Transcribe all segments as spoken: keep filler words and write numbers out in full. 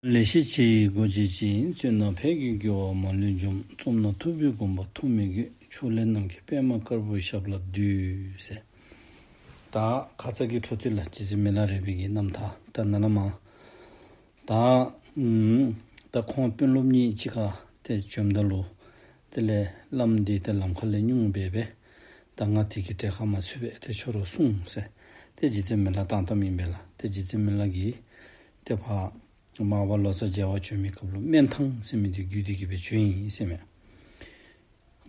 ལེགས་བཤད་ཆེ་བའི་སྒོ་འབྱེད་ཅིང་། བརྩོན་ན་ཕས་ཀྱི་རྒོལ་བ་མ་ལུས་འཇོམས། རྩོམ་ན་ཐུབ་པའི་དགོངས་པ་ཐོགས་མེད་རྒྱུད། ཕྱོགས་ལས་ནམ་མཁའི་པདྨ་དཀར་པོའི་ཞབས་ལ་འདུད་ཟེར། ད་ཁ་ཙ་གི་འཕྲོ་མཐུད་ལ་རྗེ་བཙུན་མི་ལ་རས་པའི་གི་རྣམ་ཐར་ད་ནཱ་ལས་མར། ད་ཨམ་ད་ཁོང་དཔོན་སློབ་གཉིས་གཅིག་ཁར་ཏེ་བྱོནམ་ད་ལུ་དེ་ལས་བླམ་འདི་ཏེ་ལམ་ཁ་ལས་སྙུང་སྦེ་སྦེ། ད་ང་དེ་གི་གྲལ་ཁར་མ་ཚུད་པས། ཏེ་ཁྱོད་ར་སོང་ཟེར། ཏེ་རྗེ་བཙུན་མི་ལ་བཏང་བཏངམ་ཨིན་པས་ལགས། ཏེ་རྗེ་བཙུན་མི་ལ་གིས་ཏེ་ཕར་མར་པ་ལོ་ཙཱ་མཇལ་བར་བྱོན་མི་སྐབས་ལུ་སྨན་ཐང་ཟེར་མི་འདི་བརྒྱུད་དེ་གི་སྦེ་བྱོན་ཡི་ཟེར་མས།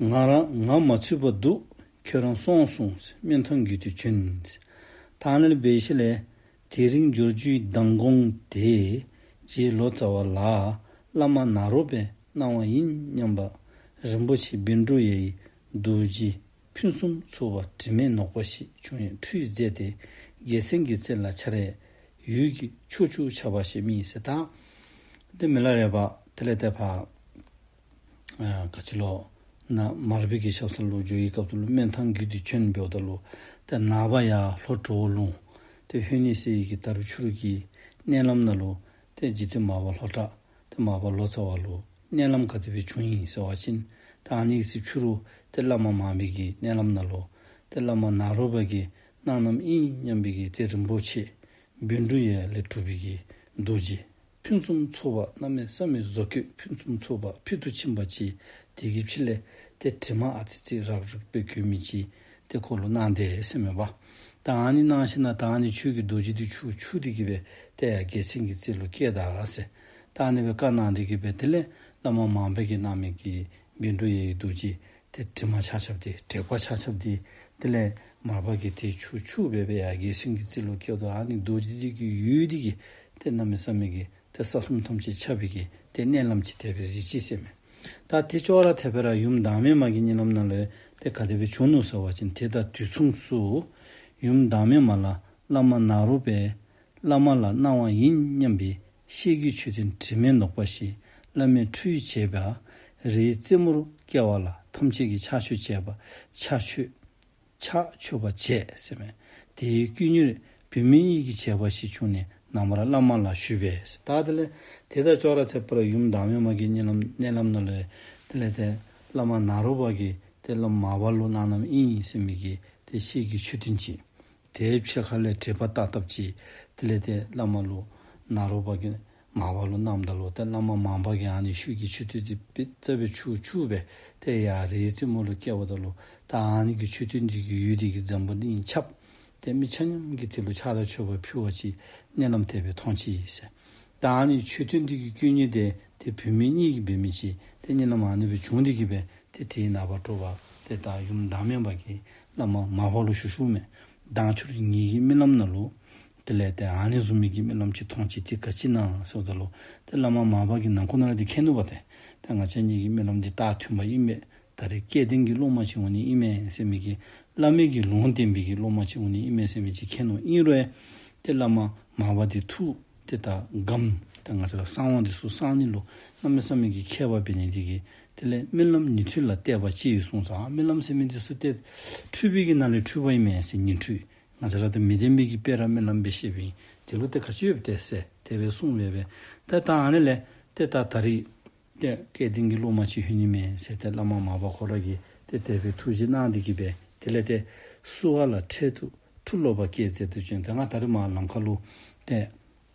ང་རང་ང་མ་ཚུད་པར་འདུག། ཁྱོད་རང་སོང་གསུངས་ཟེར། སྨན་ཐང་བརྒྱུད་དེ་བྱོན་ཟེར། ད་ཨ་ནཱ་ལས་འབད་ཞིནམ་ལས་དེ་རིང་འབྱོར་རྒྱུའི་མདང་དགོང་དེ། རྗེ་ལོ་ཙཱ་བ་ལ་བླ་མ་ནཱ་རོ་པའི་གནང་བ་ཡིན་སྙམ་པ། རིན་པོ་ཆེ་བཻ་ཌཱུརྱ་ཡི་རྡོ་རྗེ་ཕུན་སུམ་ཚོགས་པ་དྲི་མེད་ནོག་པ་ཞིག་བྱུང་ཡང་ཁྲུས་མཛད་དེ་རྒྱལ་མཚན་གྱི་རྩེ་ལ་འཕྱར་ཡང་འོད་ཀྱི་ཕྱོགས་བཅུར་ཁྱབ་པ་ཞིག་རྨིས་ཟེར། ད་ཏེ་མི་ལ་རས་པ་དེ་ལས་ཏེ་ཕར་ཨ་ག་ཅི་ལོ་ནཱ་མར་པའི་གི་ཞབས་ས་ལུ་འགྱོ་བའི་སྐབས་སུ་ལུ་སྨན་ཐང་བརྒྱུད་དེ་བྱོན་འབདཝ་ད་ལུ་ཏེ་ནངས་པ་ཡར་ལྷོ་གྲོ་བོ་ལུང་ཏེ་ཧོན་ནི་ཟེར་བའི་གི་ད་རུང་ཕྱི་རུ་གི་མནལ་ལམ་ནང་ལུ་ཏེ་རྗེ་བཙུན་མར་པ་ལྷོ་བྲག་ཏེ་མར་པ་ལོ་ཙཱ་བ་ལུ་མནལ་ལམ་ག་དེ་སྦེ་བྱུང་ཡི་ཟེར་བ་ཅིན་ད་ཨ་ནི་གི་ཚེ་ཕྱི་རུ་ཏེ་བླ་མ་མར་པའི་གི་མནལ་ལམ་ནང་ལུ་ཏེ་བླ་མ་ནཱ་རོ་པ་གིས་གནང་གནངམ་ཨིན་སྙམ་པའི་གི་ཏེ་རིན་པོ་ཆེ་བཻ་ཌཱུརྱ་ལས་གྲུབ་པའི་གི་རྡོ་རྗེ་ཕུན་སུམ་ཚོགས་པ་གནམ་མེད་ས་མེད་བཟོ་བཀོད་ཕུན་སུམ་ཚོགས་པ་ཕུལ་དུ་ཕྱིན་པ་ཅིག་དེ་གི་ཕྱི་ལས་ཏེ་དྲི་མ་ཨ་ཙི་ཙི་རག་རིག་སྦེ་གྱུར་མི་ཅིག་ཏེ་ཁོ་ལུ་གནང་དེས་ཟེར་མས་པ། ད་ཨ་ནི་གནང་ཞིནམ་ད་ཨ་ནི་ཁྱོད་ཀྱི་རྡོ་རྗེ་འདི་ཆུ་ཆུ་དེ་གི་སྦེ་ཏེ་ཡར་རྒྱལ་མཚན་གྱི་རྩེ་ལུ་བསྐྱལ་ད་ཟེར། ད་ཨ་ནི་སྦེ་བཀའ་གནང་དེ་གི་སྦེ་དེ་ལས་བླ་མ་མར་པ་གིས་གནང་མི་གི་བཻ་ཌཱུརྱ་ཡི་རྡོ་རྗེ་ཏེ་དྲི་མ་ཆགས་ཆགསཔ་དེ་དྲེག་པ་ཆགས་ཆགསཔ་དེ་དེ་ལས་མར་པ་གིས་ཏེ་ཆུ་ཆུ་སྦེ་སྦེ་ཡར་རྒྱལ་མཚན་གྱི་རྩེ་ལུ་བསྐྱལཝ་ད་ཨ་ནི་རྡོ་རྗེ་འདི་གི་འོད་འདི་གིས་ཏེ་གནམ་མེད་ས་མེད་ཀྱི་ཏེ་ས་གསུམ་ཐམས་ཅད་ཁྱབ་པའི་གི་ཏེ་མནལ་ལམ་ཅིག་དེ་སྦེ་གཟིགས་ཅི་ཟེར་མས། ད་དེ་ཅོག་ར་འཐདཔ་སྦེ་ར་ཡུམ་བདག་མེད་མ་གི་མནལ་ལམ་ནང་ལུ་ཏེ་ག་དེ་སྦེ་བྱུང་ནུག་ཟེར་བ་ཅིན་དེ་དང་དུས་མཚུངས་སུ་ཡུམ་བདག་མེད་མ་ལ་བླ་མ་ནཱ་རོ་པས་བླ་མ་ལ་གནང་བ་ཡིན་སྙམ་པའི་ཤེལ་གྱི་མཆོད་རྟེན་དྲི་མེད་ནོག་པ་ཞིག་བླ་མས་ཁྲུས་བྱས་པ་རིའི་རྩེ་མོར་བསྐྱལ་བ་ལ་ཐམས་ཅད་ཀྱིས་ཕྱག་མཆོད་བྱས་པ་ཕྱག་མཆོད་ཕྱག་མཆོད་པ་བྱས་ཟེར་མས། དེའི་བསྐུལ་ཉིད་བུད་མེད་གཉིས་ཀྱིས་བྱས་པ་ཞིག་བྱུང་ནས་ནངས་པར་བླ་མ་ལ་ཞུས་པས། ད་དེ་ལས་དེ་དང་ཅོག་ར་འཐདཔ་སྦེ་ར་ཡུམ་བདག་མེད་མ་གི་མནལ་ལམ་མནལ་ལམ་ནང་ལུ་དེ་ལས་ཏེ་བླ་མ་ནཱ་རོ་པ་གིས་ཏེ་བླ་མ་མར་པ་ལུ་གནང་གནངམ་ཨིན་ཟེར་མི་གི་ཏེ་ཤེལ་གྱི་མཆོད་རྟེན་ཅིག། དེའི་ཕྱི་ཁ་ལས་དྲེག་པ་བཏགས་བཏགསཔ་ཅིག་དེ་ལས་ཏེ་བླ་མ་ལུ་ནཱ་རོ་པ་གིས་མར་པ་ལུ་གནངམ་ད་ལུ་ཏེ་བླ་མ་མར་པ་གིས་ཨ་ནི་ཤེལ་གྱི་མཆོད་རྟེན་འདི་དཔེ་རྩ་སྦེ་ཆུ་ཆུ་སྦེ་ཏེ་ཡར་རིའི་རྩེ་མོ་ལུ་བསྐྱལཝ་ད་ལུ་ད་ཨ་ནི་གི་མཆོད་རྟེན་འདི་གི་འོད་འདི་གིས་འཛམ་བུ་གླིང་ཁྱབ། ཏེ་མི་ཆ་མཉམ་གྱིས་དེ་ལུ་ཕྱག་དང་མཆོད་པ་ཕུལ་བ་ཅིན་མནལ་ལམ་དེ་སྦེ་མཐོང་ཅི་ཟེར། ད་ཨ་ནི་མཆོད་རྟེན་འདི་གི་བསྐུལ་ཉིད་དེ་ཏེ་བུད་མེད་གཉིས་ཀྱིས་འབད་མི་ཅིག་ཏེ་མནལ་ལམ་ཨ་ནི་སྦེ་བྱུང་སྟེ་གི་སྦེ་ཏེ་དེའི་ནངས་པ་དྲོ་པ་ཏེ་ད་ཡུམ་བདག་མེད་མ་གིས་བླ་མ་མར་པ་ལུ་ཞུ་ཞུཝ་མས། མདང་ཕྱི་རུ་ངེ་གི་རྨི་ལམ་ནང་ལུ་དེ་ལས་ཏེ་ཨ་ནི་བཟུམ་མའི་གི་རྨི་ལམ་ཅིག་མཐོང་ཅི། དེ་ག་ཅི་ཨིན་ན་ཟེརཝ་ད་ལུ་ཏེ་བླ་མ་མར་པ་གིས་ནང་ཁོག་ནང་ལས་ཏེ་མཁྱེན་ནུག་པ། ཏེ་ད་ང་བཅས་གཉིས་ཀྱི་རྨི་ལམ་འདི་རྟགས་མཐུན་པ་ཨིན་མས། ད་རེས་སྐལ་ལྡན་གྱི་སློབ་མ་ཅིག་འོང་ནི་ཨིན་མས་ཟེར་མི་གི་བླ་མའི་གི་ལུང་བསྟན་པའི་གི་སློབ་མ་ཅིག་འོང་ནི་ཨིན་མས་ཟེར་མི་ཅིག་མཁྱེན་ནུག། ཨིན་རུང་ཏེ་བླ་མ་མར་པ་འདི་ཐུགས་ཏེ་ད་དགའམ་ད་ང་བཅས་ར་གསང་བ་འདི་ཚུ་གསང་ནི་ལུ་གནམ་མེད་ས་མེད་ཀྱི་མཁས་པ་འབད་ནི་དེ་གིས་དེ་ལས་རྨི་ལམ་ཉི་འཁྲུལ་ལ་བལྟས་པ་ཅི་ཡོད་གསུངས་སོ། ཨ་རྨི་ལམ་ཟེར་མི་འདི་ཚུ་ཏེ་འཁྲུལ་པའི་གི་ནང་ལས་འཁྲུལ་པ་ཨིན་མས་ཟེར། ཉི་འཁྲུལ་ང་བཅས་ར་ད་མི་བདེན་པའི་གི་དཔེ་ར་རྨི་ལམ་སྦེ་ཤེས་པའི་དེ་ལུ་ཏེ་ག་ཅི་ཡོདཔ་ཏེ་ཟེར་དེ་སྦེ་གསུངས་སྦེ་སྦེ་ཏེ་ད་ཨ་ནི་ལས་ཏེ་ད་ད་རེས་ཏེ་སྐལ་ལྡན་གྱི་སློབ་མ་ཅིག་འོང་ནི་མས་ཟེར་ཏེ་བླ་མ་མར་པ་ཁོ་ར་གིས་ཏེ་དེ་སྦེ་ཐུགས་བཞེད་གནང་སྟེ་གི་སྦེ་དེ་ལས་ཏེ་བསུ་བ་ལ་འཕྲལ་དུ་ཁྲུས་ལོག་པར་སྐྱེས་ཟེར་དུས་ཅིག་ཏེ་ང་ད་རེས་མར་ལམ་ཁ་ལུ་ཏེ་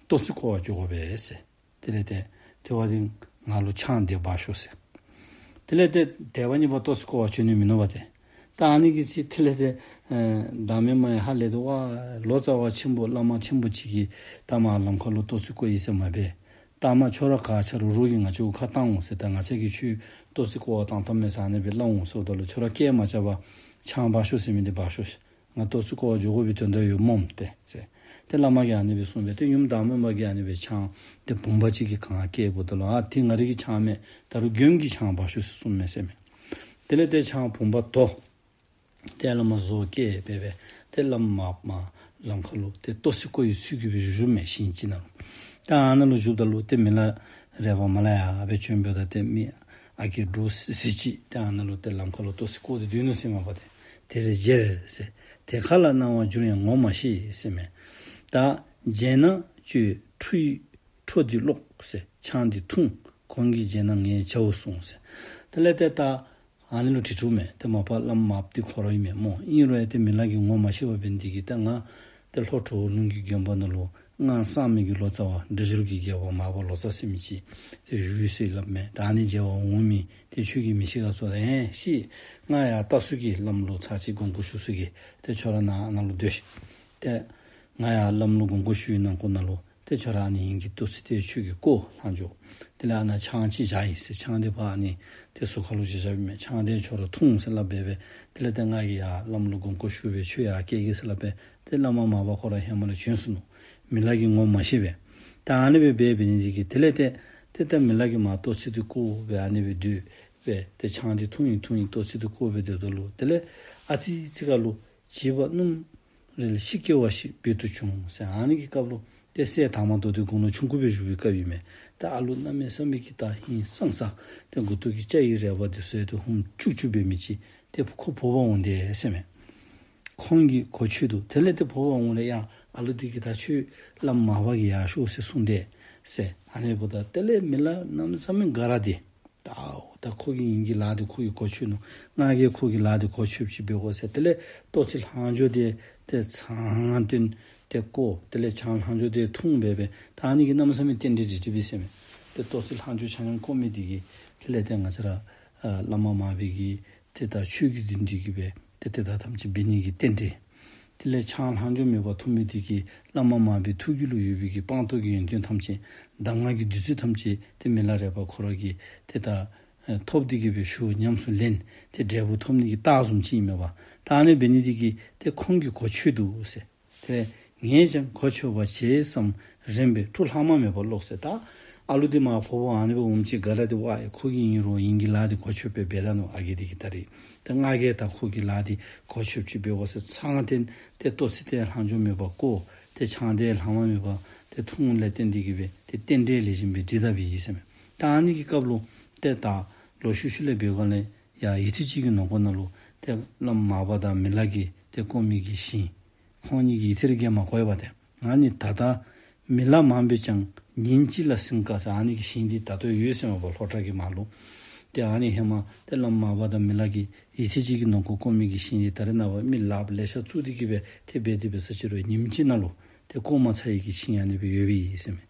ལྟོ་ཚིགས་བསྐོར་བར་འགྱོ་དགོ་པས་ཟེར། དེ་ལས་ཏེ་དེ་བ་དེ་ང་ལུ་ཆང་དེ་འབག་ཤོག་ཟེར། དེ་ལས་ཏེ་དེ་བ་གཉིས་པ་ལྟོ་ཚིགས་བསྐོར་བར་འགྱོ་ནི་མིན་ནུག་པ་ཏེ། ད་ཨ་ནི་གི་ཚེ་དེ་ལས་ཏེ་ཨེ་བདག་མེད་མ་ཡང་ཧ་ལས་ཏེ་ཝ་ལོ་ཙཱ་བ་ཆེན་པོ་བླ་མ་ཆེན་པོ་ཅིག་གིས་ད་མར་ལམ་ཁ་ལུ་ལྟོ་ཚིགས་བསྐོར་ཡི་ཟེར་མ་འབད། ད་མར་ཁྱོད་ར་ག་ཆ་རུང་རོགས་ཀྱིས་ང་བཅས་འུ་ཁ་བཏང་འོང་ཟེར། ད་ང་བཅས་ཀྱིས་ཁྱོད་ལྟོ་ཚིགས་བསྐོར་བར་བཏང་བཏངམ་མས་ཟེར་ཨ་ནི་སྦེ་སླབ་འོང་ཟེརཝ་ད་ལུ་ཁྱོད་ར་སྐད་མ་རྐྱབ་པར་ཆང་འབག་ཤོག་ཟེར་མི་འདི་འབག་ཤོག། ང་ལྟོ་ཚིགས་བསྐོར་བར་འགྱོ་དགོ་པའི་དོན་དག་ཡོད་སྨོ་ཏེ་ཟེར། ཏེ་བླ་མ་གིས་ཨ་ནི་སྦེ་གསུངས་སྦེ་ཏེ་ཡུམ་བདག་མེད་མ་གིས་ཨ་ནི་སྦེ་ཆང་འདི་བུམ་པ་ཅིག་གི་གང་བཀལཝ་ད་ལུ་ཨ་དེ་ང་རའི་གི་ཆང་མེན། ད་རུང་མགྱོནམ་གི་ཆང་འབག་ཤོག་ཟེར་གསུངམ་མས་ཟེར་མས། དེ་ལས་ཏེ་ཆང་བུམ་པ་དོ། ཏེ་བླ་མ་བཟོ་བཀལ་སྦེ་སྦེ་ཏེ་བླ་མ་མར་ལམ་ཁ་ལུ་ཏེ་ལྟོ་ཚིགས་བསྐོར་བའི་ཚུལ་གྱིས་སྦེ་བཞུགས་མས་ཞིང་ཅིག་ནང་ལུ། ཏེ་ཨ་ནཱ་ལུ་བཞུགསཔ་ད་ལུ་ཏེ་མི་ལ་རས་པ་མར་ལས་ཡར་སྦེ་བྱོན་འབདཝ་ད་ཏེ་མི་ཨ་རྒས་འབྲུག་སི་སི་ཅིག་ཏེ་ཨ་ནཱ་ལུ་ཏེ་ལམ་ཁ་ལུ་ལྟོ་ཚིགས་བསྐོར་ཏེ་སྡོད་ནུག་ཟེར་མས་པ་ཏེ། དེར་མཇལ་ཟེར། དེ་ཁ་ལ་སྣང་བ་འགྱུར་ཡང་ངོ་མ་ཤེས་ཟེར་མས། ད་མཇལ་ན་ཁྱོད་ཁྲོ་ཡི་ཁྲོ་འདི་ཀློག། ཟེར། ཆང་འདི་འཐུང་། གོང་གི་རྗེས་གནང་ངས་བྱའོ་གསུངས་ཟེར། དེ་ལས་ཏེ་ད་ཨ་ནི་ལུ་དྲི་དྲིཝ་མས། ཏེ་མ་པ་བླམ་མ་པ་འདི་ཁོ་ར་ཨིན་མས་སྨོ། ཨིན་རུང་ཡང་ཏེ་མི་ལ་གིས་ངོ་མ་ཤེས་པར་འབད་ནི་འདི་གིས་ད་ང་ཏེ་ལྷོ་གྲོ་བོ་ལུང་གི་དགོན་པ་ནང་ལུ་སྔགས་གསར་མའི་གི་ལོ་ཙཱ་བ་འབྲས་སྦྱོར་གྱི་རྒྱལ་པོ་མ་པ་ལོ་ཙཱ་ཟེར་མི་ཅིག་ཏེ་བཞུགས་ཡོད་ཟེར་སླབ་མས། ད་ཨ་ནི་མཇལ་བར་འོང་མི་ཏེ་ཁྱོད་ཀྱིས་མི་ཤེས་ག་ཟེར། ཨེ་ཤེས། ང་ཡར་ལྟ་ཚུགས་ཀྱི། བླམ་ལུ་ཚར་གཅིག་དགོངས་སྐོར་ཞུ་ཚུགས་ཀྱི། ཏེ་ཁྱོད་ར་ནཱ་ཨ་ནཱ་ལུ་སྡོད་ཤིག། ཏེ་ང་ཡར་བླམ་ལུ་དགོངས་སྐོར་ཞུ་བའི་ནང་འཁོད་ནང་ལུ་ཏེ་ཁྱོད་ར་ཨ་ནི་ཨིན་གྱི་ལྟོ་ཚིགས་དེ་ཁྱོད་ཀྱིས་བཀོ་ལྷག་འགྱོ། དེ་ལས་ཨ་ནཱ་ཆང་ཅིག་བཞག་ཡི་ཟེར། ཆང་དེ་ཕར་ཨ་ནི་ཏེ་ཟུར་ཁ་ལུ་བཞག་བཞགཔ་ཨིན་མས། ཆང་དེ་ཁྱོད་ར་འཐུང་ཟེར་སླབ་སྦེ་སྦེ། དེ་ལས་ཏེ་ང་གིས་ཡར་བླམ་ལུ་དགོངས་སྐོར་ཞུ་སྦེ་ཁྱོད་ཡར་བསྐྱལ་གེ་ཟེར་སླབ་སྦེ་ཏེ་བླ་མ་མ་པ་ཁོ་ར་ཧེ་མ་ལས་བྱོན་སོ་ནུག། མི་ལ་གིས་ངོ་མ་ཤེས་པས། ད་ཨ་ནི་སྦེ་འབད་འབད་ནི་འདི་གིས་དེ་ལས་ཏེ་ཏེ་ད་མི་ལ་གིས་མར་ལྟོ་ཚིགས་དེ་བཀོ་སྦེ་ཨ་ནི་སྦེ་སྡོད་སྦེ་ཏེ་ཆང་དེ་འཐུང་ཡི་འཐུང་ཡི་ལྟོ་ཚིགས་དེ་བཀོ་སྦེ་སྡོདཔ་ད་ལུ་དེ་ལས་ཨ་ཙི་ཅིག་ཁར་ལུ་བྱིས་པ་སྣུམ་རལ་ཤི་སྐྱེ་བ་ཞིག་འབད་དུ་བྱུང་ཟེར། ཨ་ནི་གི་སྐབས་ལུ་ཏེ་སྲས་དར་མ་མདོ་སྡེ་དགུང་ལོ་ཆུང་ཀུ་སྦེ་བཞུགས་པའི་སྐབས་ཨིན་མས། ཏེ་ཨ་ལུ་གནམ་མེད་ས་མེད་ཀྱི་ད་ཧིང་སངས་ས་ཏེ་མགུ་ཏོ་གི་སྐྱ་ཡི་རལ་པ་དེ་ཚུ་ཡང་ཏེ་ཧུམ་ཅུག་ཅུག་འབད་མི་ཅིག་ཏེ་ཁོ་བོ་པ་འོང་དེས་ཟེར་མས། ཁོང་གིས་གོ་ཆོད་དོ། དེ་ལས་ཏེ་བོ་པ་འོང་ལས་ཡང་ཨ་ལུ་འདི་གིས་ད་ཁྱོད་བླམ་མ་པ་གིས་ཡར་ཤོག་ཟེར་གསུངས་དེས་ཟེར། ཨ་ནི་འབདཝ་ད་དེ་ལས་མི་ལ་གནམ་མེད་ས་མེད་དགའ་ར་དེས། ད་ད་ཁོ་གི་ཨིན་གྱི་ལཱ་འདི་ཁོ་གིས་གོ་ཆོད་ནུག། ང་གིས་ཁོ་གི་ལཱ་འདི་གོ་ཆོདཔ་ཅིག་འབད་དགོ་ཟེར། དེ་ལས་ལྟོ་ཚིགས་ལྷག་འགྱོ་དེ་ཏེ་ཚང་སྟོན་ཏེ་བཀོ། དེ་ལས་ཆང་ལྷག་འགྱོ་དེ་འཐུང་སྦེ་སྦེ་ད་ཨ་ནི་གིས་གནམ་མེད་ས་མེད་རྟེན་འབྲེལ་འགྲིག་འགྲིགཔ་ཨིན་ཟེར་མས། ཏེ་ལྟོ་ཚིགས་ལྷག་འགྱོ་ཆང་འཐུང་བཀོ་མི་འདི་གིས་དེ་ལས་ཏེ་ང་བཅས་ར་ཨ་བླ་མ་མ་པ་གིས་ཏེ་ད་ཆོས་ཀྱི་རྫུ་འཕྲུལ་གྱིས་སྦེ་ཏེ་དེ་དག་ཐམས་ཅད་འབད་ནི་གི་རྟེན་འབྲེལ། དེ་ལས་ཆང་ལྷག་འགྱོ་མེད་པར་འཐུང་མི་འདི་གིས་བླ་མ་མ་པའི་ཐུགས་རྒྱུད་ལུ་ཡོད་པའི་གི་སྤངས་རྟོགས་ཀྱི་ཡོན་ཏན་ཐམས་ཅད་གདམས་ངག་གི་བདུད་རྩི་ཐམས་ཅད་ཏེ་མི་ལ་རས་པ་ཁོ་ར་གིས་ཏེ་ད་ཨེ་ཐོབ་སྟེ་གི་སྦེ་ཞུ་ཉམས་སུ་ལེན། ཏེ་འབྲས་བུ་ཐོབ་ནི་གི་རྟགས་བཟུམ་ཅིག་ཨིན་མས་པ། ད་ཨ་ནི་འབད་ནི་འདི་གིས་ཏེ་ཁོང་གིས་གོ་ཆོད་དོ་ཟེར། ཏེ་ངས་ཀྱང་གོ་ཆོད་པར་བྱས་སམ་རན་པས་ཁྲུ་ལྷག་མ་མེད་པར་ཀློག་ཟེར། ད་ཨ་ལུ་འདི་མར་བོ་པ་ཨ་ནི་སྦེ་འོངམ་ཅིག་དགའ་ར་དེ་ཝའི་ཁོ་གི་ཨིན་རུང་ཨིན་གྱི་ལཱ་འདི་གོ་ཆོད་པར་འབད་ད་ནུག། ཨ་རྒས་འདི་གིས་ད་རིས་ད་ང་གིས་ད་ཁོ་གི་ལཱ་འདི་གོ་ཆོདཔ་ཅིག་འབད་དགོ་ཟེར་ཚང་སྟོན་ཏེ་ལྟོ་ཚིགས་དེ་ལྷག་འགྱོ་མེད་པར་བཀོ། ཏེ་ཆང་དེ་ལྷག་མ་མེད་པར་ཏེ་འཐུང་ལས་བརྟེན་ཏེ་གི་སྦེ་ཏེ་རྟེན་འབྲེལ་ལེགས་ཤོམ་སྦེ་འགྲིག་ད་པའི་ཨིན་ཟེར་མས། ད་ཨ་ནི་གི་སྐབས་ལུ་ཏེ་ད་ལོག་ཤུལ་ཤུལ་ལས་འབད་དགོ་ལས་ཡར་ཡུད་ཐེངས་ཅིག་གི་ནང་འཁོད་ནང་ལུ་ཏེ་བླམ་མ་པ་དང་མི་ལ་གིས་ཏེ་བཀོ་མི་གི་ཞིང་ཁོང་གཉིས་ཀྱིས་ཡུད་ཐེངས་རེ་བརྒལ་མ་བཀོ་བས་པ། ཏེ་ང་ནི་ད་ལྟ་མི་ལ་མང་པོས་ཀྱང་ཉིན་གཅིག་ལ་ཟིན་དཀའ་ཟེར། ཨ་ནི་གི་ཞིང་འདི་ད་ལྟོ་ཡོད་ཟེར་མས་པ་ལྷོ་བྲག་གི་མར་ལུ། ཏེ་ཨ་ནི་ཧེ་མ་ཏེ་བླམ་མ་པ་དང་མི་ལ་གིས་ཡུད་ཐེངས་ཅིག་གི་ནང་འཁོད་བཀོ་མི་གི་ཞིང་འདི་ད་རེས་ནངས་པ་མི་ལགཔ་ལེ་ཤ་བཙུགས་ཏེ་གི་སྦེ་ཏེ་འབད་དེ་འབད་ས་ཅིག་རུང་ཉིནམ་གཅིག་ནང་ལུ་ཏེ་བཀོ་མ་ཚར་བའི་གི་ཞིང་ཨ་ནི་སྦེ་ཡོད་པའི་ཨིན་ཟེར་མས།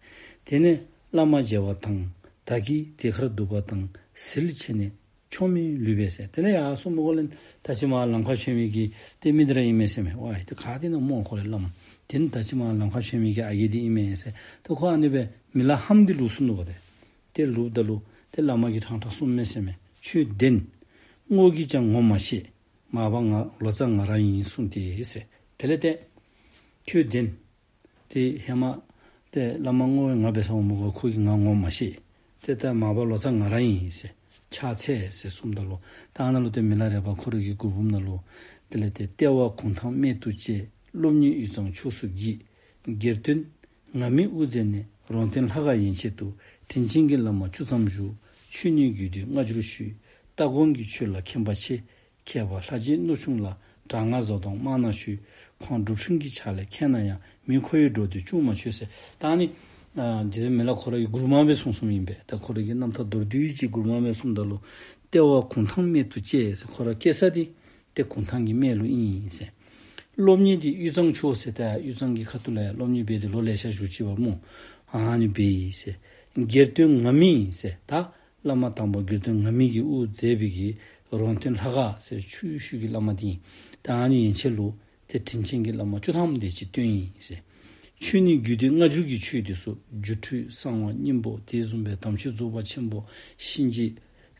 དེ་ནས་བླ་མ་མཇལ་བ་དང་བདག་གིས་དེ་ཁར་འདུག་པ་དང་ཟིལ་ཕྱེ་ནས་ཆོ་མེད་ལུས་པས་ཟེར། དེ་ལས་ཡར་སོངམ་ཁོ་ལས་ད་ཅི་མར་ལམ་ཁར་བྱོན་མི་གི་ཏེ་མི་འདི་ར་ཨིན་མས་ཟེར་མས། ཝའི་ཏེ་ག་ཏེ་ཨིན་ན་སྨོ་ཁོ་ལས་བླམ། དེ་ནི་ད་ཅི་མར་ལམ་ཁར་བྱོན་མི་གི་ཨ་རྒས་འདི་ཨིན་མས་ཟེར། ཏེ་ཁོ་ཨ་ནི་སྦེ་མི་ལ་ཧམ་སྟེ་ལུས་སོ་ནུག་པ། ཏེ་ཏེ་ལུསཔ་ད་ལུ་ཏེ་བླ་མ་གིས་ཕྲང་ཕྲང་གསུངམ་མས་ཟེར་མས། ཁྱོད་བདེན། རྔོག་གིས་ཀྱང་ངོ་མ་ཤེས། མ་པ་ང་ལོ་ཙཱ་ང་ར་ཨིན་གསུངས་ཏེ་ཟེར། དེ་ལས་ཏེ་ཁྱོད་བདེན། ཏེ་ཧེ་མ་ཏེ་བླ་མ་རྔོག་ང་འབད་སར་འོངམ་ཁོ་གིས་ང་ངོ་མ་ཤེས། ཏེ་ད་མ་པ་ལོ་ཙཱ་ང་ར་ཨིན་ཟེར། ཕྱག་འཚལ་ཟེར་གསུངམ་ད་ལུ་ད་ཨ་ནཱ་ལུ་ཏེ་མི་ལ་རས་པ་ཁོ་ར་གི་མགུར་འབུམ་ནང་ལུ་དེ་ལས་ཏེ་ལྟེ་བ་གུང་ཐང་སྨད་དུ་བཅས། སློབ་གཉེར་དབུས་གཙང་ཕྱོགས་སུ་བགྱིས། སྒེར་དོན་ང་མིའི་དབུ་མཛད་ནས། རོང་སྟོན་ལྷ་ཁང་ཡན་ཆད་དུ། དྲིན་ཅན་གྱི་བླ་མ་བཅུ་ཐམ་བཞུགས། ཆོས་ནི་རྒྱུད་སྡེ་སྔ་འགྱུར་ཞུས། སྟ་གོན་གྱི་ཆོས་ལ་མཁྱེན་པ་ཆེ། མཁས་པ་ལྷ་རྗེ་གནུབས་ཆུང་ལ། དྲག་སྔགས་བཟའ་བཏུང་དམར་ནག་ཞུས། ཁོང་སྒྲུབ་ཕྲིན་གྱི་ཕྱག་ལས་མཁས་ན་ཡང་། མི་ཁོ་བོའི་འགྲོ་འདོད་ཅུང་མ་ཆོད་ཟེར། ད་ཨ་ནི་ཨ་རྗེ་བཙུན་མི་ལ་ཁོ་ར་གི་མགུར་མ་སྦེ་གསུངས་གསུངསམ་ཨིན་པས། ད་ཁོ་ར་གི་རྣམ་ཐར་མདོར་བསྡུས་ཅིག་མགུར་མ་སྦེ་གསུངམ་ད་ལུ་ལྟེ་བ་གུང་ཐང་སྨད་དུ་བཅས་ཟེར། ཁོ་ར་སྐྱེས་ས་འདི་ཏེ་གུང་ཐང་གི་སྨད་ལུ་ཨིན་ཟེར། སློབ་གཉེར་འདི་དབུས་གཙང་ཕྱོགས་ཟེར། ད་དབུས་གཙང་གི་ཁ་ཐུག་ལས་སློབ་གཉེར་འབད་དེ་ལོ་ལེ་ཤ་བཞུགས་ཅི་པ་སྨོ། ཨ་ནི་འབད་ཡི་ཟེར། སྒེར་དོན་ང་མི་ཟེར། ད་བླ་མ་དང་པ་སྒེར་དོན་ང་མི་གིས་དབུ་མཛད་པའི་གི་རོང་སྟོན་ལྷ་ཁང་ཟེར་ཆོས་ཞུ་གི་བླ་མ་འདི་ཨིན། ད་ཨ་ནི་ཡན་ཆད་ལུ་ཏེ་དྲིན་ཅན་གྱི་བླ་མ་བཅུ་ཐམ་དེ་ཅིག་བསྟེན་ཡི་ཟེར། ཆོས་ནི་རྒྱུད་སྡེ་སྔ་འགྱུར་གྱི་ཆོས་འདི་ཚུ་སྒྱུ་འཕྲུལ་གསང་བ་སྙིང་པོ་དེ་བཟུམ་སྦེ་དམ་ཆོས་རྫོགས་པ་ཆེན་པོ་གཤིན་རྗེ་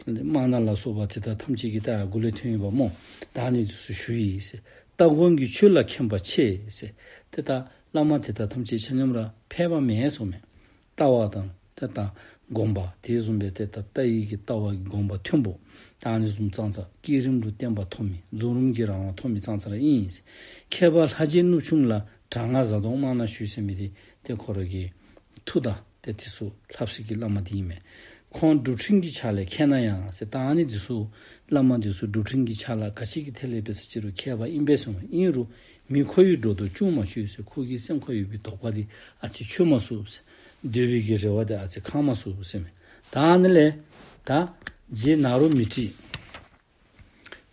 དམར་ནག་ལ་སོགས་པ་དེ་དག་ཐམས་ཅད་ཀྱི་ད་མགུ་ལས་ཐོན་ཡོདཔ་སྨོ། ད་ཨ་ནི་འདི་ཚུ་ཞུ་ཡི་ཟེར། སྟ་གོན་གྱི་ཆོས་ལ་མཁྱེན་པ་ཆེ་ཟེར། ཏེ་ད་བླ་མ་དེ་དག་ཐམས་ཅད་ཆ་མཉམ་ར་ཕལ་པ་མེན་གསུངམ་མས། ལྟ་བ་དང་ཏེ་ད་སྒོམ་པ་དེ་བཟུམ་སྦེ་ཏེ་ད་ལྟ་བའི་གི་ལྟ་བ་གི་སྒོམ་པ་མཐོན་པོ་ད་ཨ་ནི་བཟུམ་ཙང་ཙ་བསྐྱེད་རིམ་ལུ་བརྟན་པ་ཐོབ་མི་རྫོགས་རིམ་གྱི་རང་དབང་ཐོབ་མི་ཙང་ཙ་ར་ཨིན་ཟེར། མཁས་པ་ལྷ་རྗེ་གནུབས་ཆུང་ལ། དྲག་སྔགས་བཟའ་བཏུང་དམར་ནག་ཞུས་ཟེར་མི་འདི་ཏེ་ཁོ་ར་གི་མཐུ་དང་ཏེ་དེ་ཚུ་ལྷབ་ས་གི་བླ་མ་འདི་ཨིན་མས། ཁོང་སྒྲུབ་ཕྲིན་གྱི་ཕྱག་ལས་མཁས་ན་ཡང་ཟེར། ད་ཨ་ནི་འདི་ཚུ་བླ་མ་འདི་ཚུ་སྒྲུབ་ཕྲིན་གྱི་ཕྱག་ལས་ག་ཅི་གི་ཐད་ལས་འབད་ས་ཅིག་རུང་མཁས་པ་ཨིན་པས་གསུངས་པས། ཨིན་རུང་མི་ཁོ་བོའི་འགྲོ་འདོད་ཅུང་མ་ཆོད་ཟེར། ཁོ་གི་སེམས་ཁར་ཡོད་པའི་དོགས་པ་འདི་ཨ་ཙི་ཆོད་མ་ཚུགས་ཟེར། སྡོད་པའི་གི་རེ་བ་དེ་ཨ་ཙི་ཁེངས་མ་སོང་ཟེར་མས། ད་ཨ་ནི་ལས་ད་རྗེ་ནཱ་རོ་མཻ་ཏྲི་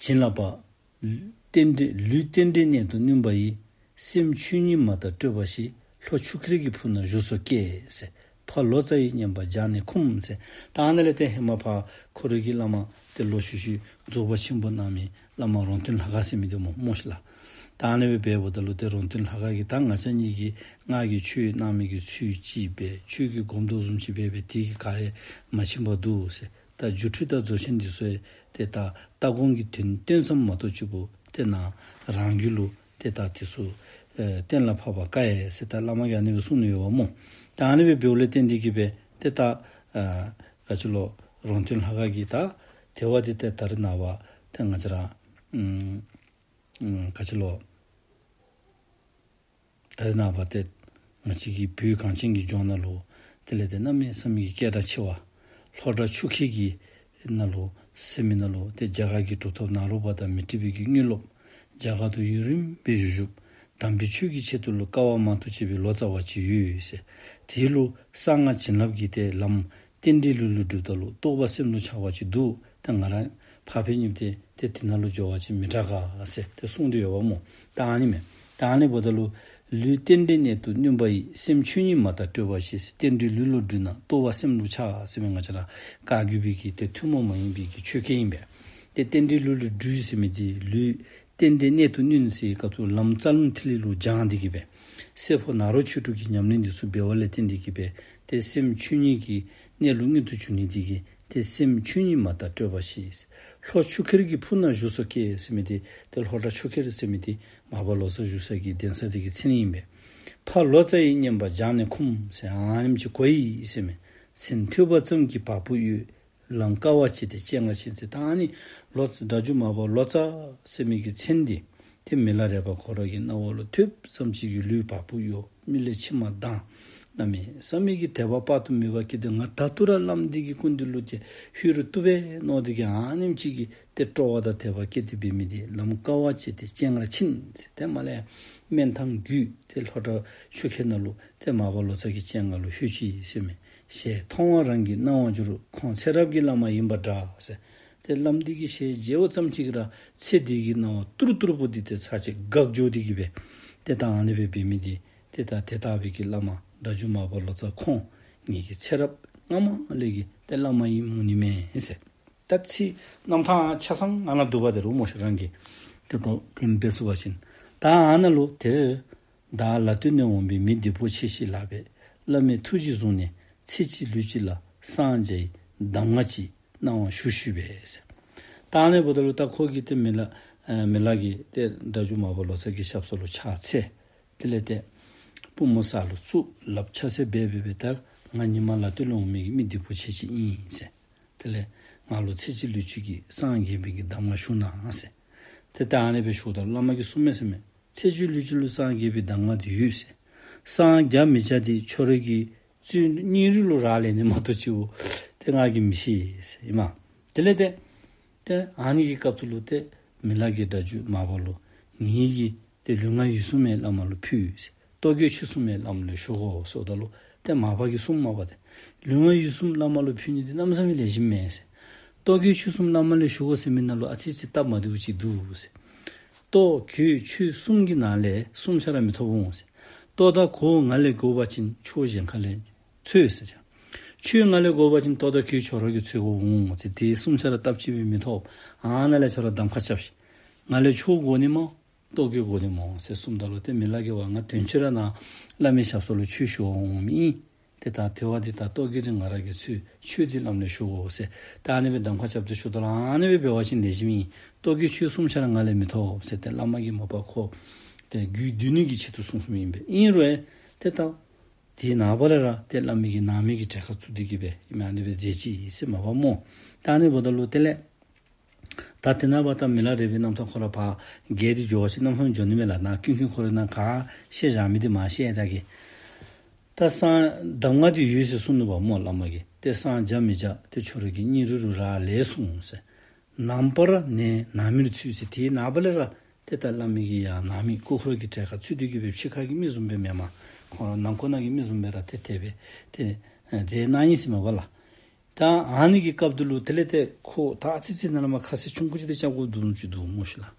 བྱིན་རླབས་པ། རྟེན་འབྲེལ་ལུས་རྟེན་འབྲེལ་གནད་དུ་བསྣུན་པ་ཡིས། སེམས་ཆོས་ཉིད་མ་དག་སྤྲོས་པ་ཞི། ལྷོ་ཆུ་ཁེར་གྱི་ཕུ་ན་བཞུགས་སོ་སྐྱེས་ཟེར། ཕ་ལོ་ཙཱ་ཡི་བསྙེན་པ་སྦྱངས་ནས་འཁུམས་ཟེར། ད་ཨ་ནི་ལས་ཏེ་ཧེ་མ་ཕར་ཁོ་རའི་གི་བླ་མ་ཏེ་ལོ་ཤུལ་ཤུལ་རྫོགས་པ་ཆེན་པོ་གནང་མི་བླ་མ་རོང་སྟོན་ལྷ་ཁང་ཟེར་མི་དེ་སྨོ་སྨོ་ཤིག་ལགས། ད་ཨ་ནི་སྦེ་འབདཝ་ད་ལུ་ཏེ་རོང་སྟོན་ལྷ་ཁང་གིས་ད་ང་བཅས་གཉིས་ཀྱིས་ང་གིས་ཆོས་གནང་མི་གི་ཚུལ་ཅིག་སྦེ་ཁྱོད་ཀྱིས་སྒོམ་དོ་བཟུམ་ཅིག་འབད་འབད་དེ་གིས་ག་ཡང་མ་ཕྱིན་པར་འདུག་ཟེར། ད་སྒྱུ་འཕྲུལ་དང་རྫོགས་ཆེན་འདི་ཚུ་ཡང་ཏེ་ད་ལྟ་དགོངས་ཀྱི་དོན་སྟོན་ཙམ་མ་གཏོགས་གཅིག་པོ་ཏེ་ནཱ་རང་རྒྱུད་ལུ་ཏེ་ད་དེ་ཚུ་ཨེ་གཏན་ལ་ཕབ་པར་དཀའ་ཡི་ཟེར་ད་བླ་མ་གིས་ཨ་ནི་སྦེ་གསུངས་ནི་ཡོདཔ་སྨོ། ད་ཨ་ནི་སྦེ་འབདཝ་ལས་བརྟེན་ཏེ་གིས་སྦེ་ཏེ་ད་ཨ་ག་ཅི་ལོ་རོང་སྟོན་ལྷ་ཁང་གིས་ད་དེ་བ་དེ་ཏེ་ད་རེས་ནངས་པ་ཏེ་ང་བཅས་ར་ཨམ་ཨམ་ག་ཅི་ལོ་ད་རེས་ནངས་པ་ཏེ་ང་བཅས་ཀྱི་བོད་གངས་ཅན་གྱི་ལྗོངས་ནང་ལུ་དེ་ལས་ཏེ་གནམ་མེད་ས་མེད་ཀྱི་སྐད་གྲགས་ཆེ་བ་ལྷོ་བྲག་ཆུ་ཁེར་གྱི་ནང་ལུ་ཟེར་མི་ནང་ལུ་ཏེ་རྒྱ་གར་གྱི་གྲུབ་ཐོབ་ནཱ་རོ་པ་དང་མཻ་ཏྲི་པའི་གི་དངོས་སློབ་རྒྱ་གར་དུ་ཡུན་རིངམོ་སྦེ་བཞུགས་བཞུགས་དམ་པའི་ཆོས་ཀྱི་ཆེད་དུ་ལུ་དཀའ་བ་མང་དུ་སྤྱད་པའི་ལོ་ཙཱ་བ་ཅིག་ཡོད་ཟེར། དེ་ལུ་གསང་སྔགས་བྱིན་རླབས་ཀྱི་ཏེ་ལམ་རྟེན་འབྲེལ་ལུས་ལུ་སྒྲུབ་ད་ལུ་རྟོགས་པ་སེམས་ལུ་འཆར་བ་ཅིག་འདུག། ད་ང་ར་ཕར་ཕྱིན་ཉིནམ་ཏེ་ཏེ་དེ་ནང་ལུ་འགྱོ་བ་ཅིན་མི་དྲག་ག་ཟེར་ཏེ་གསུངས་ཏེ་ཡོདཔ་སྨོ། ད་ཨ་ནི་མས། ད་ཨ་ནི་འབདཝ་ད་ལུ་ལུས་རྟེན་འབྲེལ་གནད་དུ་བསྣུན་པ་ཡིས། སེམས་ཆོས་ཉིད་མ་དག་སྤྲོས་པ་ཞི་ཟེར། རྟེན་འབྲེལ་ལུས་ལུ་སྒྲུབ་ན་རྟོགས་པ་སེམས་ལུ་འཆར་ཟེར་མི་ང་བཅས་ར་བཀའ་བརྒྱུད་པའི་གི་ཏེ་ཐུན་མོང་མ་ཡིན་པའི་གི་ཆོས་སྐད་ཨིན་པས། ཏེ་རྟེན་འབྲེལ་ལུས་ལུ་སྒྲུབ་ཟེར་མི་འདི་ལུས་རྟེན་འབྲེལ་གནད་དུ་བསྣུན་ཟེར་བའི་སྐབས་སུ་ལམ་རྩ་རླུང་ཐིག་ལེ་ལུ་སྦྱངས་ཏེ་གིས་སྦེ་སྲས་པོ་ནཱ་རོ་ཆོས་དྲུག་གི་ཉམས་ལེན་འདི་ཚུ་འབད་བ་ལས་བརྟེན་ཏེ་གིས་སྦེ་ཏེ་སེམས་ཆོས་ཉིད་ཀྱི་གནད་ལུ་མངོན་དུ་གྱུར་ནི་འདི་གིས་ཏེ་སེམས་ཆོས་ཉིད་མ་དག་སྤྲོས་པ་ཞི། ལྷོ་ཆུ་ཁེར་གྱི་ཕུ་ན་བཞུགས་སོ་སྐྱེས་ཟེར་མི་འདི་ཏེ་ལྷོ་བྲག་ཆུ་ཁེར་ཟེར་མི་འདི་མར་པ་ལོ་ཙཱ་བཞུགས་ས་གི་གདན་ས་འདི་གི་མཚན་ཨིན་པས། ཕ་ལོ་ཙཱ་ཡི་བསྙེན་པ་སྦྱངས་ནས་འཁུམས་ཟེར་ཨ་ནེམ་ཅིག་གོ་ཡི་ཟེར་མས། མཚན་ཐོས་པ་ཙམ་གྱིས་བ་སྤུ་གཡོ། ལམ་དཀའ་བ་སྤྱད་དེ་སྤྱན་སྔར་ཕྱིན་ཟེར། ད་ཨ་ནི་ལོ་སྒྲ་སྒྱུར་མར་པ་ལོ་ཙཱ་ཟེར་མི་གི་མཚན་འདི་ཏེ་མི་ལ་རས་པ་ཁོ་ར་གི་རྣ་བ་ལུ་ཐོས་ཙམ་ཅིག་གིས་ལུས་བ་སྤུ་གཡོ། མིག་ལས་མཆི་མ་ལྡང་། གནམ་མེད་ས་མེད་ཀྱི་དད་པ་དཔག་ཏུ་མེད་པ་སྐྱེས་ཏེ་ང་ད་ལྟོ་ར་བླམ་འདི་གི་སྐུ་མདུན་ལུ་ཏེ་ལྷོད་རུང་བཏུབ་པས་མནོ་སྟེ་གིས་ཨ་ནེམ་ཅིག་གི་ཏེ་སྤྲོ་བ་དང་དད་པ་སྐྱེས་ཏེ་འབད་མི་འདི་ལམ་དཀའ་བ་སྤྱད་དེ་སྤྱན་སྔར་ཕྱིན་ཟེར། ཏེ་མར་ལས་སྨན་ཐང་བརྒྱུད་དེ་ལྷོ་བྲག་ཆུ་ཁེར་ནང་ལུ་ཏེ་མར་པ་ལོ་ཙཱ་གི་སྤྱན་སྔར་ལུ་ལྷོད་ཅི་ཟེར་མས། ཞལ་མཐོང་བ་རང་གི་སྣང་བར་འགྱུར། ཁོང་ཚེ་རབས་ཀྱི་བླ་མ་ཡིན་པ་འདྲ་ཟེར། ཏེ་བླམ་འདི་གི་ཞལ་མཇལ་བ་ཙམ་ཅིག་ར་ཚེ་འདི་གི་སྣང་བ་ཏུར་ཏུར་པོ་འདི་ཏེ་ཚར་གཅིག་འགག་འགྱོ་སྟེ་གིས་སྦེ་ཏེ་ད་ཨ་ནི་སྦེ་འབད་མི་འདི་ཏེ་ད་དེ་ལྟ་བུའི་གི་བླ་མ་སྒྲ་སྒྱུར་མར་པ་ལོ་ཙཱ་ཁོང་ངེ་གི་ཚེ་རབས་སྔ་མ་ལས་ཀྱི་ཏེ་བླ་མ་ཨིནམ་འོང་ནི་མས་ཟེར། ད་ཚིག་རྣམ་ཐར་ཆ་ཚང་ཨ་ནཱ་འདུག་པ། དེ་རུང་མོ་ཤིག་རང་གིས་ཏེ་དོ་དོན་འབད་ཚུགས་པ་ཅིན་ད་ཨ་ནཱ་ལུ་དེར་བདག་ལ་སྟོན་ནས་འོངས་པའི་མི་བདེ་པོ་ཆེ་ཞིག་ལགས་པས། བླ་མའི་ཐུགས་རྗེས་བཟུང་ནས་ཚེ་གཅིག་ལུས་གཅིག་ལ་སངས་རྒྱས་ཡི་གདམས་ངག་ཅིག་གནང་བར་ཞུ་ཞུས་པས་ཟེར། ད་ཨ་ནི་འབདཝ་ད་ལུ་ད་ཁོ་གིས་ཏེ་མི་ལ་ཨེ་མི་ལ་གིས་ཏེ་སྒྲ་སྒྱུར་མར་པ་ལོ་ཙཱ་གི་ཞབས་ས་ལུ་ཕྱག་འཚལ། དེ་ལས་ཏེ་པུས་མོ་ས་ལུ་བཙུགས་ལགཔ་ཕྱག་འཚལ་འབད་འབད་འབད་ད་ང་ཉི་མ་ལ་སྟོད་ལུ་འོང་མི་གི་མི་བདེ་པོ་ཆེ་ཅིག་ཨིན་ཟེར། དེ་ལས་ང་ལུ་ཚེ་གཅིག་ལུས་གཅིག་གི་སངས་རྒྱས་པའི་གི་གདམས་ངག་ཞུ་གནང་ཟེར། ཏེ་ད་ཨ་ནི་སྦེ་ཞུཝ་ད་བླ་མ་གིས་གསུངས་མས་ཟེར་མས། ཚེ་གཅིག་ལུས་གཅིག་ལུ་སངས་རྒྱས་པའི་གདམས་ངག་འདི་ཡོད་ཟེར། སངས་རྒྱས་མི་རྒྱས་འདི་ཁྱོད་ར་གིས་བཙུན་སྙིང་རུས་ལུ་རག་ལས་ནི་མ་གཏོགས་ཅིག་པོ་ཏེ་ང་གིས་མི་ཤེས་ཟེར་ཨིན་མས། དེ་ལས་ཏེ་ཏེ་ཨ་ནི་གི་སྐབས་སུ་ལུ་ཏེ་མི་ལ་གིས་སྒྲ་སྒྱུར་མར་པ་ལུ་ངེ་གི་ཏེ་ལུས་ངག་ཡིད་གསུམ་ཡང་བླ་མ་ལུ་ཕུལ་ཟེར། རྟོག་གེ་ཆོས་གསུམ་ཡང་བླ་མ་ལུ་ཞུ་དགོ་ཟེརཝ་ད་ལུ་ཏེ་མར་པ་གིས་གསུངས་མས་པ་ཏེ། ལུས་ངག་ཡིད་གསུམ་བླ་མ་ལུ་ཕུལ་ནི་འདི་གནམ་མེད་ས་མེད་ལེགས་ཤོམ་མས་ཟེར། རྟོག་གེ་ཆོས་གསུམ་བླ་མ་ལུ་ཞུ་དགོ་ཟེར་མི་ནང་ལུ་ཨ་ཙི་ཅིག་སྟབས་མ་བདེཝ་ཅིག་འདུག་ཟེར། རྟོག་གེ་ཆོས་གསུམ་གྱི་ནང་ལས་གསུམ་ཆ་ར་མི་ཐོབ་འོང་ཟེར། རྟོག་དང་གོ་ང་ལས་གོ་བ་ཅིན་ཆོས་གཞན་ཁ་ལས་འཚོལ་ཟེར་ཅི། ཆོས་ང་ལས་གོ་བ་ཅིན་རྟོག་དང་གེ་ཁྱོད་ར་གིས་འཚོལ་དགོཔ་འོང་ཟེར། དེ་གསུམ་ཆ་ར་སྟབས་གཅིག་སྦེ་མི་ཐོབ། ཨ་ནཱ་ལས་ཁྱོད་ར་གདམ་ཁ་རྐྱབ་ཤིག། ང་ལས་ཆོས་གོ་ནི་སྨོ། རྟོག་གེ་གོ་ནི་སྨོ་ཟེར་གསུངམ་ད་ལུ་ཏེ་མི་ལ་གིས་ཝ་ང་དོན་ཕྱིར་ར་ནཱ་བླ་མའི་ཞབས་ས་ལུ་ཆོས་ཞུ་བར་འོངམ་ཨིན། ཏེ་ད་དེ་བ་འདི་ད་རྟོག་གེ་འདི་ང་ར་གིས་འཚོལ། ཆོས་འདི་བླ་མ་ལས་ཞུ་དགོ་ཟེར། ད་ཨ་ནི་སྦེ་གདམ་ཁ་རྐྱབ་སྟེ་ཞུཝ་ད་ལུ་ཨ་ནི་སྦེ་འབད་བ་ཅིན་ལེགས་ཤོམ་ཨིན། རྟོག་གེ་ཆོས་གསུམ་ཆ་ར་ང་ལས་མི་ཐོབ་ཟེར་ཏེ་བླ་མ་གིས་མ་པ་ཁོ་ཏེ་རྒྱུད་སྡུད་ནི་གི་ཆེད་དུ་གསུངས་གསུངསམ་ཨིན་པས། ཨིན་རུང་ཏེ་ད་དེ་ནངས་པ་ལས་ར་ཏེ་བླ་མའི་གི་ནང་མི་གི་གྲལ་ཁར་ཚུད་དེ་གིས་སྦེ་ཨིན་མས། ཨ་ནི་སྦེ་མཛད་ཅི་ཟེར་མས་པ་སྨོ། ད་ཨ་ནི་འབདཝ་ད་ལུ་དེ་ལས་ད་དེ་ནངས་པ་ད་མི་ལ་རས་པའི་རྣམ་ཐར་ཁོ་ར་ཕར་བརྒལ་ཏེ་འགྱོ་བ་ཅིན་གནམ་མེད་ས་མེད་འགྱོ་ནི་མས་ལགས། ནཱ་ཀུན་མཁྱེན་ཁོ་ར་ནཱ་ག་བཤད་བཞག་མི་འདི་མར་བཤད་ད་གེ། ད་སངས་གདམས་ངག་འདི་ཡོད་ཟེར་གསུངས་ནུག་པ་སྨོ་བླ་མ་གིས། ཏེ་སངས་རྒྱས་མི་རྒྱས་ཏེ་ཁྱོད་ར་གི་སྙིང་རུས་ལུ་རག་ལས་གསུངས་ཟེར། ནངས་པ་ར་ནངས་ནངས་མི་རུ་ཚུད་ཟེར། དེ་ནངས་པ་ལས་ར་ཏེ་ད་བླ་མའི་གི་ཡང་ནང་མི་སྐུ་འཁོར་གྱི་གྲལ་ཁར་ཚུད་དེ་གིས་སྦེ་ཕྱི་ཁ་གི་མི་བཟུམ་སྦེ་མེན་པར་ ཁོང་ར་ནང་འཁོད་ནང་གི་མི་བཟུམ་སྦེ་ར་ཏེ་དེ་སྦེ་ཏེ་ཨེ་མཛད་གནང་ཡི་ཟེར་མས་པ་ལགས། ད་ཨ་ནི་གི་སྐབས་དེ་ལུ་དེ་ལས་ཏེ་ཁོ་ད་ཨ་ཙི་ཙི་ནང་ལས་མར་ཁ་ཟས་ཆུང་ཀུ་ཅིག་ཏེ་རྐྱབ་དགོཔ་འདུག་ནུག་ཅིག་འདུག་སྨོ་ཤིག་ལགས།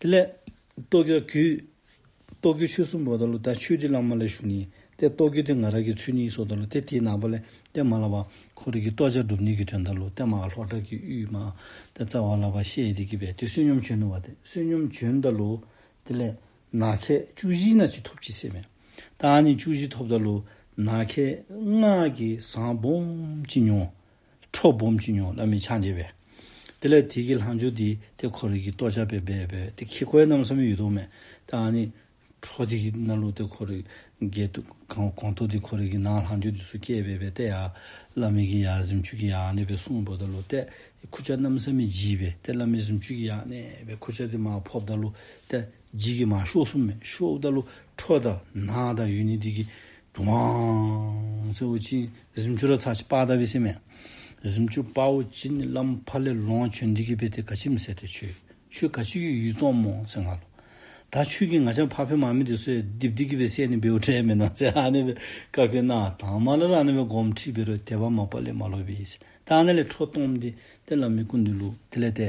དེ་ལས་ལྟོ་གོས་གོས་ལྟོ་གོས་ཆོས་གསུངམ་ད་ལུ་ད་ཆོས་འདི་བླ་མ་ལས་ཞུ་ནི། ཏེ་ལྟོ་གོས་འདི་ང་ར་གིས་འཚོལ་ནི་ཟེརཝ་ད་ལུ་ཏེ་དེའི་ནངས་པ་ལས་ཏེ་མར་ལས་ཕར་ཁོ་རའི་གི་ལྟོ་ཆས་སྒྲུབ་ནི་གི་དོན་དག་ལུ་ཏེ་མར་ལྷོ་བྲག་གི་ཡུལ་མར་ཏེ་རྩ་བ་ལས་ཕར་བཤལ་ཏེ་གི་སྦེ་ཏེ་བསོད་སྙོམས་བྱོན་ནུག་པ། ཏེ་བསོད་སྙོམས་བྱོནམ་ད་ལུ་དེ་ལས་ནགས་ཁལ་བཅུ་བཞི་ནང་ཅིག་ཐོབ་ཅི་ཟེར་མས། ད་ཨ་ནི་བཅུ་བཞི་ཐོབ་ད་ལུ་ནགས་ཁལ་ལྔ་གིས་ཟངས་སྦོམ་ཅིག་ཉོ། ཁྲོ་སྦོམ་ཅིག་ཉོ། བླ་མའི་ཕྱག་མཇལ་སྦེ། དེ་ལས་དེ་གི་ལྷག་མཇུག་འདི་ཏེ་ཁོ་རའི་གི་ལྟོ་ཆས་སྦེ་འབད་སྦེ་ཏེ་ཁྱི་ཁོ་ཡང་གནམ་མེད་ས་མེད་ཡོད་དོ་མས། ད་ཨ་ནི་ཁྲོ་འདི་གི་ནང་ལུ་ཏེ་ཁོ་རའི་གི་ཏེ་གོང་གོང་ཐོག་འདི་ཁོ་རའི་གི་ནང་ལྷག་མཇུག་འདི་ཚུ་བཀལ་སྦེ་སྦེ་ཏེ་ཡར་བླ་མའི་གི་ཡར་གཟིམ་ཅུང་གི་ཡར་ཨ་ནི་སྦེ་སོང་འབདཝ་ད་ལུ་ཏེ་ཁུར་ཆ་གནམ་མེད་ས་མེད་ལྗིད་སྦེ་ཏེ་བླ་མའི་གཟིམ་ཅུང་གི་ཡར་ཨ་ནི་སྦེ་ཁུར་ཆ་འདི་མར་ཕབ་ད་ལུ་ཏེ་ལྗིད་ཀྱིས་མར་ཤོར་སོང་མས། ཤོརཝ་ད་ལུ་ཁྲོ་དང་ནགས་དང་ཡོད་ནི་འདི་གིས་དུང་ཝང་ཟེརཝ་ཅིག་གཟིམ་ཅུང་ར་ཚར་ཅིག་སྤར་ད་པས་ཟེར་མས། གཟིམ་ཅུང་སྤརཝ་ཅིག་ནི་བླམ་ཕར་ལས་ལོང་བྱོན་ཏེ་གི་སྦེ་ཏེ་ག་ཅི་སྨོ་ཟེར། ཏེ་ཁྱོད་ཁྱོད་ག་ཅི་གི་ཡུལ་བཙོངམ་སྨོ་ཟེར་ང་ལུ། ད་ཁྱོད་ཀྱིས་ང་བཅས་ཕར་འཕེན་མ་མི་འདི་ཚུ་ཡང་རྡིབ་སྟེ་གི་སྦེ་བསད་ནི་འབདཝ་འདྲས་མེན་ན་ཟེར་ཨ་ནི་སྦེ་བཀའ་བཀོད་གནང་། དང་པ་ལས་ར་ཨ་ནི་སྦེ་དགོངསམ་ཁྲེལ་འབད་རུང་དད་པ་མ་པ་ལས་མ་ལོག་པས་ཟེར། ད་ཨ་ནི་ལས་ཁྲོ་སྟོངམ་འདི་ཏེ་བླ་མའི་སྐུ་མདུན་ལུ་དེ་ལས་ཏེ་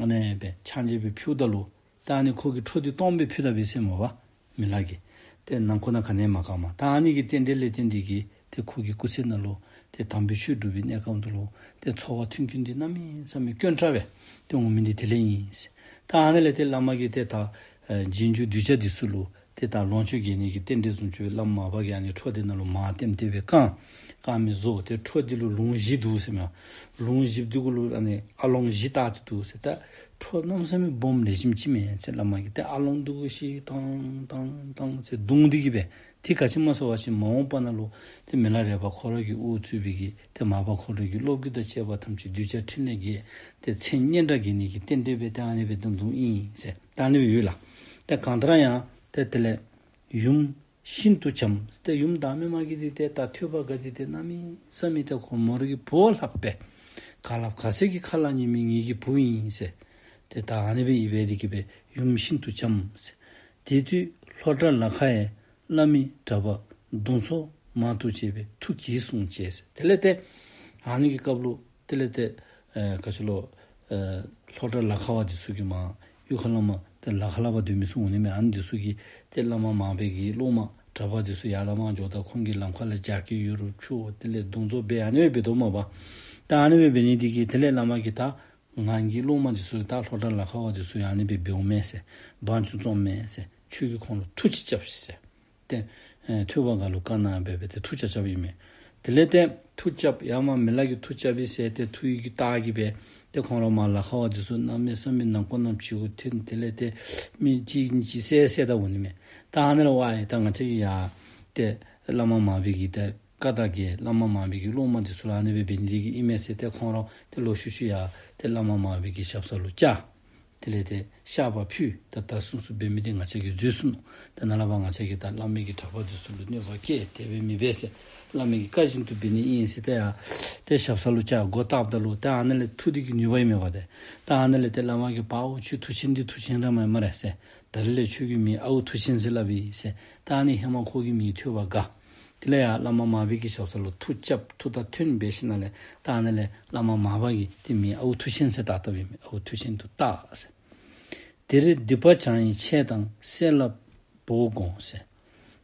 ཨ་ནི་སྦེ་ཕྱག་མཇལ་སྦེ་ཕུལཝ་ད་ལུ་ད་ཨ་ནི་ཁོ་གིས་ཁྲོ་འདི་སྟོངམ་སྦེ་ཕུལ་ད་པས་ཟེར་མས་པ། མི་ལ་གིས། ཏེ་ནང་འཁོད་ནང་ག་ནི་ཡང་མ་གང་མས། ད་ཨ་ནི་གི་རྟེན་འབྲེལ་ལས་བརྟེན་ཏེ་གི་ཏེ་ཁོ་གི་སྐུ་ཚེ་ནང་ལུ་ཏེ་དམ་པའི་ཆོས་སྒྲུབ་པའི་གནས་སྐབས་དེ་ལུ་ཏེ་འཚོ་བ་མཐུན་རྐྱེན་འདི་གནམ་མེད་ས་མེད་དཀོན་དྲགས་སྦེ་ཏེ་འོང་མི་འདི་དེ་ལས་ཨིན་ཟེར། ད་ཨ་ནི་ལས་ཏེ་བླ་མ་གིས་ཏེ་ད་ཨེ་རྗེས་འཇུག་གདུལ་བྱ་འདི་ཚུ་ལུ་ཏེ་ད་ལོངས་སྤྱོད་རྒྱས་ནི་གི་རྟེན་འབྲེལ་བཟུམ་ཅིག་སྦེ་བླམ་མར་པ་གིས་ཨ་ནི་ཁྲོ་འདི་ནང་ལུ་མར་ལྟེམ་ལྟེ་སྦེ་བཀང་། བཀང་མི་བཟོ། ཏེ་ཁྲོ་འདི་ལུ་ལུང་བཞི་འདུག་ཟེར་མས། ལུང་བཞི་འདི་གུ་ལུ་ཨ་ནི་ཨ་ལོང་བཞི་བཏགས་ཏེ་འདུག་ཟེར། ད་ཁྲོ་གནམ་མེད་ས་མེད་སྦོམ་ལེགས་ཤོམ་ཅིག་མས་ཟེར་བླ་མ་གིས། ཏེ་ཨ་ལོང་འདི་གུ་ཤིག་ཐང་ཐང་ཐང་ཟེར་བརྡུང་སྟེ་གི་སྦེ་ཏེ་ག་ཅི་སྨོ་ཟེར་བ་ཅིན་མ་འོངས་པ་ནང་ལུ་ཏེ་མི་ལ་རས་པ་ཁོ་ར་གི་དབུ་གཙོས་པའི་གི་ཏེ་མར་པ་ཁོ་ར་གི་སློབ་བརྒྱུད་དང་བཅས་པ་ཐམས་ཅད་གདུལ་བྱ་ཕྲིན་ལས་རྒྱས་ཏེ་མཚན་སྙན་གྲགས་རྒྱས་ནི་གི་རྟེན་འབྲེལ་སྦེ་ཏེ་ཨ་ནི་སྦེ་བརྡུང་བརྡུངམ་ཨིན་ཟེར་ད་ཨ་ནི་སྦེ་ཡོད་ལགས། ཏེ་གང་ལྟར་ཡང་ཏེ་དེ་ལས་ཡུམ་ཤིན་ཏུ་བྱམས། ཏེ་ཡུམ་བདག་མེད་མ་གི་འདི་ཏེ་ད་ཐོས་པ་དགའ་སྟེ་ཏེ་གནམ་མེད་ས་མེད་ཏེ་ཁོ་མོ་རའི་གི་བུ་ལྷག་པས། ག་ལ་ག་ཟེར་གྱི་ཁ་ལ་ཉན་མི་ངེ་གི་བུ་ཨིན་ཟེར། ཏེ་ད་ཨ་ནི་སྦེ་ཡིད་འབད་དེ་གི་སྦེ་ཡུམ་ཤིན་ཏུ་བྱམས་ཟེར། དེ་དུས་ལྷོ་བྲག་ལ་ཁ་ཡང་བླ་མའི་གྲྭ་པ་གདུང་ཚོགས་མང་དུ་བྱས་པས་ཐུགས་གྱིས་བཟུང་བྱས་ཟེར། དེ་ལས་ཏེ་ཨ་ནི་གི་སྐབས་ལུ་དེ་ལས་ཏེ་ཨེ་ག་ཅི་ལོ་ཨེ་ལྷོ་བྲག་ལ་ཁ་བ་འདི་ཚུ་གིས་མར་གཡུས་ཁ་ལས་མར་ཏེ་ལ་ཁ་ལས་ཕར་སྡོད་མི་ཚུ་འོང་ནི་མས། ཨ་ནི་འདི་ཚུ་གིས་ཏེ་བླ་མ་མར་པའི་གི་སློབ་མ་གྲྭ་པ་འདི་ཚུ་ཡར་ལས་མར་འགྱོཝ་ད་ཁོང་གིས་ལམ་ཁ་ལས་རྒྱགས་ཀྱི་ཡོད་རུང་ཁྱོད་དེ་ལས་གདུང་ཚོགས་འབད་ཨ་ནི་སྦེ་འབད་དོ་མས་པ། ད་ཨ་ནི་སྦེ་འབད་ནི་འདི་གིས་དེ་ལས་བླ་མ་གིས་ད་ང་གི་སློབ་མ་འདི་ཚུ་ད་ལྷོ་བྲག་ལ་ཁ་བ་འདི་ཚུ་ཡང་ཨ་ནི་སྦེ་འབདཝ་མས་ཟེར། དབང་ཆུང་བཙོངམ་མས་ཟེར། ཁྱོད་ཀྱིས་ཁོང་ལུ་མཐུ་ཅིག་རྐྱབ་ཤིག་ཟེར། ཏེ་ཨེ་ཐོས་པ་དགའ་ལུ་བཀའ་གནང་སྦེ་སྦེ་ཏེ་མཐུ་རྐྱབ་རྐྱབ་ཨིན་མས། དེ་ལས་ཏེ་མཐུ་རྐྱབ་ཡར་མར་མི་ལ་གིས་མཐུ་རྐྱབ་ཨིན་ཟེར་ཏེ་མཐུ་ཡི་གི་རྟགས་ཀྱིས་སྦེ་ཏེ་ཁོང་ར་མར་ལ་ཁ་བ་འདི་ཚུ་གནམ་མེད་ས་མེད་ནང་འཁོད་ནང་ཕྱི་གུ་ཐོན། དེ་ལས་ཏེ་མི་གཅིག་གཉིས་ཅིག་བསད་བསད་ད་འོང་ནི་མས། ད་ཨ་ནི་ལས་ཝའེ་ད་ང་བཅས་ཀྱིས་ཡར་ཏེ་བླ་མ་མར་པའི་གི་ཏེ་བཀའ་དང་འགལ། བླ་མ་མར་པའི་གི་སློབ་མ་འདི་ཚུ་ལུ་ཨ་ནི་སྦེ་འབད་ནི་འདི་གིས་ཨིན་མས་ཟེར་ཏེ་ཁོང་ར་ཏེ་ལོག་ཤུལ་ཤུལ་ཡར་ཏེ་བླ་མ་མར་པའི་གི་ཞབས་ས་ལུ་བཅར། དེ་ལས་ཏེ་བཤགས་པ་ཕུལ། ད་ད་སུ་སུ་འབད་མི་འདི་ང་བཅས་ཀྱིས་འཛོལ་སོ་ནུག། ད་ནཱ་ལས་ཕར་ང་བཅས་ཀྱིས་ད་བླ་མའི་གི་གྲྭ་པ་འདི་ཚུ་ལུ་གནོད་པ་བསྐྱལ། དེ་སྦེ་མི་འབད་ཟེར། བླ་མའི་གི་བཀའ་བཞིན་དུ་འབད་ནི་ཨིན་ཟེར་ཏེ་ཡར་ཏེ་ཞབས་ས་ལུ་བཅར་སྒོ་བཏགསཔ་ད་ལུ་ད་ཨ་ནཱ་ལས་མཐུ་འདི་གི་ནུས་པ་ཨིན་མས་པ་ཏེ། ད་ཨ་ནཱ་ལས་ཏེ་བླ་མ་གིས་པའོ་ཁྱོད་མཐུ་ཆེན་འདི་མཐུ་ཆེན་ར་མས་སྨ་རེ་ཟེར། ད་རིས་ལས་ཁྱོད་ཀྱི་མིང་ཨའུ་མཐུ་ཆེན་ཟེར་སླབ་ཨིན་ཟེར། ད་ཨ་ནི་ཧེ་མ་ཁོ་གི་མིང་ཐོས་པ་དགའ། དེ་ལས་ཡར་བླ་མ་མར་པའི་གི་ཞབས་ས་ལུ་མཐུ་རྐྱབ། མཐུ་དང་མཐུན་འབད་ཞིནམ་ལས་ད་ཨ་ནཱ་ལས་བླ་མ་མར་པ་གིས་ཏེ་མིང་ཨའུ་མཐུ་ཆེན་ཟེར་བཏགས་བཏགསཔ་ཨིན་མས། ཨའུ་མཐུ་ཆེན་དུ་བཏགས་ཟེར། དེར་སྡིག་པ་བྱང་བའི་ཆས་དང་བསད་སླབ་བོ་དགོངས་ཟེར།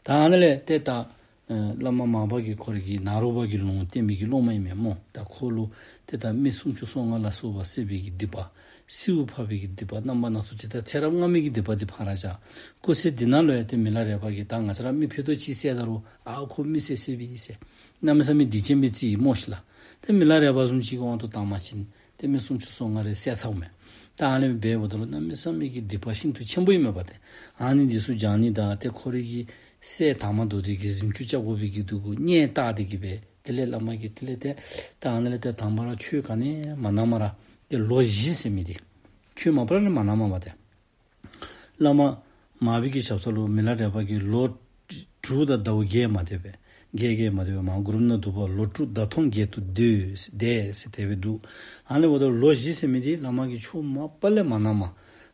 ད་ཨ་ནཱ་ལས་ཏེ་ད་ཨེ་བླ་མ་མར་པ་གིས་ཁོ་རའི་གི་ནཱ་རོ་པ་གི་ལུང་བསྟན་མི་གི་སློབ་མ་ཨིན་མས་སྨོ། ད་ཁོ་ལུ་ཏེ་ད་མི་སུམ་ཅུ་སོ་ལྔ་ལ་སོགས་པ་བསད་པའི་གི་སྡིག་པ། སྲིའུ་ཕབ་པའི་གི་སྡིག་པ། རྣམ་པ་སྣ་ཚོགས་ཅིག་ད་ཚེ་རབས་སྔ་མའི་གི་སྡིག་པ་འདི་ཕར་བཞག། སྐུ་ཚེ་འདི་ནང་ལུ་ཡང་ཏེ་མི་ལ་རས་པ་གིས་ད་ང་བཅས་ར་མི་ཕལ་ཏོག་ཅིག་བསད་ད་རུང་ཨ་ཁོ་མི་བསད་བསད་པས་ཟེར་གནམ་མེད་ས་མེད་སྡིག་ཅན་སྦེ་བརྩི་ཡི་སྨོ་ཤིག་ལགས། ཏེ་མི་ལ་རས་པ་བཟུམ་ཅིག་གི་དབང་དུ་བཏང་བ་ཅིན་ཏེ་མི་སུམ་ཅུ་སོ་ལྔ་རེ་བསད་ཚརཝ་མས། ད་ཨ་ནི་འབདཝ་ད་ལུ་གནམ་མེད་ས་མེད་ཀྱི་སྡིག་པ་ཤིན་ཏུ་ཆེན་པོ་ཨིན་མས་པ་ཏེ། ཨ་ནི་འདི་ཚུ་སྦྱང་ནི་དང་ཏེ་ཁོ་རའི་གི་སྲས་དར་མ་མདོ་སྡེ་གི་གཟིམ་ཆུང་རྐྱབ་དགོ་པའི་གི་འདུག་གོ་ནི་བལྟ་སྟེ་གི་སྦེ་དེ་ལས་བླ་མ་གིས་དེ་ལས་ཏེ་ད་ཨ་ནི་ལས་ཏེ་དང་པ་ར་ཆོས་ག་ནི་མ་གནངམ་ར་ཏེ་ལོ་བཞི་ཟེར་མི་འདི་ཆོས་མ་པ་ར་ནི་མ་གནངམ་པ་ཏེ། བླ་མ་མར་པའི་གི་ཞབས་ས་ལུ་མི་ལ་རས་པ་གིས་ལོ་དྲུག་དང་ཟླཝ་བརྒྱད་མ་དེ་སྦེ་བརྒྱད་བརྒྱད་མ་དེ་སྦེ་མར་མགུར་མ་ནང་འདུག་པ། ལོ་དྲུག་ཟླ་སྟོང་བརྒྱད་དུ་སྡོད་བསྡད་ཟེར་དེ་སྦེ་འདུག། ཨ་ནི་འབདཝ་ད་ལོ་བཞི་ཟེར་མི་འདི་བླ་མ་གིས་ཆོས་མ་པ་ལས་མ་གནངམ།